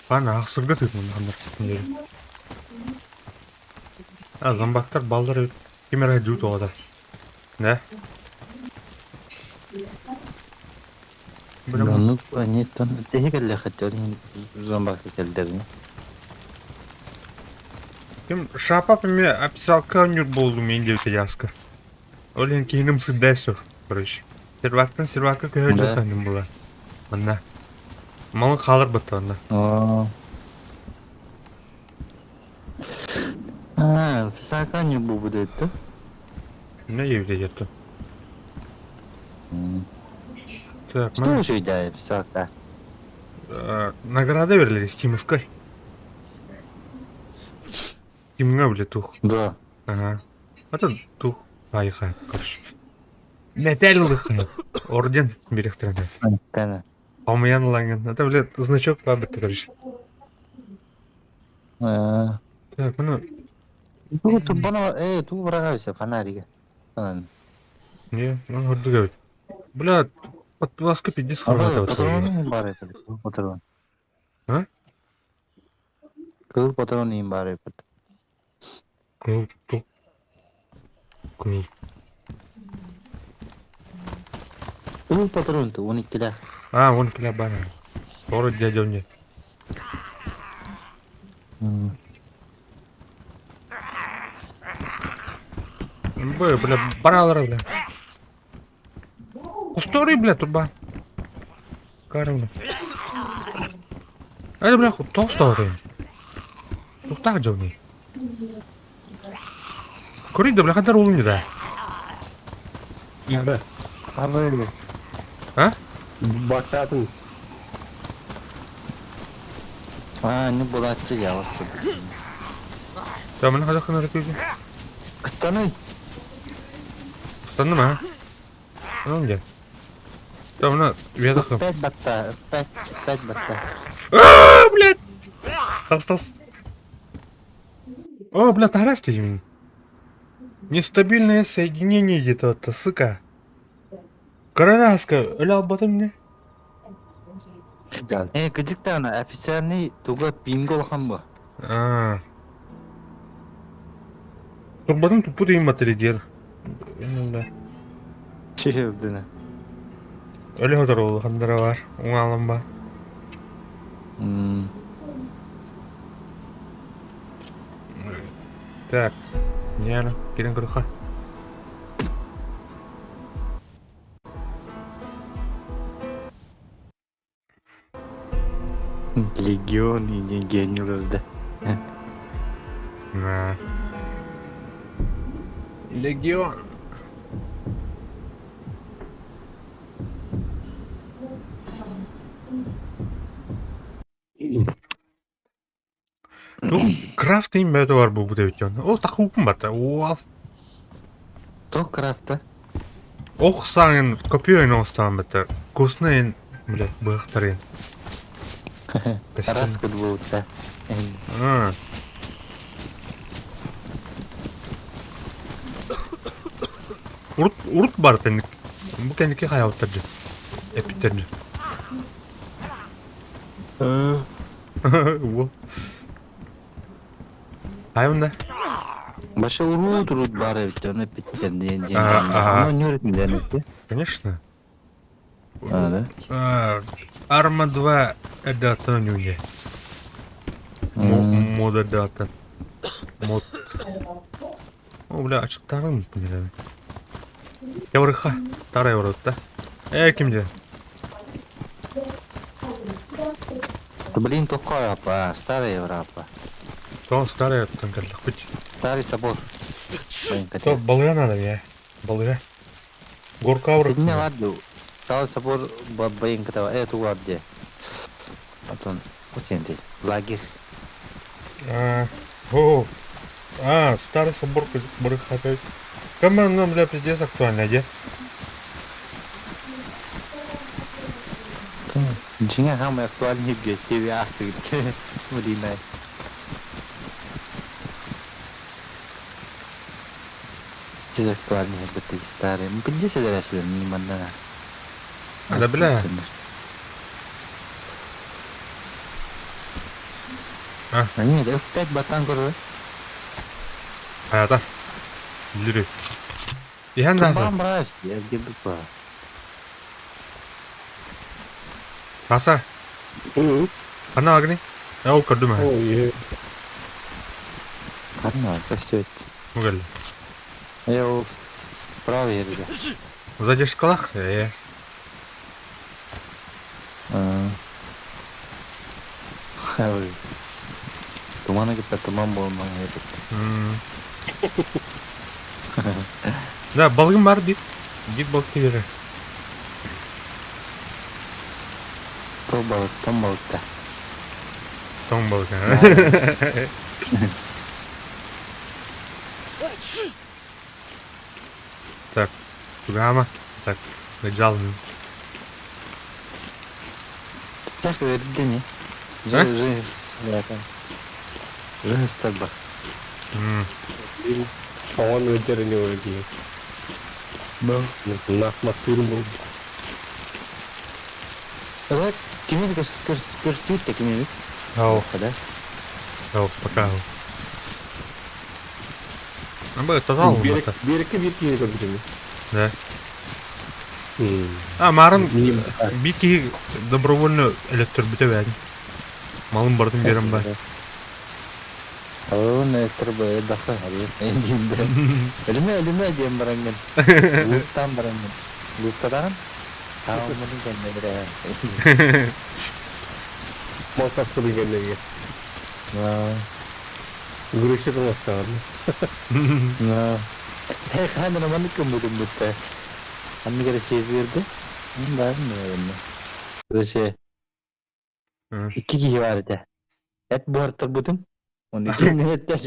Ана ахсырга тык мын хандар. А, зомбактар балдар кимер жут ода. Да? Бля, Ну, они там техникале хотели зомбак келдерни. Ким шапап эме описалка нюр болду мен деп яска. Олен кейиним сыдайсыр, короче. Сервактан сервакка көһө Да. жасанным була. Манна. Малы қалыр бітті онда. О. А, писака не будет, да? Не евде жетті. Так, Что мына, еще идея писака? награда берилер Стимовской. Стимга, бля, тух. Да. Ага. Это тух. Айха, короче. Металлыха. Орден берехтірді. Кана. Алмаян ланген. Это, бля, значок пабыт, короче. А. Так, мына, Ту тубана, ту врагався фонарик. Фонарик. не, ну, гордыга. Бля, подпиласка пиздец хорошая. Патрон бар это, патрон. А? Кыл патрон им бар это. Кыл, тух. Кыл. Кыл патрон то 12 лях. А, вон кля бара. Город дядя мне. Бля, бля, баралара, бля. Кустори, бля, турба. Каравна. Это, бля, толстый. Тухтах жовни. Кури, да, бля, хандар улын да. Да. Абы. А? Бактатын. А, не булатчы я вас тут. Да, мен хазах на рекузи. Останови. Устанным, а? Ну, где? Там, на, я 5 батта, 5, 5 батта. А, блядь! Тас, тас. О, бля, тарас деймин. Нестабильное соединение где-то, сука. Карараска, өлө албатым не? Э, кыдьык даҕаны официальный туга пинго улахан бу. А. Турбатын туппут иһин батарейдиэр. Чилдина. Өлө хотор улахандара бар. Уҥаалан ба. Так. Яна, кирен көрөхө. Легион и не генийлер да. На. Легион. Тух крафтин бөтө бар бу бут эбит. Ол тахупун бата. Уол. Туох крафта? Ох саҥын копиойн оҥостон бата. Вкусный, бля, быахтарын. Раз будто. А. Урут урут бар тенник. Бу кэнники хайабыттар дьэ. Эппиттэр дьэ. Уол. Хайбында? Баша урут урут бар эбит, оны эппиттэр диэн диэн. А, Ону ньүрүт билэн эппи. Конечно. А, да? А, Арма 2 дата нюне. Мода дата. Мод. О, бля, ачыктарын билем. Яврыха. Тарай урутта. Э, кимде? Блин, тоххой апа, старая Европа. То старая там каллах бит. Старый собор. Блин, То балыга надо я. Балыга. Горка урут. Итиннэ бар дуу. Старый собор блин, ката э тугар де. Потом, вот лагерь. А, о, а, старый собор барыха опять. Кому нам, бля, пиздец актуально, де? Дьиҥэ хаамай актуальный тебе астыгыт. Блин, ай. Сез актуальный бит старый. Пиздец эдэрээсилэр не манна. Да, бля. А. А нет, F5 батан көрөр. Хаята. Билири. Иһэн даса. Тумбан браш, я где бы. Аса. Ана агни. Я ол көрдүм аа. Ой, Карна, костёт. Мугал. Я ол справа ерде. Задержкалах. Э. Ой. Туманы кытта туман болмай этот. Да, балыгым бар дип. Дип балык бере. То балык, том балыкта. Тоң балык. Так, тугама. Так, жалын. Так верди не? А? Жизнь, Жизнь стаба. Он өтеріне өлді. Нахматтырым болды. Это кимин көрсөтүт да кимин? Ау, Да. ау, пока. Абы тотал. Берекке бир киһи көрбүтүм. Да. А, марын бир киһи добровольно электр бүтө бәдин. Малым бардым берем ба. Салон электр бу даха эндинде. Элеме элеме диэн барангын. Луттан барангын. Луттадан тааммын кэннедре. Малтасы дегеннеге. Гүрөшө тыңластаган. На. Hey, ханна маннык көмүдүм бүтте. Анны кере сезберди. Мен барын эми. Өсе икки киһи бар этэ. Эт буһартар бутум. Оны кимне эттес.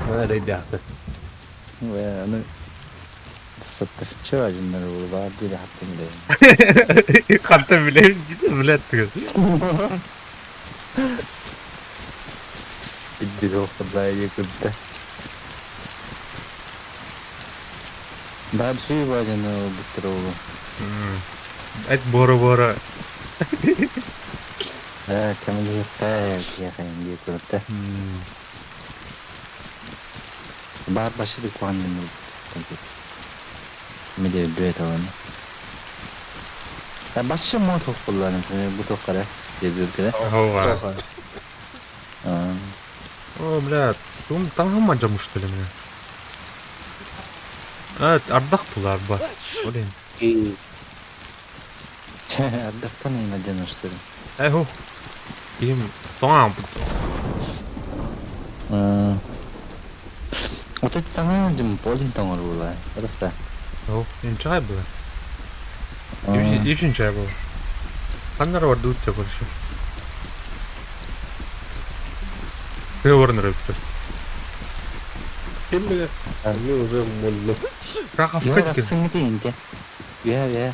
Рейдяхты. Аны саттырчы ажыннар бул бар диде хаттым биле. Хатта билем, билет деген. Билбит курдайы кытта. Дальше Вадина быстро. Эт бора-бора. Да, кэмэлиэхтэй киэхэйин дии курдук. Бар башыды куаннын Меде бөт аланы. Башы мот хохпуллар, например, бу тохкара дебүргере. Ага. О, бля, тум там манжа муштали меня. А, ардах булар ба. Блин. Ардахтан инаденушсыр. Эху. Им тоңам. Вот это таҥа дим полин тоҥор була. Ырыхта. О, инчай было. Ичинчай было. Ханнар бар дутся көршү. Ты орын рөптү. Ким билэр? Мин уже муннум. Раховка деген. Сыңы инте. Я я.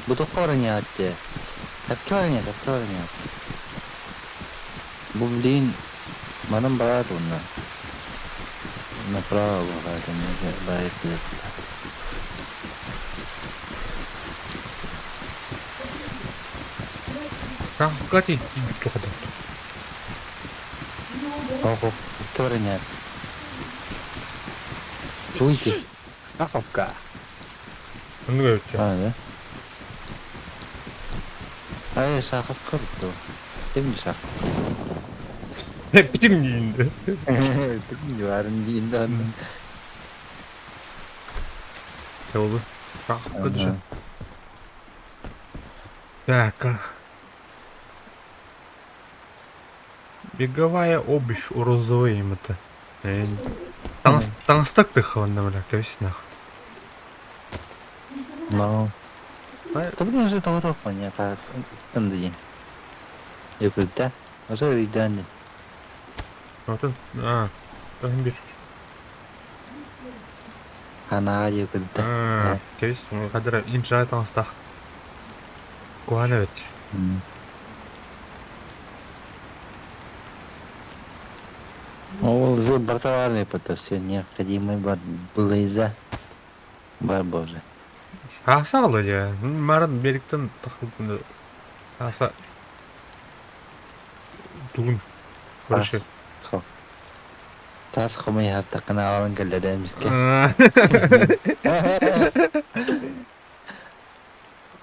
Бу тоххор не атте. Тапкар не, тапкар не. Бу блин, манан барат онна. Направо барат, не байып. Раховка ти тоқыды. Ого, тапкар не. Чуйте. Раховка. Онды өтті. А, да? Ай, шаховка бітті. Ким шаховка? Бітім дейінді. Бітім барын дейінді. Oldu. Раховка düşün. Так. Беговая обувь у розовой им это. Таңстак тыхванна, бля, кәвис нах. Но. Ай. Та блин, же того поня, па тынды. Якүлтә. Ошо өйдән. Отын, а, тахын бир. Ханага якүлтә. А, кәвис, кадыр инча таңстак. Куана бит. Ол же бартоварный это все необходимое бар было из-за бар боже. Аса алы я. Маран бериктен тахылды. Аса. Тугун. Короче. Хо. Тас хомай хаттакына алан келдеден бизге.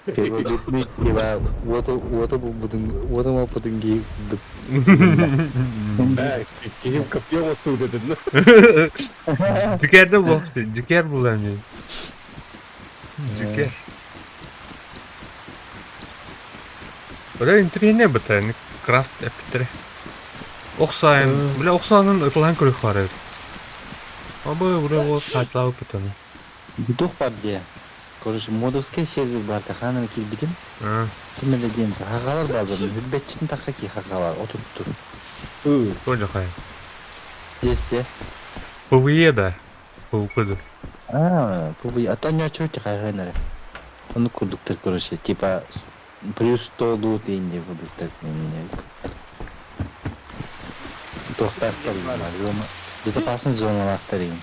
Уоту бутун уоту мопутун ги Бә, киһим копьем осту дедин. Дүкәрде бол. Дүкәр булар мен. Дүкәр. Бля, интернет бит, крафт эптер. Оксайын, бля, оксанын ытылан көрөх бар edi. Абы, бля, вот сайтлап бит. Дух бар де. Короче, модовский сервер бар та ханыр килбитим. Кимеле ден хагалар бар бир. Хүлбетчитин такка ки хагалар отуруптур. Тоже хай. Здесь те. PvE да. PvP да. А, PvE. А то не чуть хайгайнер. Оны курдуктар, короче, типа плюс 100 лут инде курдуктар. Тохтар Безопасный зона лахтарин.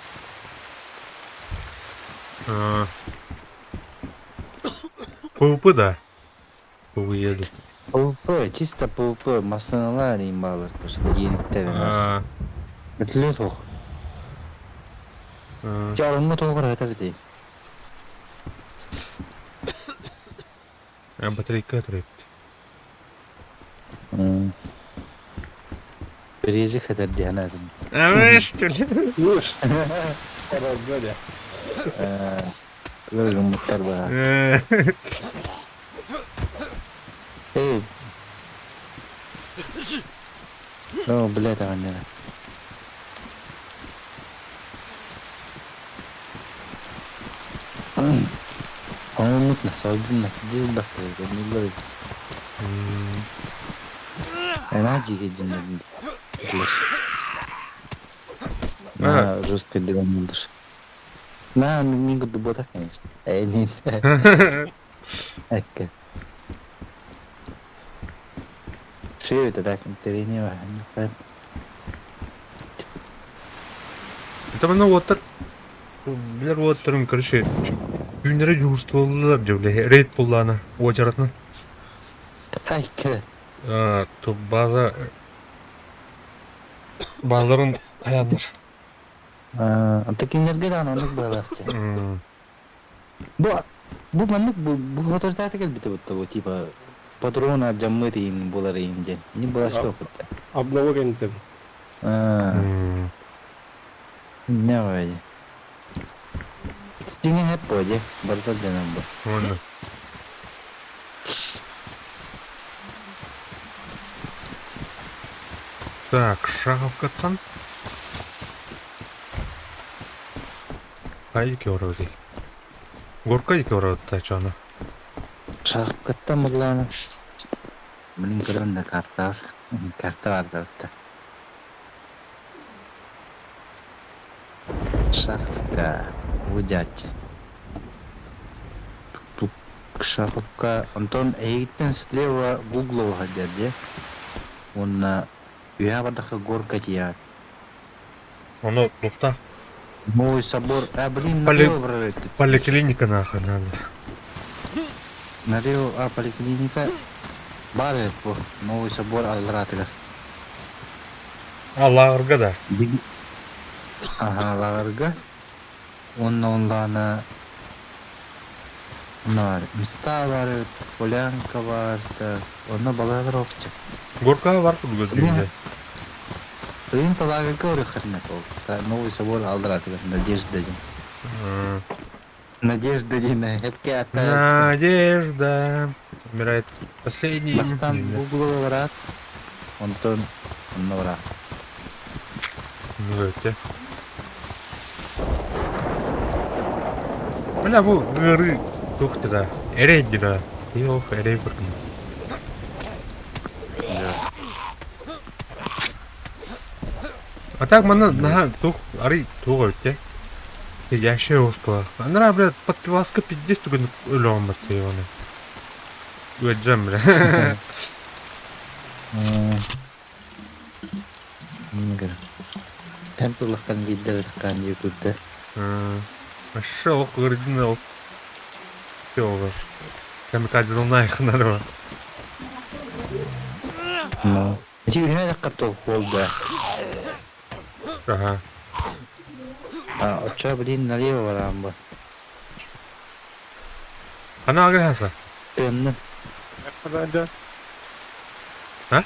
PvP да. PvE да. PvP, чисто PvP, масыналар имбалар, короче, геликтер. Бүтле тох. Жарымы тоғыр айтар дей. Батарейка тұрып. Берези хәдәр диханадым. А, что ли? Карагоня. Böyle umutlar var. Эй. О, блядь, а Умутна, сабына, дез бакты, не говори. Она жиге жинадым. На жестко диванылдыр. На, мен күдді бота, конечно. Эй, не. Әкке. Шею это так, интернет. Это манна уоттар билэр уоттарым короче түүннэри дьуһурстволлар дьэ бля рейд буоллаана уочаратынан. Хайка. База бааларын хайааннар. Антакиннерге даҕаны оннук быһалаахчы. Бу бу маннык бу бу соторутаата кэлбитэ бутта бу типа патрон алдьаммыт иһин буолар иһин диэн. Не была что опыта. Обнова кэнниттэн. Не вроде. Дьиҥэ хэп буо дьэ, барыта алдьанар бу. Уонна. Так, Шаховкаттан Хайа икки Горка икки чаны. Шаховкаттан буоллаҕына Блин, көрөн да карта бар. Карта бар да Шаховка Удяччы. Шаховка онтон эһигиттэн слева Гуглова сылдьар дии. Уонна үөһэ бардахха горка тиийэҕит. Ону туохтаах? Новый собор. А, блин, налево барар эбиккит. Поликлиника нахуй надо. Налево, а, поликлиника баар эбит бу. Новый собор аллараатыгар. А, лааҕырга да? Аһаа, лааҕырга. Уонна онлаана бар, Мста бар, Полянка бар, так, онно балыһалар оохча. Горкаҕа бар курдук дии. Блин, лагерьга барыаххытына Новый собор аллараатыгар Надежда диэн. Надежда диэн эпке аттаах. Надежда умирает последний. Бастаан Гуглова бараат, онтон онно бараат. Ну, это. Бля, бу ыарыы туох да эрэй да. Йох, эрэй курдук. А так манна наһаа туох арый туох эбит Ящая успела. Анара, блядь, подпиваска пиздец түгэн өлөҕүм баттыы оны. Ыадьам, бля. Темплахтан биирдэ ытыккаан дии курда. Вообще ох ыырдын ол. Все Камикадзе Ну. Ити үһүнэ дакка туох буолда? Ага. А, оччо блин налево бараан бу. Ана аграса. Тыынны. А?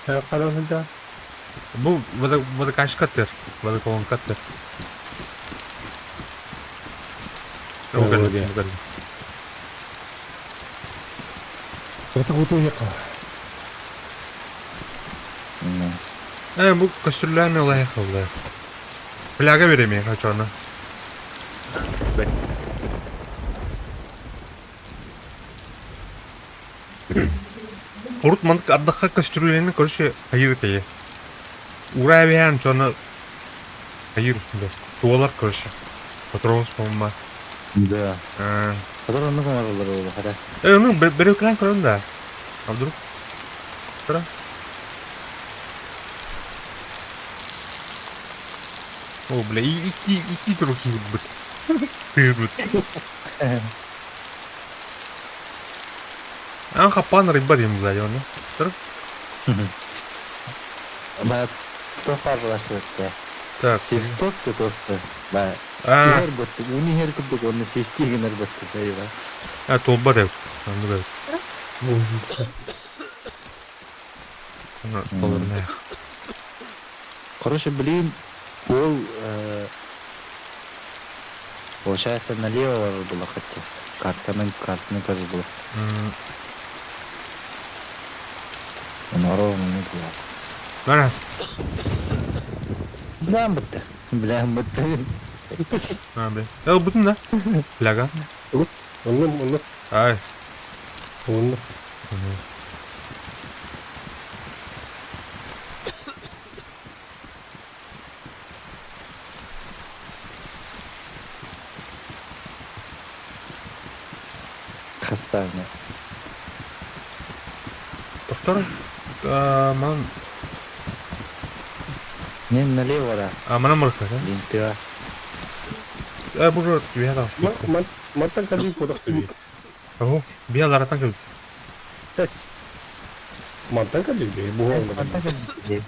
Хара сылдьа. Бу водокачкаттыр, водоколонкаттыр. Ой, Э, бу көстүрлээн ылайа халла. Фляга береме хачана. Урут маннык ардахха көстүрүүлэни короче хайыр тэйэ. Ураа биһээн чоно хайыр туолар короче. Патрон спомма. Да. Патрон оннук оҥороллор буолуо хата. Э, ну, береклэн көрөн да. А вдруг? Тара? О, бля, икки, икки турук киирбит. Тыырбыт. Аан хаппаан арыйбат им, бля, оны. Тара? Ба, туох баар буолааччыбыт Так. Свисток туох ба. А, Иһэр быттык, уну иһэр курдук уонна свистии гынар быттык, сайыба. а, туолбат эбит. Оннук эбит. Толорунайах. Короче, блин, ол получается налево было хотя. Картаны, картаны тоже было. Он ровно не было. Раз. Блям бытты. Блям бытты. А, бля. Э, бутын да? Фляга. Онно, онно, Ай. онно. Хаставня. Повтор. Ман. Не налево ра. А, манан барыахха, да? Блин, тыа. Э, бу же үөһэ таҕыспыт. Мантан кэлии кодах түбүй. Оһо, биэ аларатан кэлбит. Мантан кэлии биһи буһуоҥна Мантан кэлбит.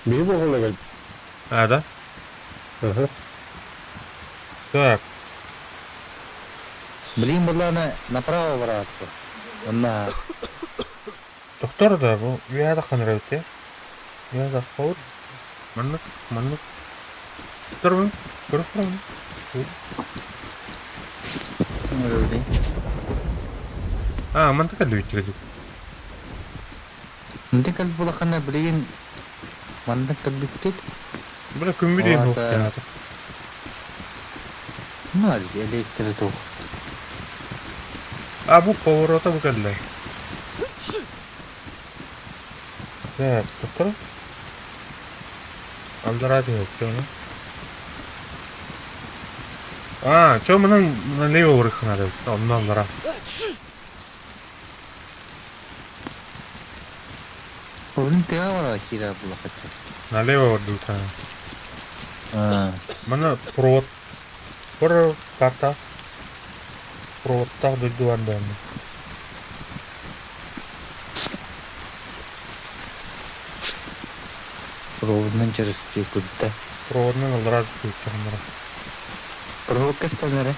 Биһи буһуоҥна кэлбит. А, да? Ага. Так, Блин, была направо бараатты. Онна Доктор да бу үөһэ тахсан эрэбит ээ. Үөһэ тахсабыт. Маннык, маннык. Доктор көрө турабын. А, манта кэллибит кэлбит. Мантан кэлбит булахана билигин манна кэлбиккит. Бля күммүт диэн суох диэн Ну, электро туох. А бу поворота бу кэллэ. Так, доктор. Аллараа түһүөхчэ ону. А, чё манан налево барыахха наада эбит. Онно аллараа. Блин, тыа бара киирэ булахаччы. Налево бардыбыт. Маны провод Пор карта проводтаах дойду бар даҕаны. Проводынан через кудта. Проводынан ылларар күүттэхиннэрэ. Проводка станара.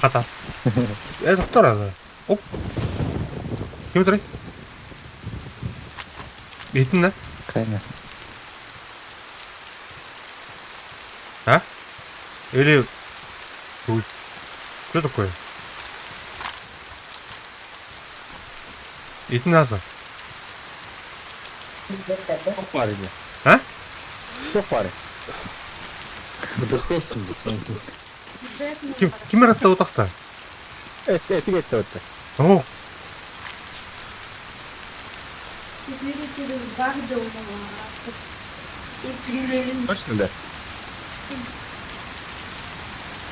Хата. Э, доктор ада. Оп. Ким турай? Иһиттин да? Кайна. А? Или... Что такое? Итин аса. Туох баар ини? А? Туох баар? Бутырпесин Ким, ким ыратта утахта? Этик этте О, Точно да?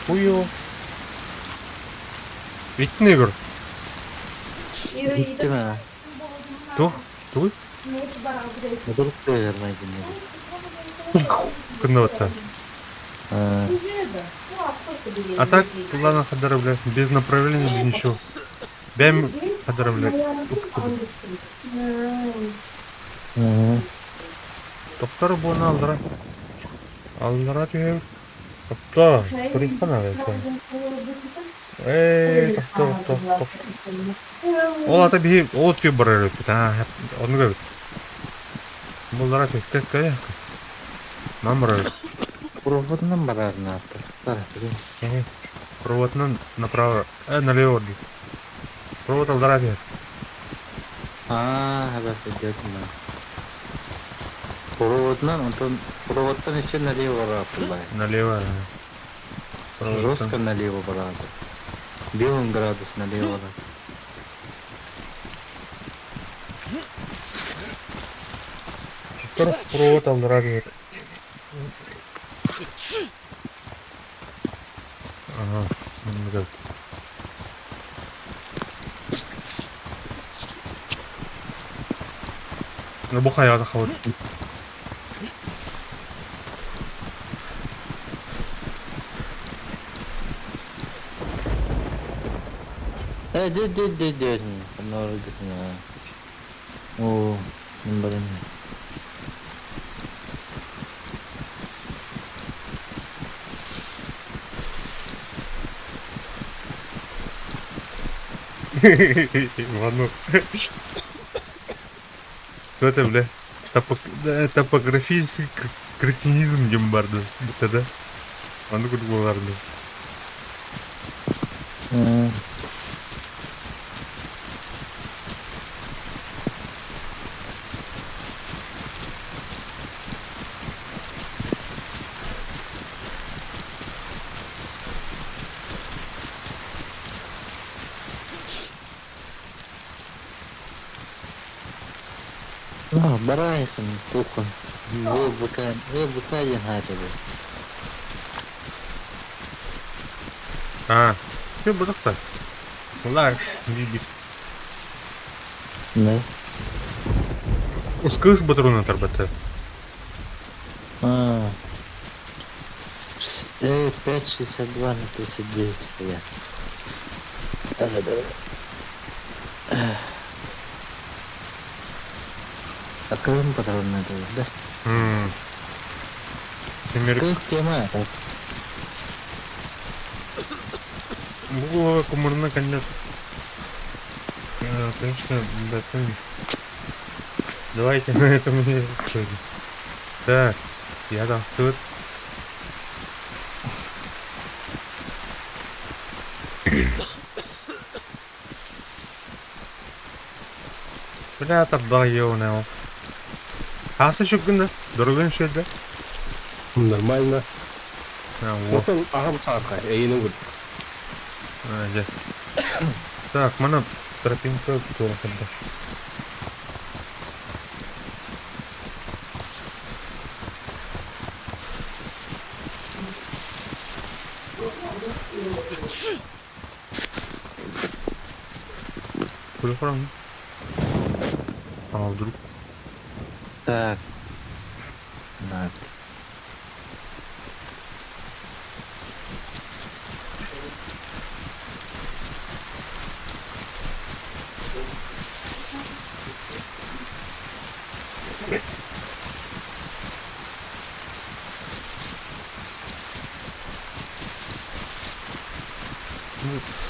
Хуё. Иттин Егор. Иттим аа. Туох? Тугуй? Модур тыгырмай диннеги. Кынныбатта. А так, ладно, хадара, блядь, без направления, без ничего. Бэм хадара, блядь. Доктор буона аллара. Аллара түһэбит. Тохтоо, туриха надо это. Эй, тохтоо, тохтоо, тохтоо. Ол ата биһи ол тү барар эбиппит. Аа, оннук эбит. Буллара түһтэ кэ. Ман барар. Проводынан барар наата. Бар. Проводынан направо, налево дии. Провод аллара түһэр. Аа, эбэт идет на. Проводынан, онтон проводтан еще налево барар Налево. Жестко налево барар. Белым градус налево. Провод аллара түһэр. Ага, оннук эбит. Бу хайаҕа хабыт. Э, дэ дэ дэ дэ. О, блин. Ивану. Что это, бля? Топографический кретинизм диэн баар дуо? Бүтэ да? Маннык курдук буолар дуо? А, барайхын, тухын. ВБК диэн хаатыбы. А, все бодохтой. Лаш, видит. Да. Ускыыс ботуруна тарбата. А, 5,62 на 39 я. Я задал. Открытым патронный это, да? Тимир тема. Бу кумурна конечно. Конечно, да, Давайте на этом и Так, я там тут. Бля, тарда еунел. Хаса чуккында, дорогын шөдө. Нормально. Отон ағам сағатқа, әйелің күр. Дьэ. Так, мана тропинка туора турда. Куда храм? А, вдруг? Так. На.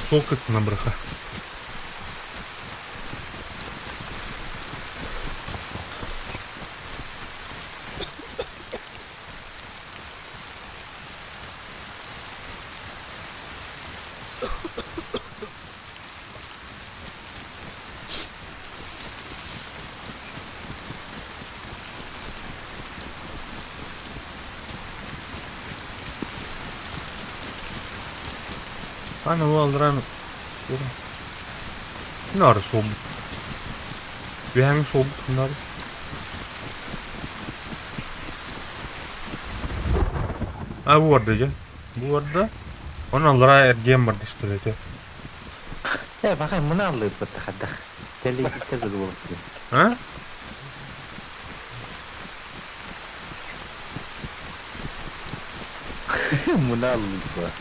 Суол кыттына быраха. Аны уалдыран Нары суолбут. Үөһээҥи суолбут ханнаары. А бу барда дьэ. Бу барда. Онон аллараа эргийэн барда что ли этэ. Э, бакай мына аллыыппыт хадах. Тэлийбиттэр да буолуп. А? Мына аллыыппа.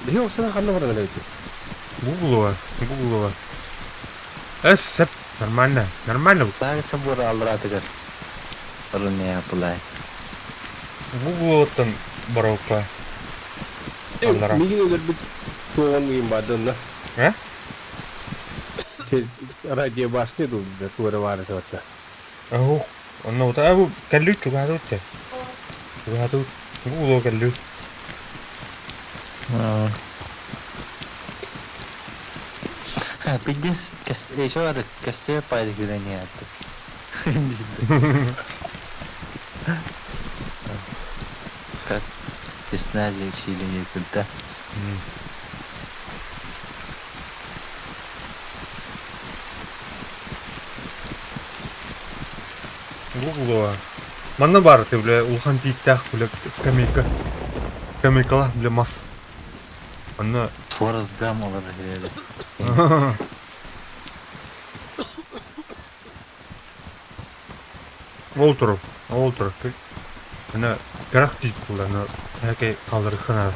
Биһи оксана ханна баран эрэбит? Гуглова. Гуглова. Эс, сеп. Нормально. Нормально. Бары собор алларатыгар. Орун пулай. Гугловаттан баралка. Аллара. Мигин өлөрбүт туоҕун ыйын бардынна. Э? Радио башни дуу туора баара табатта. Ох, онно ута бу кэллүү чугаһатыбыт чэ. Чугаһатыбыт. Гуглова кэллүү. Пиздец, еще надо костер пайда күрәне атты. Как спецназы учили не куда. Гуглова. Манна баар ты, бля, улахан тииттээх, бля, скамейка. Скамейкалаах, бля, мас. Онно Форест Гам олар кирели. Ол турар, ол турар. Ана кырах тиит буолла, аны эһэкэй хаалларыахха наада.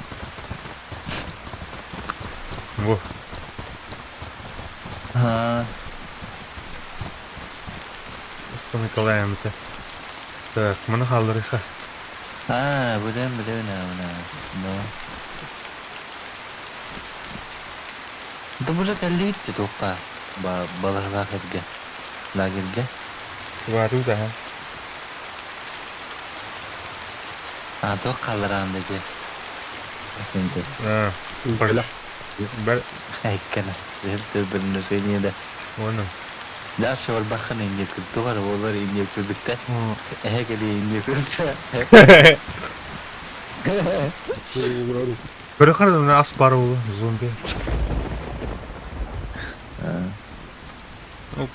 Во. А, Скамейкалаем это. Так, маны хаалларыахха. а, билем, билем, на, на. Да уже калитти тоққа. Ба балалар эрге. Лагерьге. Чугаатыбыт аха. А, тоқ қалыран деже. А, Бөлөх. бер Айккана. Жер бір нөсөйне да. Оны. Дальше бар бахан инде күрдү олар инде күрдүктэ. Эхе инде күрдү. Көрө ас бар болу, зомби.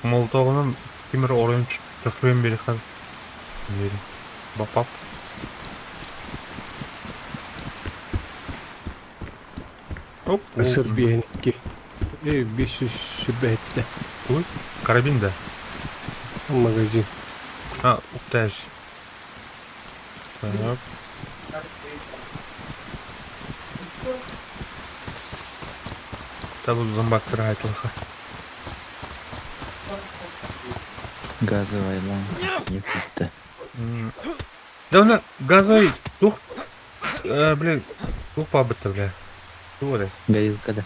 Молотоҕунан тимир оройун чочуйан биэриэххэ диэри. Бап-бап. Оп, Сыр биэһин ки. Бес жүз сүрбэһиттэ. Карабин да. Магазин. А, уктаешь. Так. Табыл зомбактар айтылха. Газовая лампа не кутта. Да она газовый тух, блин, тух пабыта, бля. Туох эрэ? Горилка да.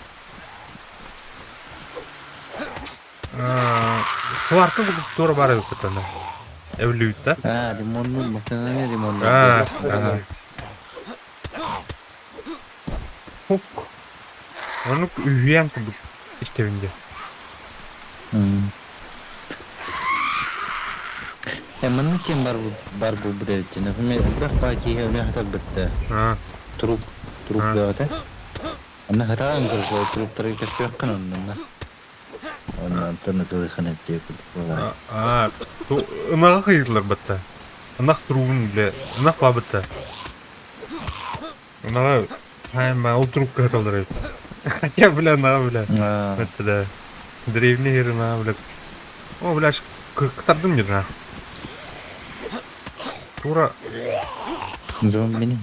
Сварка курдук туора баар эбиппит аны. Эбиллибит да? А, ремонтнуур, массыынаны ремоннуур. Аа, аа. Оннук үһүйээн курдук истэбин дии. Э, маннык киэн бар бар буолбут эбит Например, элбэх баа киһи өлө хатарбыт труп труп бөҕөтө. Онно хатаан көрсө труптары көрсүөххүн оннунна. Онно онтон ытылыхын эптиэ курдук буолар. Аа, ынаҕа хайыылар батта. Ынах трубун бile, ынах баабытта. Ынаҕа сайын ол трубка хаталлар эбит. Хотя, бля, ынаҕа, бля. Это да. Древний ынаҕа, бля. О, бля, кытардым дьэ Тура. Зомбини.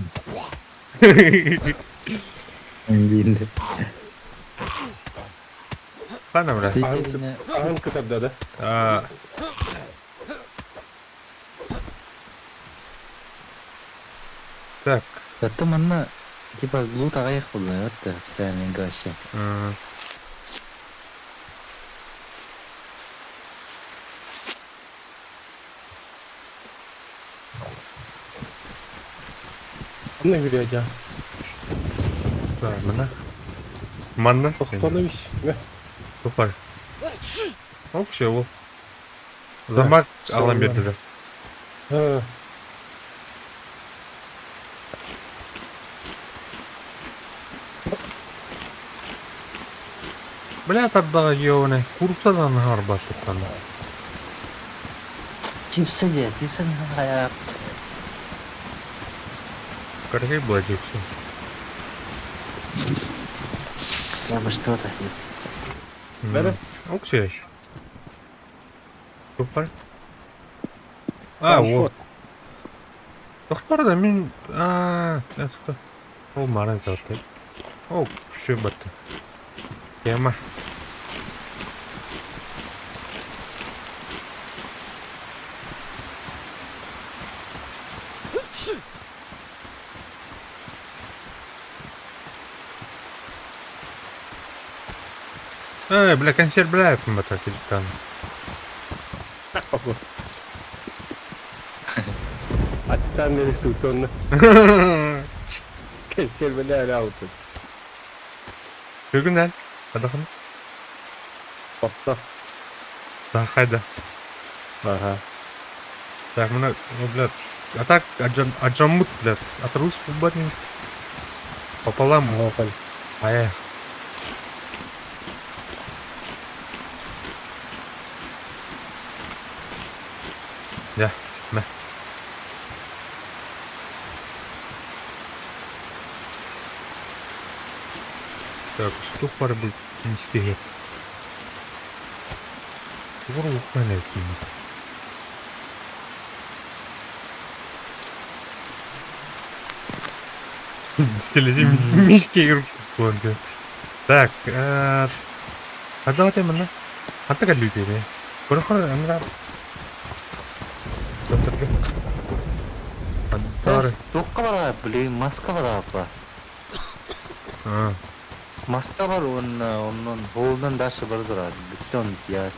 Биирдэ. Хана бля. Аһын кытарда да? Так. Зато манна типа лут аҕыйах буолла да официальный вообще. Ханна үрүө Манна. Манна. Тохтонович. Тупар. Ол все ол. Замак алан бердилер. Бля, тардаҕа дьиэҕинэ куурусса да наһаа туттанна. Чипсы дьэ, чипсы хайа. Каргай была чипсы. Я бы что-то. Бәрі? Оксия. Тупар. А, вот. Тохтор да мин а ол марын тахты. О, все батты. Тема. Эй, бля, консерв, бля, бата там. Аттан neresi utandı. Консервелер алты. Бүгүн Адахан. Тохто. Так, хайда. Ага. Так, мына, ну, блядь. А так, аджамут, блядь. Отрус бубатник. Пополам. Ая. Я, на. Так, что пора будет не Тугур кийин. Мишки Так, Хадалате манна. Хатта каллүүтэ. Көрөхөр ангар. Доктор. Антар. Туохха бараа, блин, маска бараа. А. Маска бар уонна оннон холунан дальше бар турар. Бүттэ он я.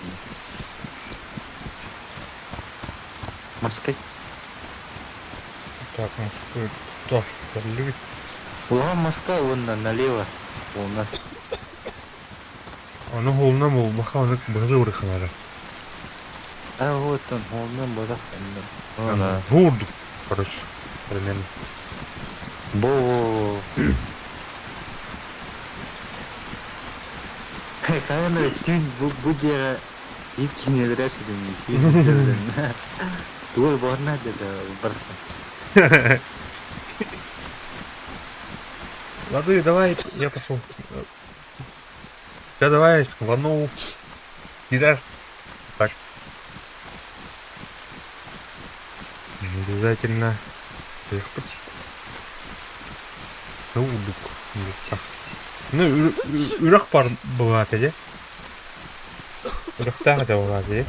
Маска. Так, маска. То, каллүүт. Улахан маска уонна налево. Уонна. Ону холуна болбаха оны быһы урыханара. А вот он, холунан бодах. Ана. Бурдук, короче, примерно. Бо. Камера түн бу бу жера дип кинелер күдүм. Тугул борна деди барсын. Лады, давай, я пошел. Да давай, лану. Кидаш. Так. Обязательно кыахпыт. Удук. Ну, үрэх бар быһаата дьэ. Үрэхтээх этэ быһаата дьэ.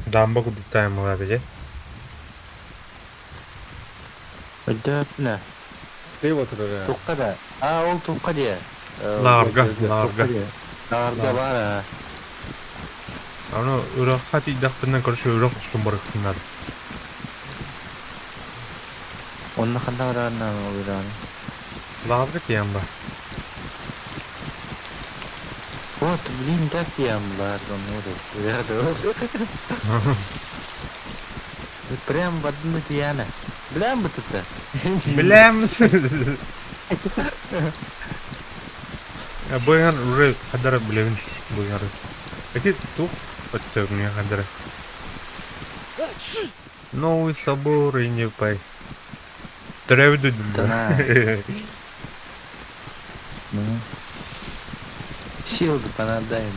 Дамба курдуктаан быһаата дьэ. Өйдөөппүнэ. Ты вот это. Тухха да. А, ол тухха диэ. Лаарга, лаарга. Лаарга баар аа. Аны үрэххэ тиийдэхпинэ, короче, үрэх устун барыахпын наада. Онно ханна бараанна ол үрэҕин? Лаарга тиийэн бар. Вот, блин, так тиийэн лаарга онно үрэх да. Прям в одну тиийээнэ. Билэм бытыта. Билэм. Быйан уже хадара билэбин быйары. Эти тух өттөгүнэ хадара. Новый собор и не пай. Төрөбүт Да. Ну. Силы понадаем.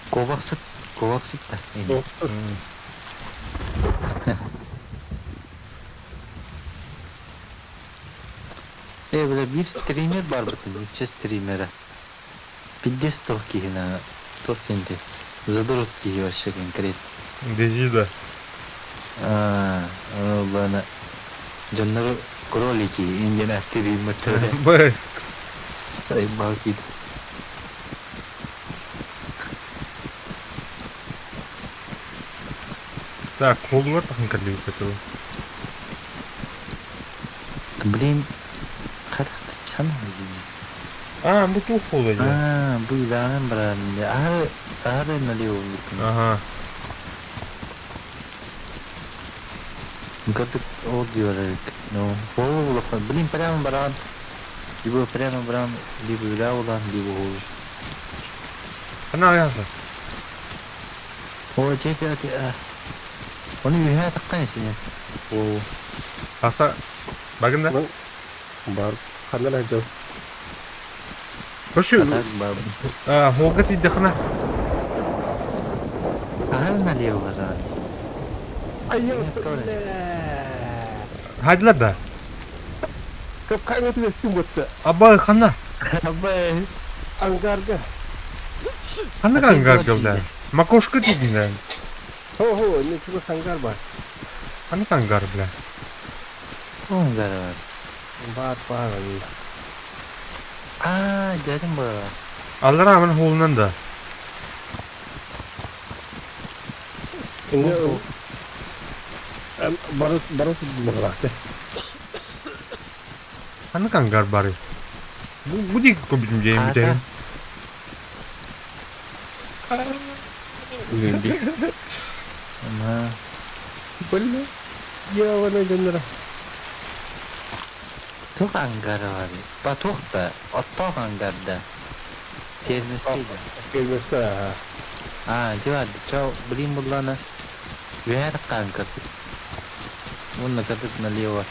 Коваксыт, коваксыт да. Э, бля, биир стример бар бытын, үччэ стримера. Пиздец туох киһи туох диэнти. Задрот киһи вообще конкретно. Дежида. А, ладно. Дьоннору кролики индиан стример. Б. Сайбал кит. Так, холугар тахын кэллибит көтү. Блин, чан. А, бу туох холу дии. А, бу идаанан баран. Аһары, аһары налево. Ага. Как ол диорек. Ну, ол блин, прямо баран. Либо прямо баран, либо улан, либо ол. Хана яса. О, те те те. Оны үйә таққан сене. О, Аса багында. Бар. Ханна жол. Короче, атак бар. холга тиийдэххинэ. Аһары налево баран. Айыл. Хайдылар да. Кып кайна түбестин бутты. Аба ханна. Абай. Ангарга. Ханна ангар бля. Макошка тиийдин. Хо-хо, не чугас ангар бар. Ханна ангар бля. Ангар бар. Бар бар. А, дядим бар. Аллар амын холунан да. Инде барыс барыс быракты. Ханна ангар бар. Бу бу дик көбүтүм жейм битер. Ама. Бля. Я вана дөннөр. Тух ангар бар. Ба тух да, оттоох ангарда. Келмеске. Келмеске. А, жа, чау, блин буллана. Вер кангар. Вон накатык налево.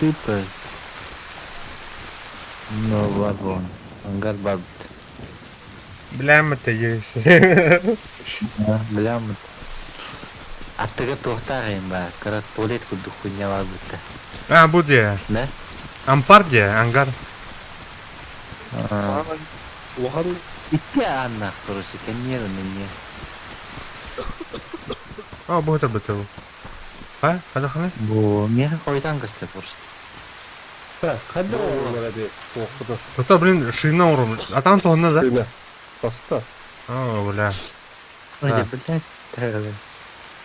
Типа. Ну, бар вон. Ангар бар. Билэм это есть. Билям. Аттыга туохтаах ба, кара туалет курдук хуйня бар битте. А, бу дии. Да? Ампар дии, ангар. Улахан Икки анна, короче, каньер не. А, бу это бытыл. А, хада ханы? Бу, меха койтан кысты просто. Так, хадда олар ди. Оқыды. Тота, блин, шина урум. А там то да? Шина. Тоста. О, бля. Ой, Да. блядь,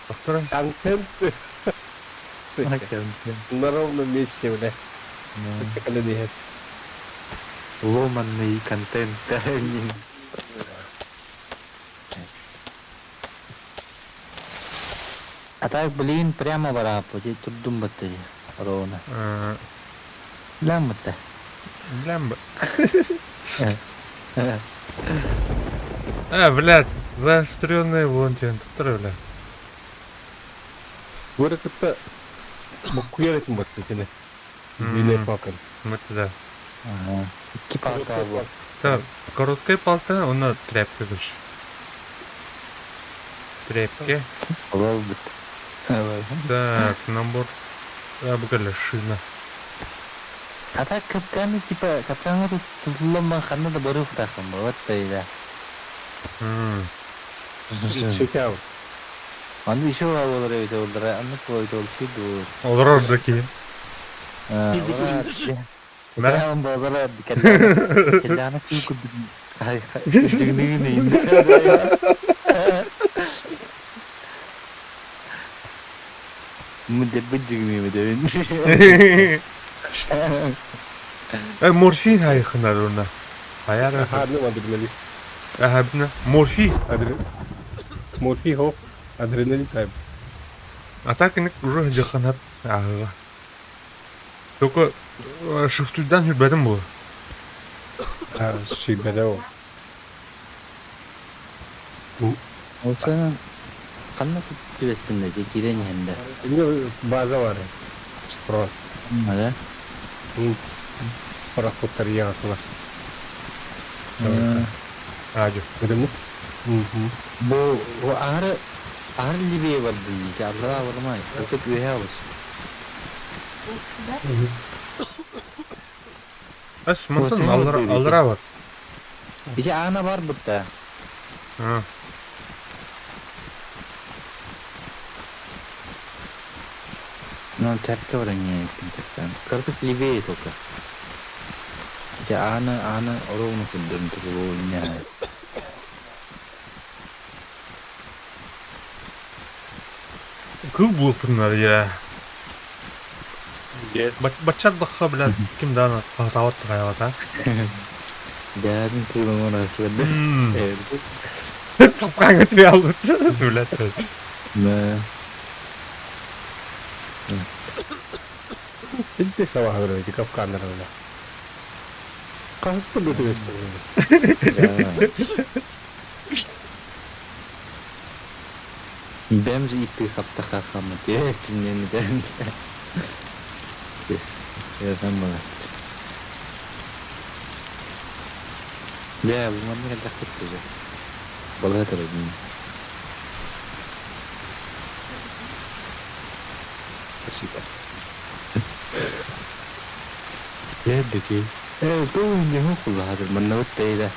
Повторяй. Контент. На ровном месте, бля. Как Ломанный контент. А так, блин, прямо барапа, здесь тут думать ровно. Лямата. Блямба. А, блядь, заостренный вон тен. Повторяй, бля. Бу кытта буккуяр этим бат кene. Биле пакын. Вот да. Икки палка бу. Так, короткая палка, уонна тряпка короче. Тряпки. Олорбут. Так, набор. А, бу кэллэ шина. А так капканы типа капкаҥҥа туттуллан ханна да барыахтааххын вот да. Чекау. Аны еще олор эбит олдара, аннык буолбут ол сүйдү. Олорор да киһи. Мэрэ болара кэллэҕинэ кыы курдук Мудербит дьигниибит Э, морфин хайхынар уна. Хайара. Хаарны адреналин. Ахабна. Морфий. Морфий хоп. Адреналин сайб. А так ник уже дьаханат ааҕа. Только шифтуйдан хүрбэтим була. Сүйбэтэ ол. Ол сенен ханна түбэстин да киирэн иһэн да. Инде база бар. Про. Да? Пароходтар яғасылар. Адю. Көрөмү? Бу аһары аһары Ливия барды дии. Аллара бармай. Ытык үөһэ олус. Эс мантан аллара аллара бар. Ити аана бар бутта. А. Ну, тряпка бар не тряпка. Картук левее только. Ити аана аана ровно курдум туру не. Кыл буолпуннар я. Баччат бахха блядь, ким даана хаһытаабат хайалата. Дядин кылым арасыда. Капкаҥа түбэ албыт. Блядь. Да. Билде сабаха көрөйдү капканнарына. Кахыс булду түбэстин. Бэм же иппи хаптаха хамат. Э, тимнени дэн. Я там молодец. Да, бу манна кэллэхпит же. Балыга турабын. Спасибо. Дьэ, дики. Э, туу не хуллаһатыр манна уттайда.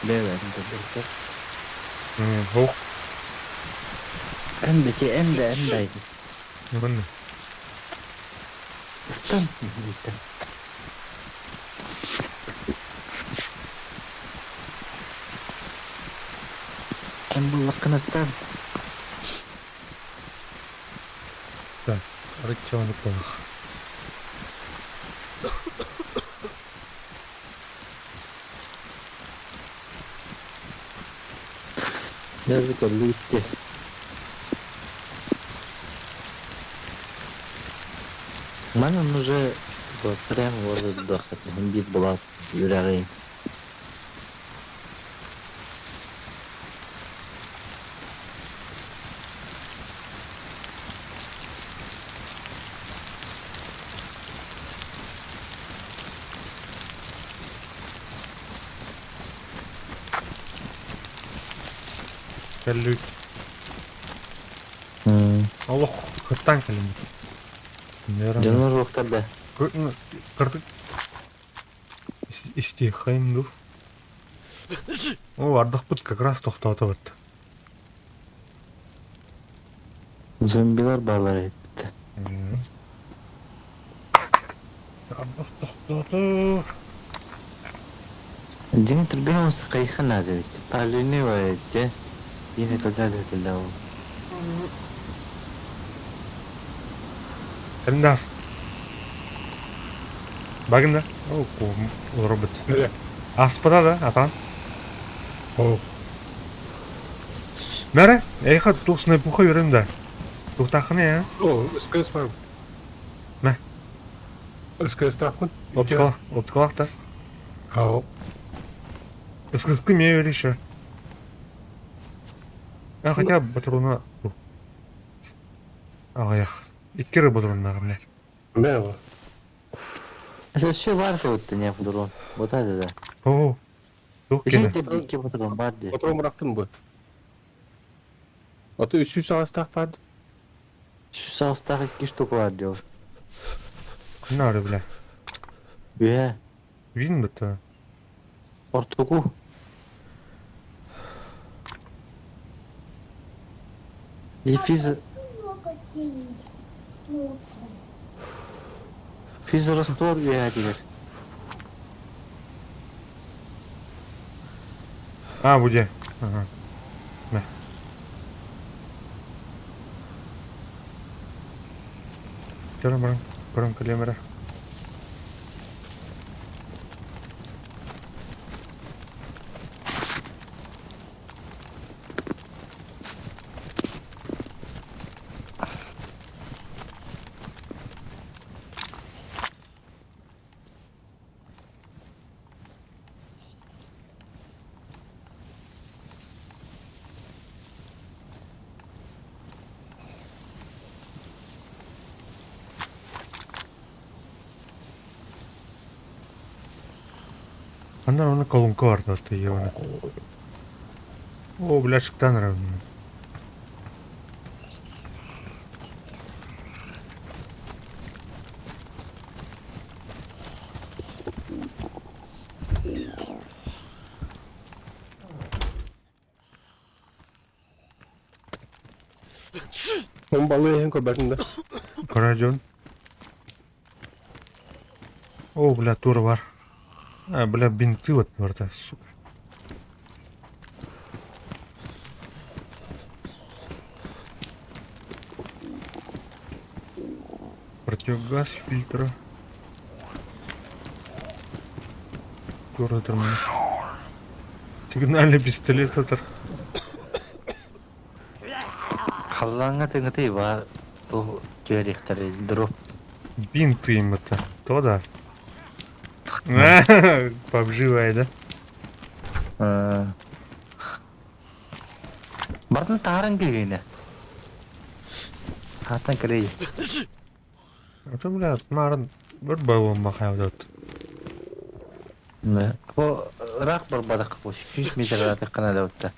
Бэбэ, Ох. Эндики, энде, энде. Манна. Стан. Эн буллаккын астан. Так, арыччааны кылах. Даже көрлүтте. Манан уже вот прямо возле дохат, бит была үрәгый. Кэллүүт. Олох хыттан кэлин. Дьоннор уохтар да. Кырдык истиэххэйм дуу. О, ардахпыт как раз тохтоото бат. Зомбилар баалар эбит. Ардах тохтоото. Дьиҥэ түргэн оҥосто хайыха наада эбит. Палюны бар эбит. Биир этэллээх этэллээх ол. Кэлин Багында. О, олоробут. Аспата да, атан. О, Мәрі, эйха тух снайпуха берем да. Тухтахны я. О, СКС бар. Мә. СКС тахмын. Оптикалах, оптикалах та. Ау. СКС-ку мне еще. А хотя бы патрона. Ах, икки патронна, блядь. Мә. Это все бар вот не дрон. Вот это да. О. Туох киэнэ? Ити икки патрон бар дии. Патрон бырахтым бу. А то үс саҕастаах баар. Үс саҕастаах икки штука бар дии ол. Ханна бля? Үһэ. Вин бытта. Ортоку. Дефиз... Физраствор үөһэ тигэр. А, бу дьэ. Ага. Мэ. Көрөн баран, көрөн кэлиэм эрэ. Андан оны колонка бар да ебаный. О, бля, шыктан равно. Он балыğı иһин көрбөтүм да. Кара дьон. О, бля, тура бар. А, бля, бинты вот барда, сука. Противогаз фильтра. Тура там. Сигнальный пистолет отыр. Халлааҥҥа тыҥатый баар туох түһэриэхтэрэй дроп Бинты им это. То да. Побживай, да? Бартын тааран килгинэ. Хаатан кэлэй. А то, бля, марын бір баллон махайдат. Бу ыраах барбатах бу 100 метр ыраатыккына да утта.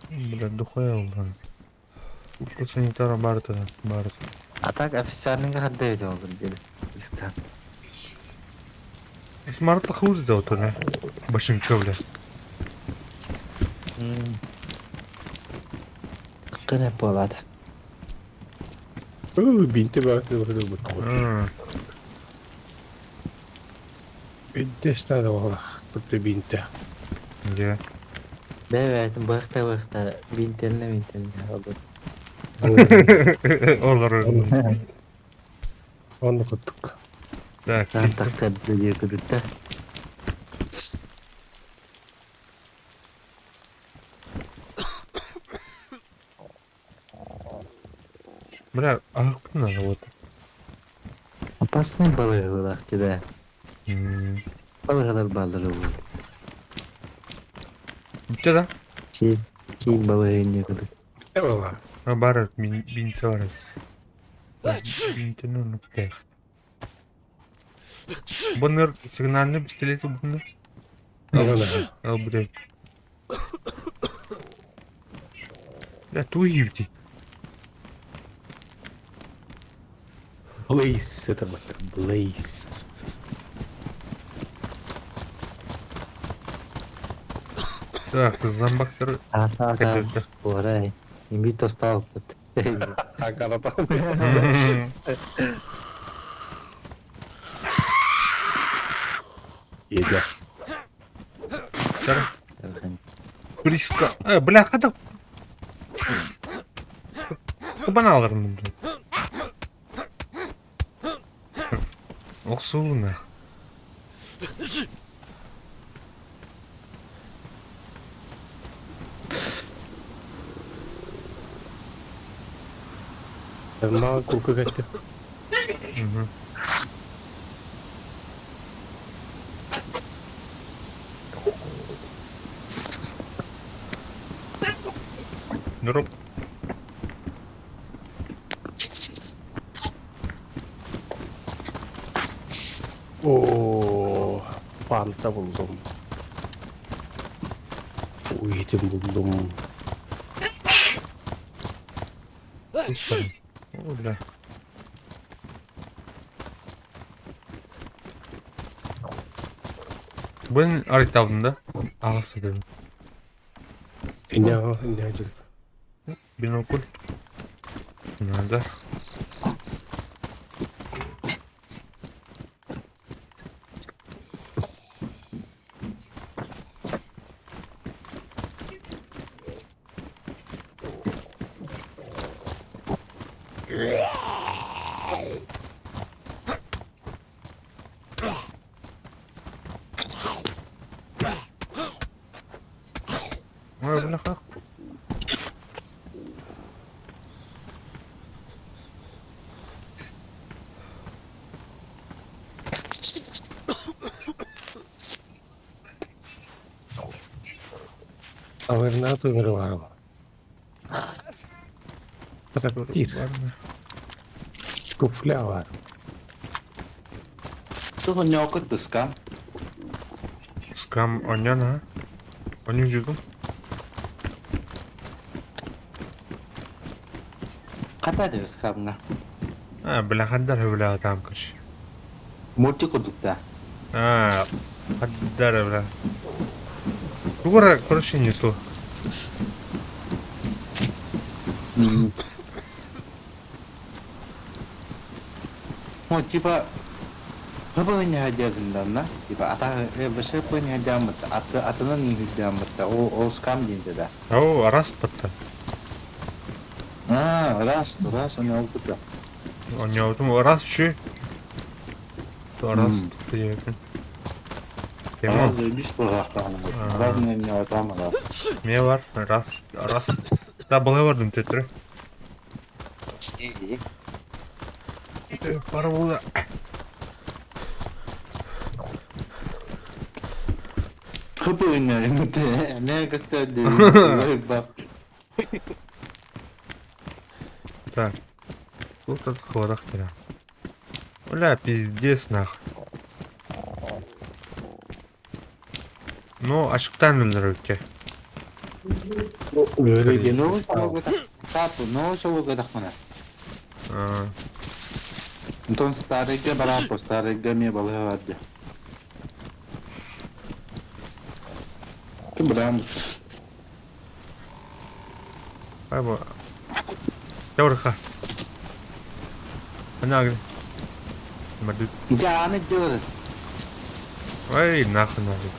Бля, духуя улан. Ушла санитара барта, барта. А так официальныйга хадда эбит ол диэн. Ыстаан. Смарт хуже да вот, да? Башенка, бля. Кыны буолаата. Бинти бар М, Бинти надо было. Тут бинти. Где? Бэбээтин быахта-быахта бинтэннэ бинтэннэ олор. Олар. Онно куттук. Так, Таан тахтар диэкудутта. Бля, а кто надо вот? Опасный балыгылаах да. М, Балыгалар бааллар буолбут. Бүтэ да? Си киин балыгы инньэ кудук. Эвала. А бар бинти бар. Бинтини унуктаах. Буннар сигнальный пистолет буннар. Ал, блядь. Бля, туй Блейз это вот. Блейз. Так, зомбактар Аата катырды. буорай. Имби тостаабыппыт. Агалапа. Едя. Туристка. Бля, хата. Кубаналарым. Охсууна. Маған кулка кетті. Мгм. Дроп. О. Фанта буллум. Уитин буллум. О, бля. Бу арыйталдым да? Аҕыс дедим. Инне инне жыл. Бинокль. Надо. Ой, бляха. Авернату мироварова. Трактир. Куфлява. Тух ньоокут тыскам. Скам оньон а? Оньон жудум. Хата деп скамна. А, бля, хаддар бля там, короче. Мультик курдукта. А, хаддар бля. Тугура, короче, не то. Ну, типа, хыбыня дегенданна, типа, ата бышыпыня дямыт, аты атынан дямыт, о о скам дейді да. О, раз потта. А, раз, раз, у него купил. У него там раз чү. Раз диэбитин. Раз заебись пожалуйста. Раз мне не там, да. Мне бар, раз, раз. Да, была бардым төтөрү. Бар була. Хыпыня, не кстати, Так. Тут от холодах тира. Бля, пиздец нахуй. Ну, ашыктан өлдөрөккө. Ну, ну, Антон старыйга бараппа, старыйга ме балыга барды. Ты брам. Айбо. Дәврха. Ана. Мадут. Жаны дөрөт. Ой, нахуй нахуй.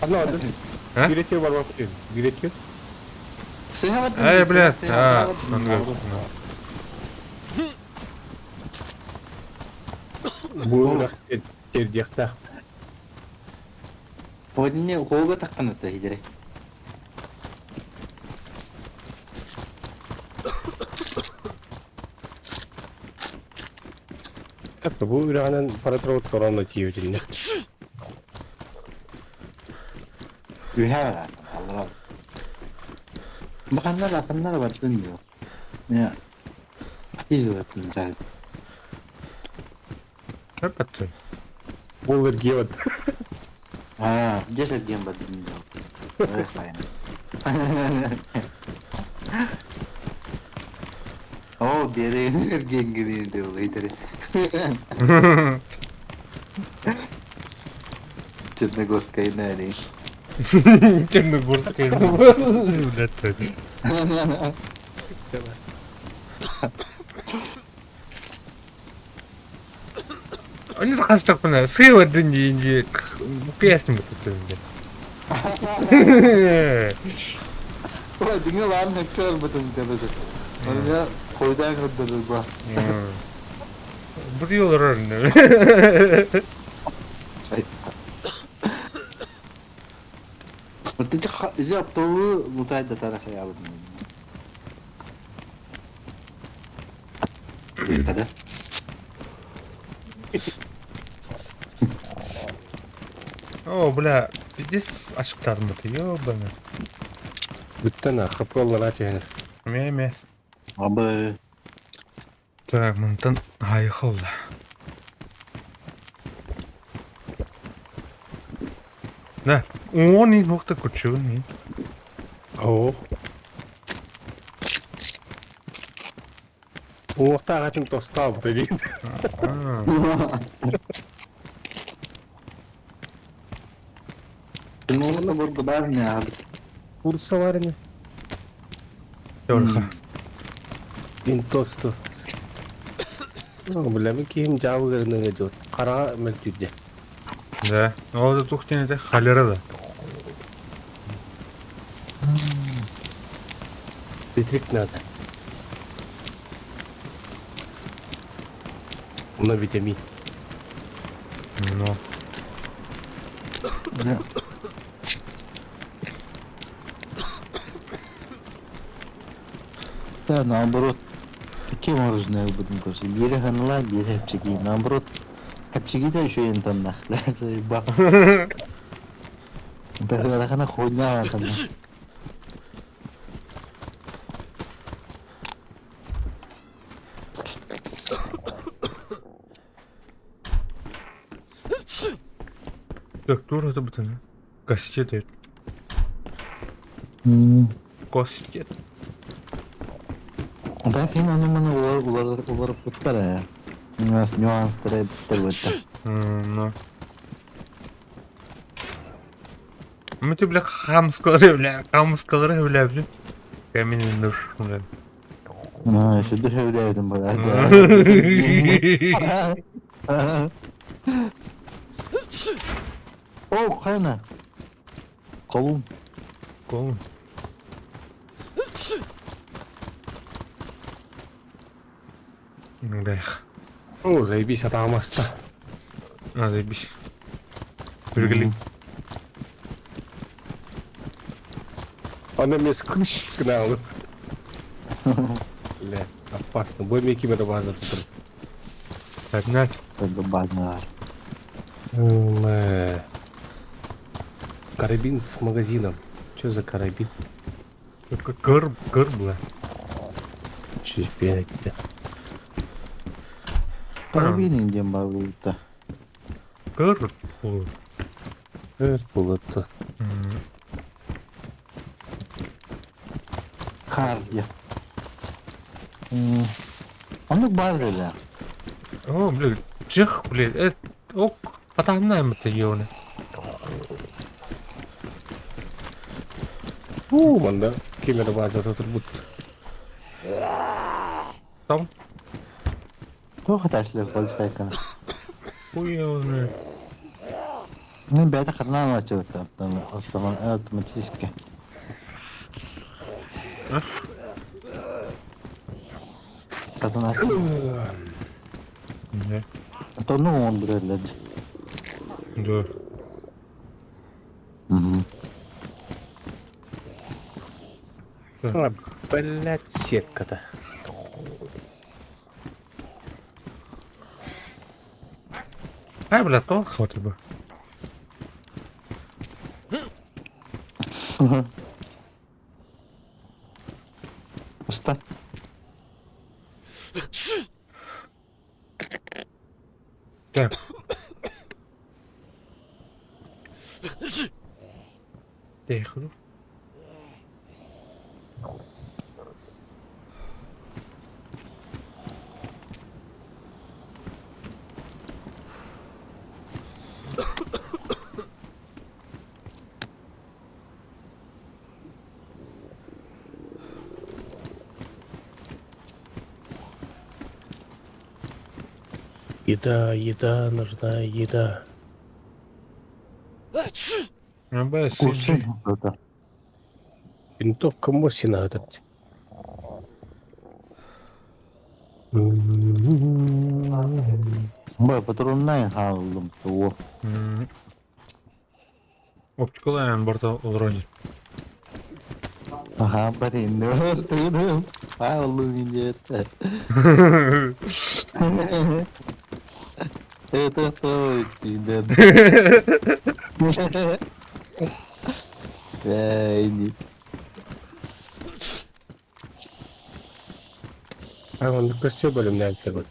Ладно, А? Билетке бар бар. Билетке. Ай, блядь, а, Бу тердиэхтээх. Одне холга таккан это хидере. Бу үрэҕинэн бара турабыт корона тиийбитиннэ. Үһэ бар. Алла. Баханнар аханнар баттын диyor. Ya. Ati баттын зал. Хаппат. Ол эргиэбит. А, 10 ден баттын диyor. Ой, файн. О, бере генгрен диyor хидере. Черногорская нари. Черногорская. Блядь. Они хастак сыва дынди букаясным бутын. Ой, диңе барын хәккәр бутын дебесе. Оны койдан көддөрөр ба. Бу yollar Ити оптову мутайда тарах ябытын. Да. О, бля, пиздец ашыктарым бу, ёбаный. Бүттэн хапкаллара түһэн. Ме-ме. Абы. Так, мынтан айхолда. Да. Он и нохта кучуни. Оо. Уҥуохтаах этим тостаабыта дии. Тымныылана бургудаар ньаабыт. Курса бар ини. Только. Интосту. Билэмин киһим дьаабы гырыныга идет. Хараҕа мөлтүүрдэ. Да. Ол да тух диэн этэ холера да. Дитрик надо. Уна витамин. Но. Да. Да, наоборот. Такие мороженое будем короче. Бире ханыла, бире хепчики. Наоборот, хепчики да еще интаннах. Дахана хуйня там. Так, тур это бутын. Кастет это. Костет. Да, хин ону маны улар улар путтар Нюанс нюанстары биттер бытта. Ну. Мы ты, бля, хамскалары, бля, хамскалары, бля, бля. Каменный нож, бля. А, сюда хэвлээдим бара. О, хайна. Колун. Колун. Бэх. О, заебись, атаҕым аста. А, заебись. Үргели. Аны мен скрыш гына Бля, опасно. Бой мен кимеде базар тұр. Погнать. Базар. Карабин с магазином. Что за карабин? Только кыр, кыр, бля. Чуть пять. Карабин инден бар булта. Кыр, бул. Кыр булытты. Кар я. Оннук баар да. О, блин, чих, блин, ок, атааннаем это ёны. Уу, манда кемере базата турбут. Там? Туох этээчилэр полицайканы? Хуёны. Мин бэйэтэ хатанаан аччыбыттар автоматически. Сатанааччы. Тону оҥордулар Да. Угу. А, блядь, сетка-то. А, бля, то хватит бы. Уста. Так. Тихо. Еда, еда, нужна еда. Курсун это. Винтовка Мосина этот. Бай патроннайн хааллым туо. Оптикалаан барта олоронь. Аха, блин, ну хааллым индиэтте. Это то индиэт. Эй, не. А он костер бөлімнен вот.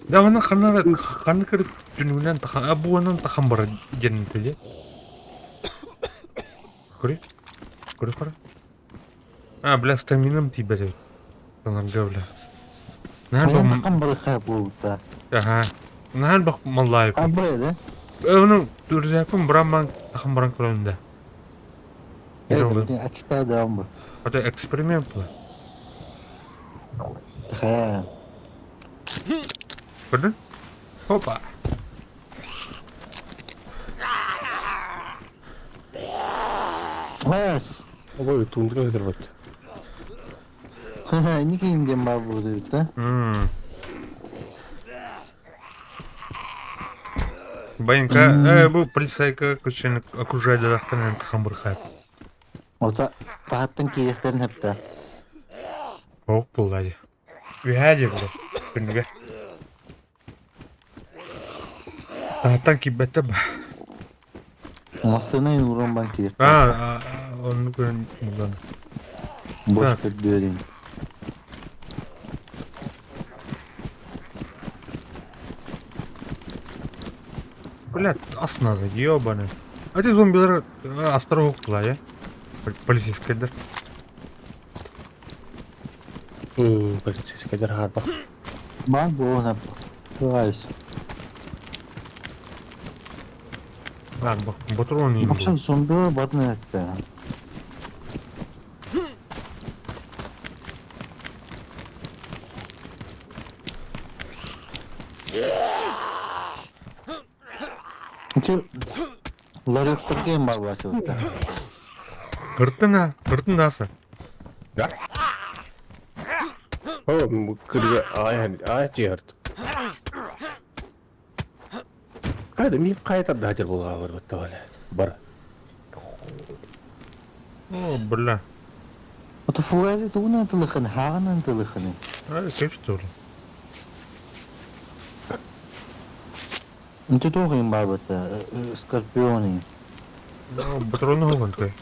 Да аны ханна ханна кырык түнүгүнэн тахан буонан тахан барар диэн этэ Көрүй. Көрүй көрө. А, бля, стаминам тиийбэт эбит. Санарга, бля. Наһаа Хайан бах... тахан барыха буолбута. Аха. Наһаа бах маллаайып. Абы да? Оны түрзәпін бұран тахан баран көрөм да. Evet, açıkta devam bu. Это эксперимент был. Хайа. Көрдің? Опа. Evet. Ой, тундра взорвать. Не кейінген бар бұл деп да? Баянка, бу полицайка көчені окружает дақтан хамбырхат. Ота тааттан киехтерин хепте. Ох, буллади. Үһәди бу. Күнүгә. Тааттан кибәтте ба. Масына уран бан киех. А, оны көрін булдан. Бош көрдөрүн. Бля, ас надо, ебаный. А ты зомбилар осторог была, я? Полицейская, да? Полицейская харба. Бан бу на. Тугайс. А, патрон не Баксан зомби бадны этте. Чи ларёктарга бар бачыбыта. Кыртына, кыртынасы. Да? О, кырга ай ай жиарт. Кайда ми кайта дажыр булгалар битте бале. Бар. О, бля. Ото фугази тугунан тылыхын, хагынан тылыхын. А, кеп что ли? Инте тугын бар битте, скорпионы. Патроны гон такой.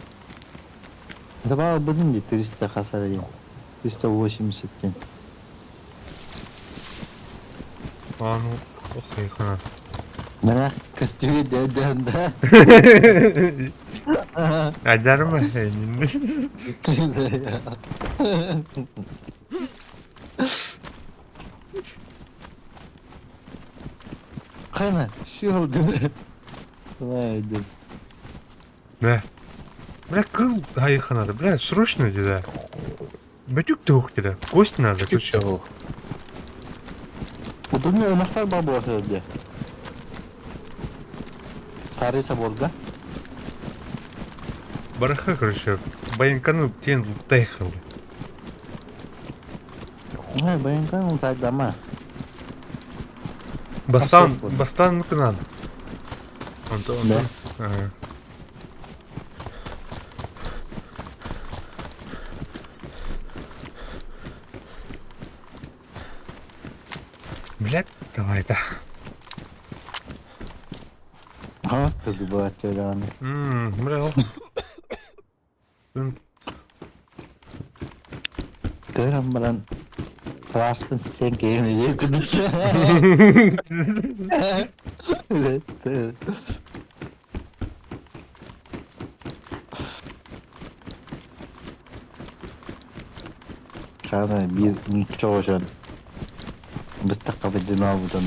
Забава будем де 300 хасар ден. 380 ден. А, ну, ох, хана. Бірақ костюме дәдән да. Айдарма. Қайна, шел деді. Былай деп. Бля. Бля, кыл айыха надо. Бля, срочно деді. Бөтүк тух деді. Кость надо. Бөтүк тух. Удобный ынақтар бар болады деді. Старый соборда. Бараха, короче, баянканы тен лутайхал. Ай, баянканы лутайдама. Бастан, бастан надо. Он Да. Ага. Блядь, давай да. Господи, была тебя, Бля. Көрөн баран Краспын сен келмейді күнүсү. Кана бир ничего Быстакка бедина будан.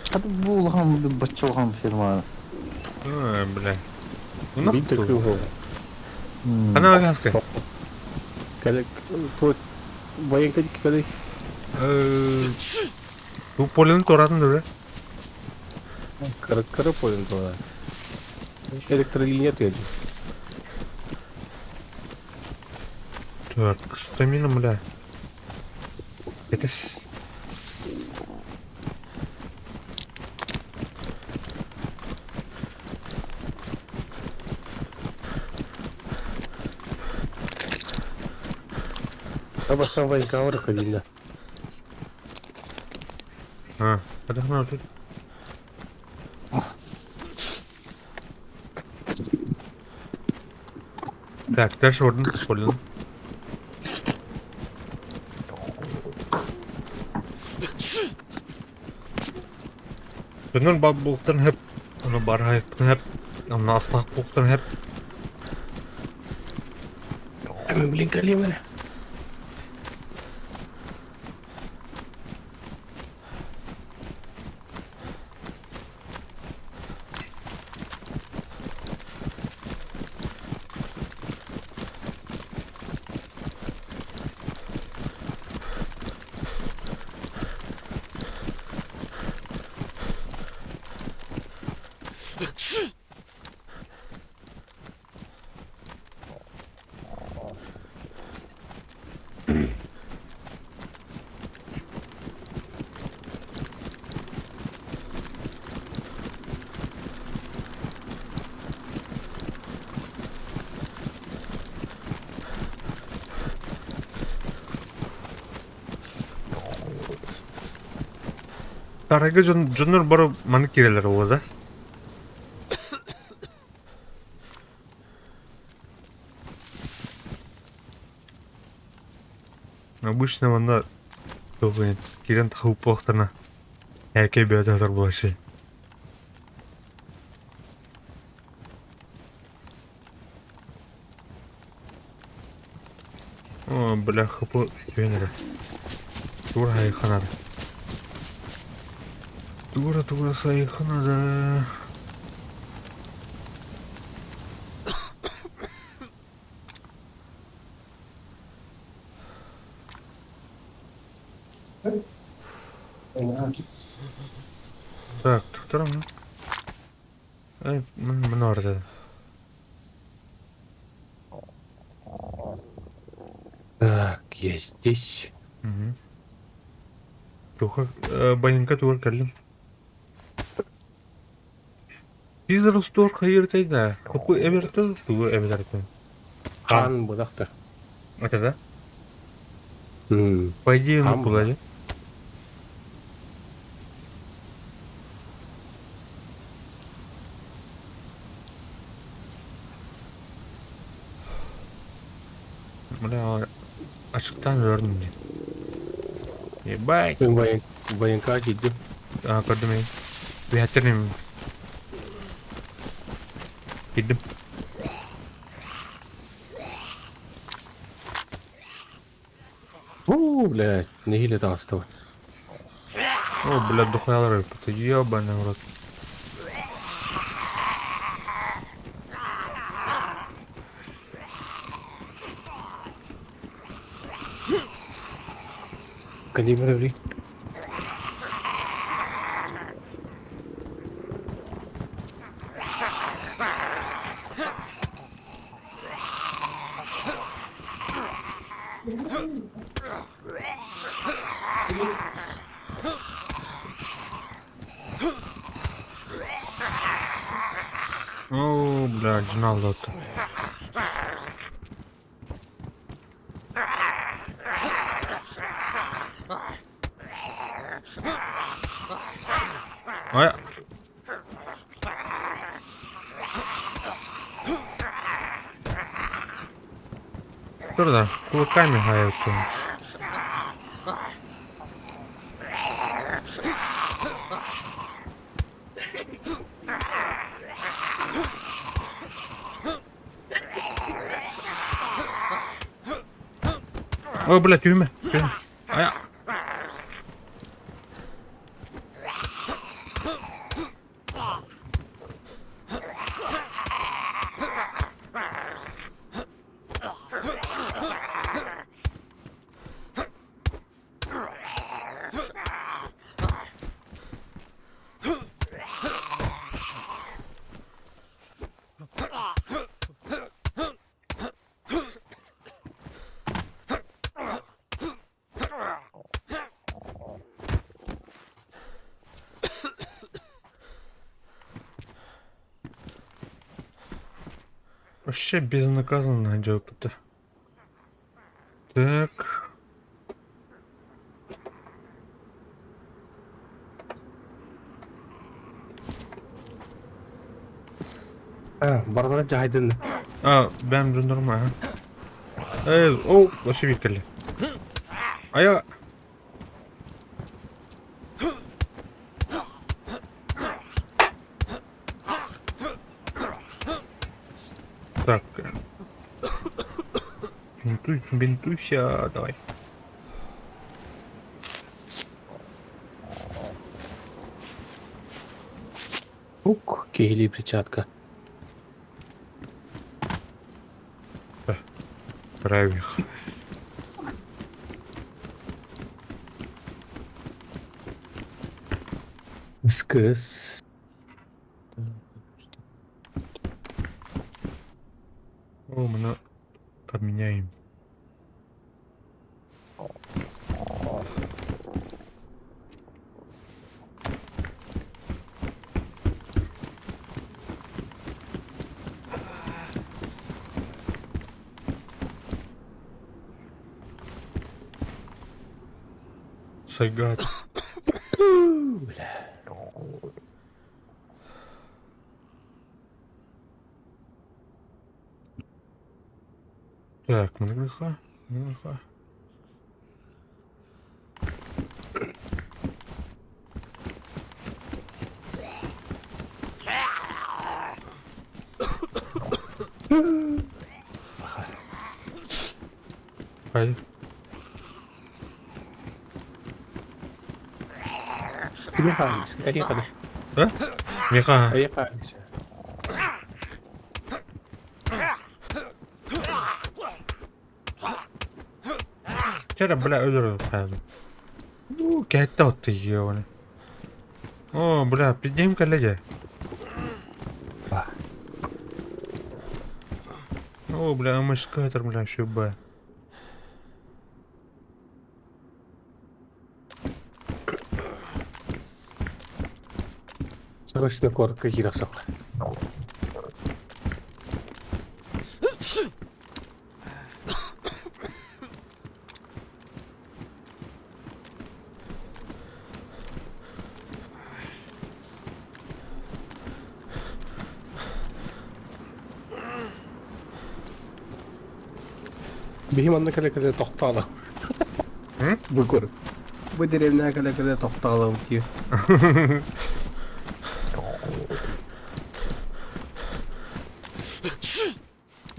Hadi bu улахан бачча улахан фирма. Ой, бля. Бит кыл. Ана агаска. Калек то военка калек. Бу полен торатын да. Кара кара полен тора. Электролиния теді. Так, стамина, бля. Это с... А бастан военка ора кабина. А, подохнул тут. Так, дальше орден понял. Дьоннор баар буолуохтарын сөп, ону баар хайыахпытын сөп, онно астаах буолуохтарын сөп. Блин, кэлиэм эрэ. Сарайга дьон, дьоннор бары маннык киирэллэр буолуо да? Обычно манна киирэн тахсыбыт ээкэй бэйэтэ сытар буолааччы. О, бля, хп түһэн эрэр. Тура хайыхханар. Тура-тура сайыхханара. Так, туктарам. Эй, мин orada. Так, я здесь. Угу. Туха, банька тугар кэллим. Пизер туох хайыртай да. Хопу эбертен тугу эбертен. Хаан быдахта. Это да? По идее, ну куда ли? Бля, ачыктан өлөрдүм дии. Ебать. Мин воен военка киирдим. А, көрдүм эй. Түһэттэр Киирдим. Уу, блядь, нэһиилэ таҕыстыбыт. О, блядь, дохуялар өлбүт. Ебаный в рот. Калибр бри. О, блядь, жена лота. Ой. Турда, кулаками гаяют. Ой, блядь, түһүмэ. Түһүмэ. Ая. Вообще безнаказанно делают это. Так. А, барбара дьаһайдын. А, бэм дьоннорум аһа. Э, о, өссө биир кэллэ. Айа! Так. Бинтуй, бинтуйся, давай. Ук, киһилии перчатка. Правих. СКС. О, мы поменяем. Сайгат. Бля. Так, мыныха, мыныха. Хай. Кими хаалыс? Эйиэхэ А? Миха. Эйиэхэ хаалыс. Чэ бля өлөр хаалым. Уу, кэттэ отты ебаный. О, бля, пиздим коллеги. О, бля, мышка, бля, шуба. Срочно куоракка киирэ охсуохха. Биһи манна кэлэ-кэлэ тохтооло. М? Бу көр. Бу деревняҕа кэлэ-кэлэ тохтооло дии.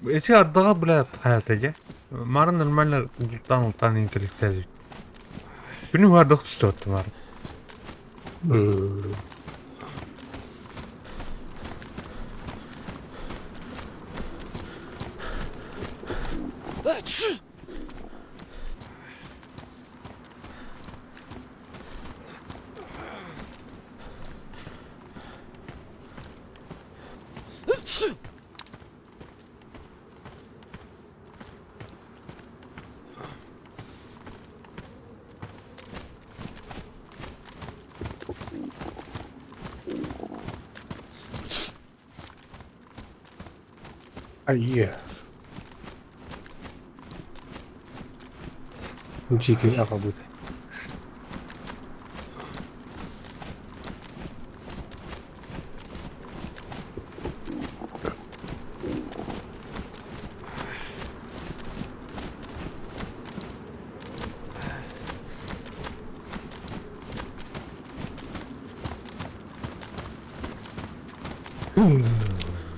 Эти ардаҕа, бля, хайата дьэ. Марын нормально ултаан ултаан интеллектээбит. Күнү уһаардах түстэ марын. Айыы. Дьиикэй аҕалбыт.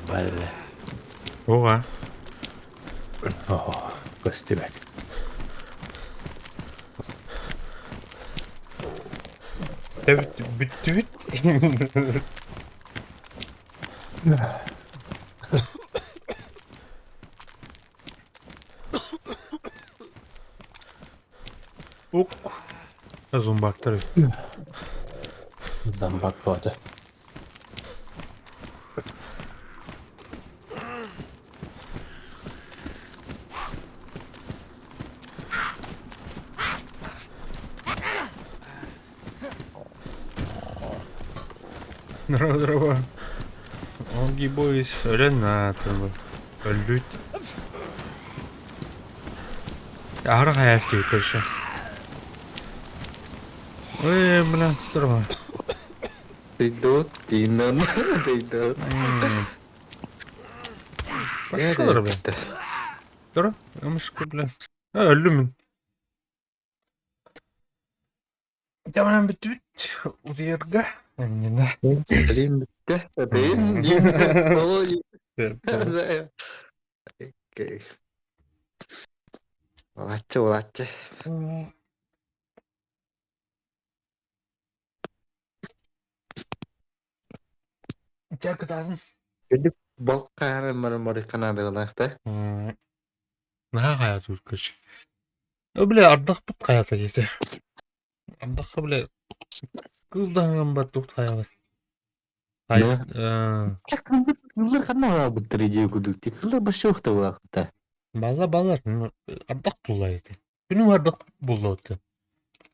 Балла. Оҕа. Оо, көстүбэт. Бүттүбүт. Ук. Зомбактар. Зомбак буолла. Здорово, здорово. Оги бойс, Ренат, Өлбүт. Аһара хайаас киһи көрсө. Ой, бля, здорово. Ты идут, ты на, ты идут. Пошел, бля. Тура, ымышка, бля. А, өллүм мин. Дьэ, бүттүбүт. Утуйарга. Иннинэ. Стрим бүттэ. Эбэйин Улааччы, улааччы. Дьэ, кытаатын. Үрдүк балк хаһан мары Канадалаах да? Наһаа хайа короче. Бля, ардахпыт хайата диэтэ. Ардахха, бля, кыылдаһыҥан бар туох хайалар. Кыллар ханна бараабыттар идея курдук дии. Кыллар вообще ухтабылаахта. Балла баллар, ардах булла ити. Күнүм ардах булла оту.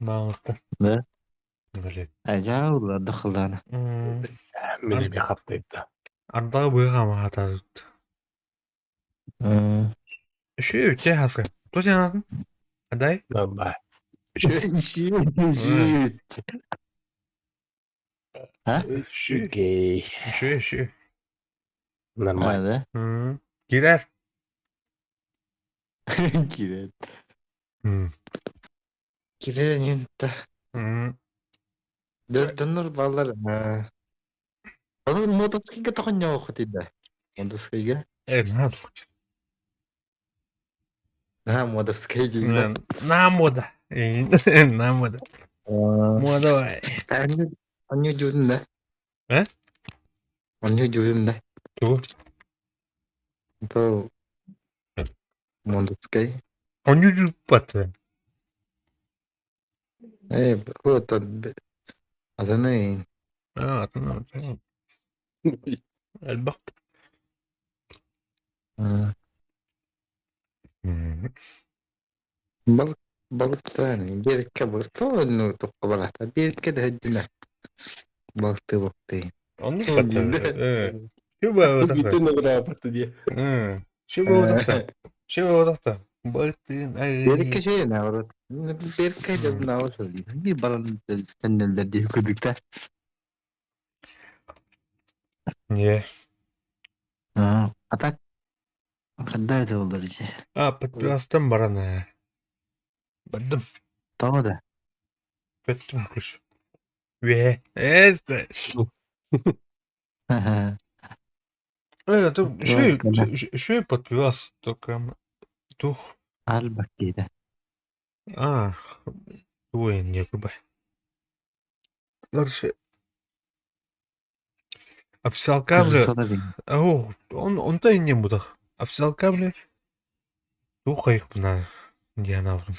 Мааҕыста. Да? Блин. Ажаа ардах кылдаана. Мин эбии хаптайда. Ардаҕы быыха маһатаабыт. Үчү үчү хаска. Ту сенатын? Адай? Бай. Үчүгэй. Үчү үчү. Нормально. Кирер. Кирер. Кирер ньүнтэ. Дьоннор бааллар. Onun мотоциклга тоҕонньооххут да? Мотоциклга? Э, надо. На модовскай дииллэр. На мода. На мода. Мода. Онньу дьуутун да? Э? Онньу дьуутун да? Тугу? То модовскай. Онньу дьууппат. Э, вот атыны Аа, атын элбэх. Балык балыктаан биэриккэ балык ну тоххо барата биэриккэ да сылдьына балыктыы балыктыы Оннук баттар. Чүбэ Бүтүн ырааппыт дии. Чүбэ утахта. Чүбэ утахта. Балтын Биэриккэ үчүгэй наоборот биэриккэ дьоннооҕу сылдьыы биир баран төннөллөр дии курдук да Не. А так когда это болар дии А, подпиастан баран ээ. Бардым. Тоҕо да Беттим күш. Үө. Эсте. Это еще и подпивас только тух. Альбак диэтэ А, ой, не кубай. Дальше. Овсялка, бля. О, он, он-то и не будах. Овсялка, бля. Тух айыппына диэн аҕым.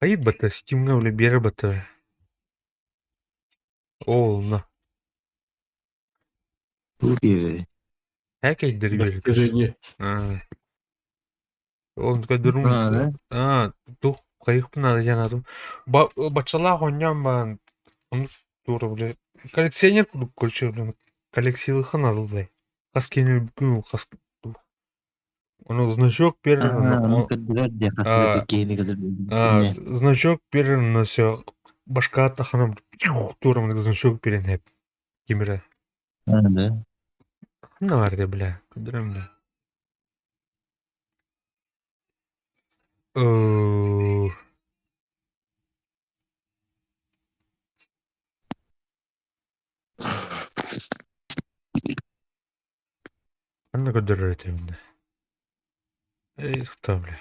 Айбата Стимҥа бля биэрэ бата. Оо, онно. Бу биэрэр Һээкэйдэри биэрэр. Бэккириҥи. Аа. Ол көрдөрүм Аа, аа туох хайыахпын наада диэн аатым. Ба баччалаах оонньоон баран оннук туора бля коллекционер курдук короче коллекциялыахха наада бля. Хас киһини күн хас Ону значок первый ону көрдүлэр диэ хас киһини кытары значок первый но все башка тахана тура значок перенеп кимире. Да. Ханна бар бля, көдөрөм бля. Ханна көрдөрөр этим да. Эй, кто, бля.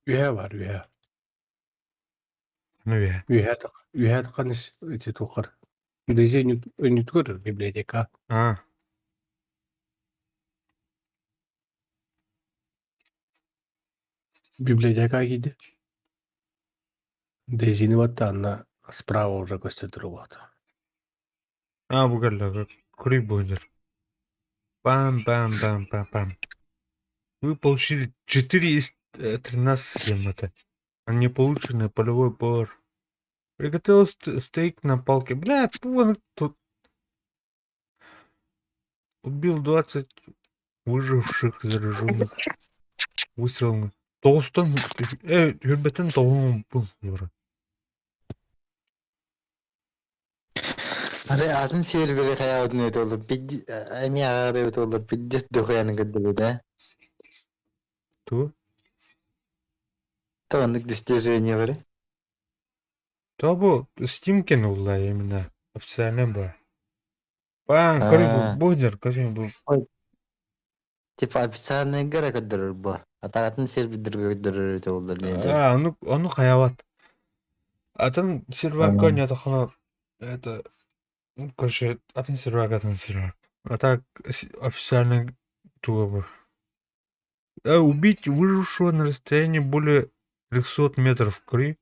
Үһэ бар, үһэ. Ну я. Үһэ үһэ тахханыс ити тухар. Дези өнүтүгөр библиотека. А. Библиотека киирди. Дезини батта анна справа уже көстө вот. А, бу кэллэ, курий буйдер. Пам-пам-пам-пам-пам. Вы получили 4 из 13 это. А не полученный полевой повар. Приготовил стейк на палке. Бля, вон тут. Убил 20 выживших зараженных выстрелами. Тоҕустан э хүрбэттэн тоҕуһун бу Ары атын сервери хайаабытын өтө олор эмиэ аҕары өтө олор пиздец дохуяны көрдөрбүт ээ. Ту? Тоҕоннук достижениялары. То бу Steam кэн улла именно официально ба. Баан көрү бу бу көрү бу. Типа официальныйга эрэ көрдөрөр буо. Атаҕатын сервердэргэ көрдөрөр этэ буоллар диэн. А, ону ону хайаабат. Атын сервакка оонньоотоххуна это ну, короче, атын сервак, атын сервак. А так официально туга бу. Убить выжившего на расстоянии более 300 метров кри.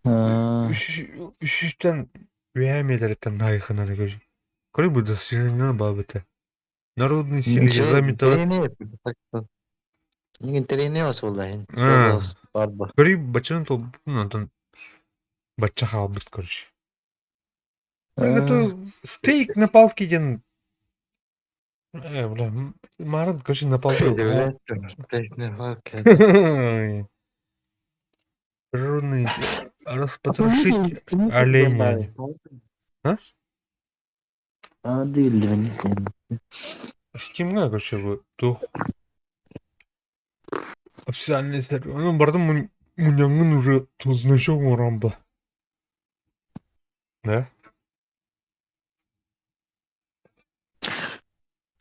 Үсүстэн үһээ метртэн наайханары көрү. Көрү бу достижение баабыта. Народные силы заметала. Интэриэһинэй буолла барба. Көрү баччаны толбутун онтон бачча хаалбыт короче. Это стейк на палке диэн бля, марын короче на палке. Стейк на палке. Природный распотрошить оленя. А? А, дилбин. Steam'га короче бу туох официальный сервер. Онон бардым мунньаҥҥын уже значок оҥорон ба. Да?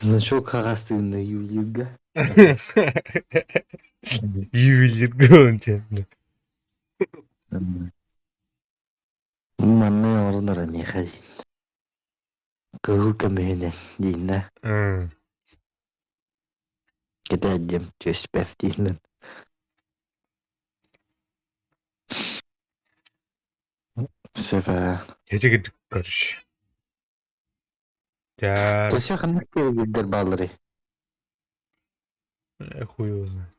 Значок хаҕастыынна ювелирга. Ювелирга он Манна оҥоронор миэхэ кыһыл көмүһүнэн дииннэ. Кэтээддим түөспэр дииннэн. Сөп Эти короче. Тя... Тося ханнык сервердер баалларый? Хуй его знает.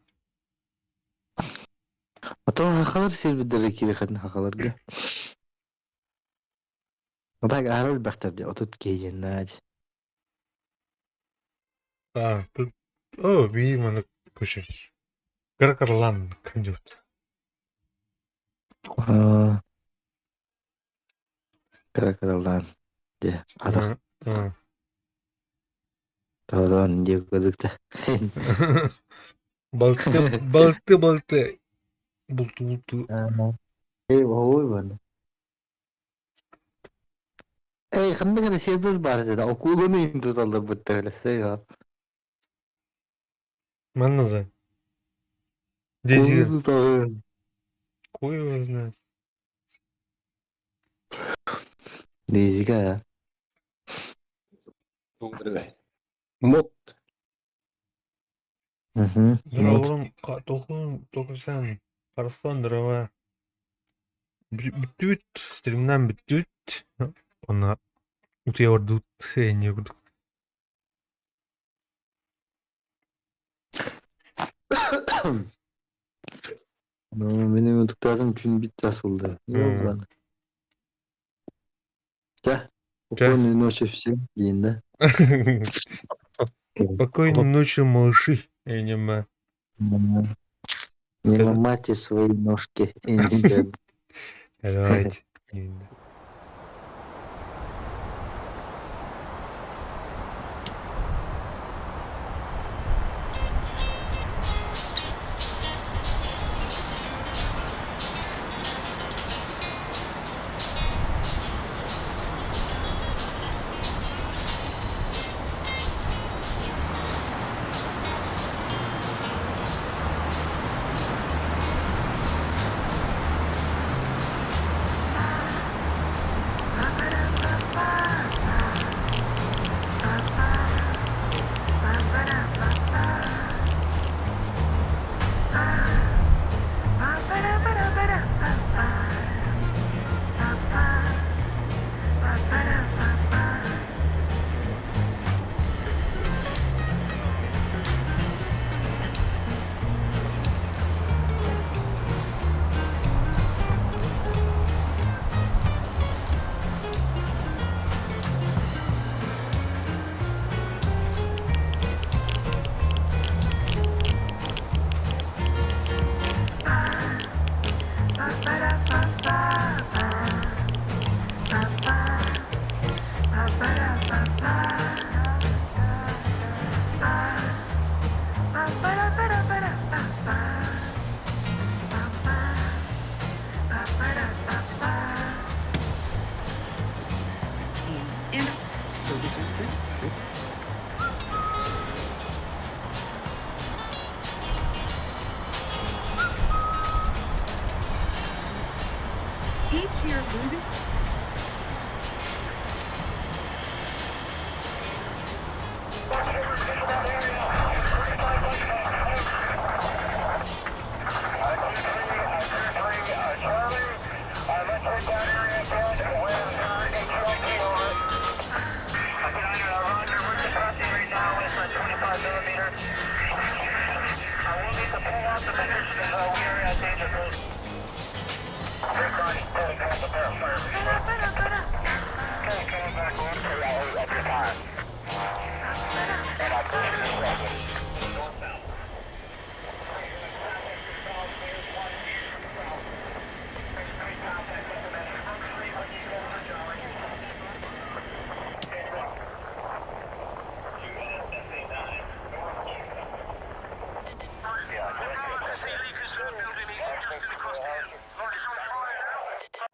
А то хахалар сервердere кирихэн хахаларга. Так аһар элбэхтэр дии отут киһиэннээх. А, тут... О, видимо, короче. Каркарлан идет. Кыра-кыралаан дьэ атах тоҕодоон диэк курдук Балты, балты, балты. Булту, булту. Эй, оһуй баны. Эй, ханнык эрэ сервер баар этэ да, окууланы иһин туталларбыт төһөлөсөй Манна да. Куулу Дези. туталлар. Хуй его знает. Дезига. Мод. Мгм. Вот. Здорово, толкун, только сам. Арслан, здорово. Бүттүүт, стримнан бүттүүт. Онно утуйа ордут, энньэ курдук. Ну, мин утуктаатым күн бит час буолла. М. Чэ, Чэ. спокойной ночи всем диин да. Спокойной ночи, малыши. Энима. Не ломайте свои ножки. Давайте.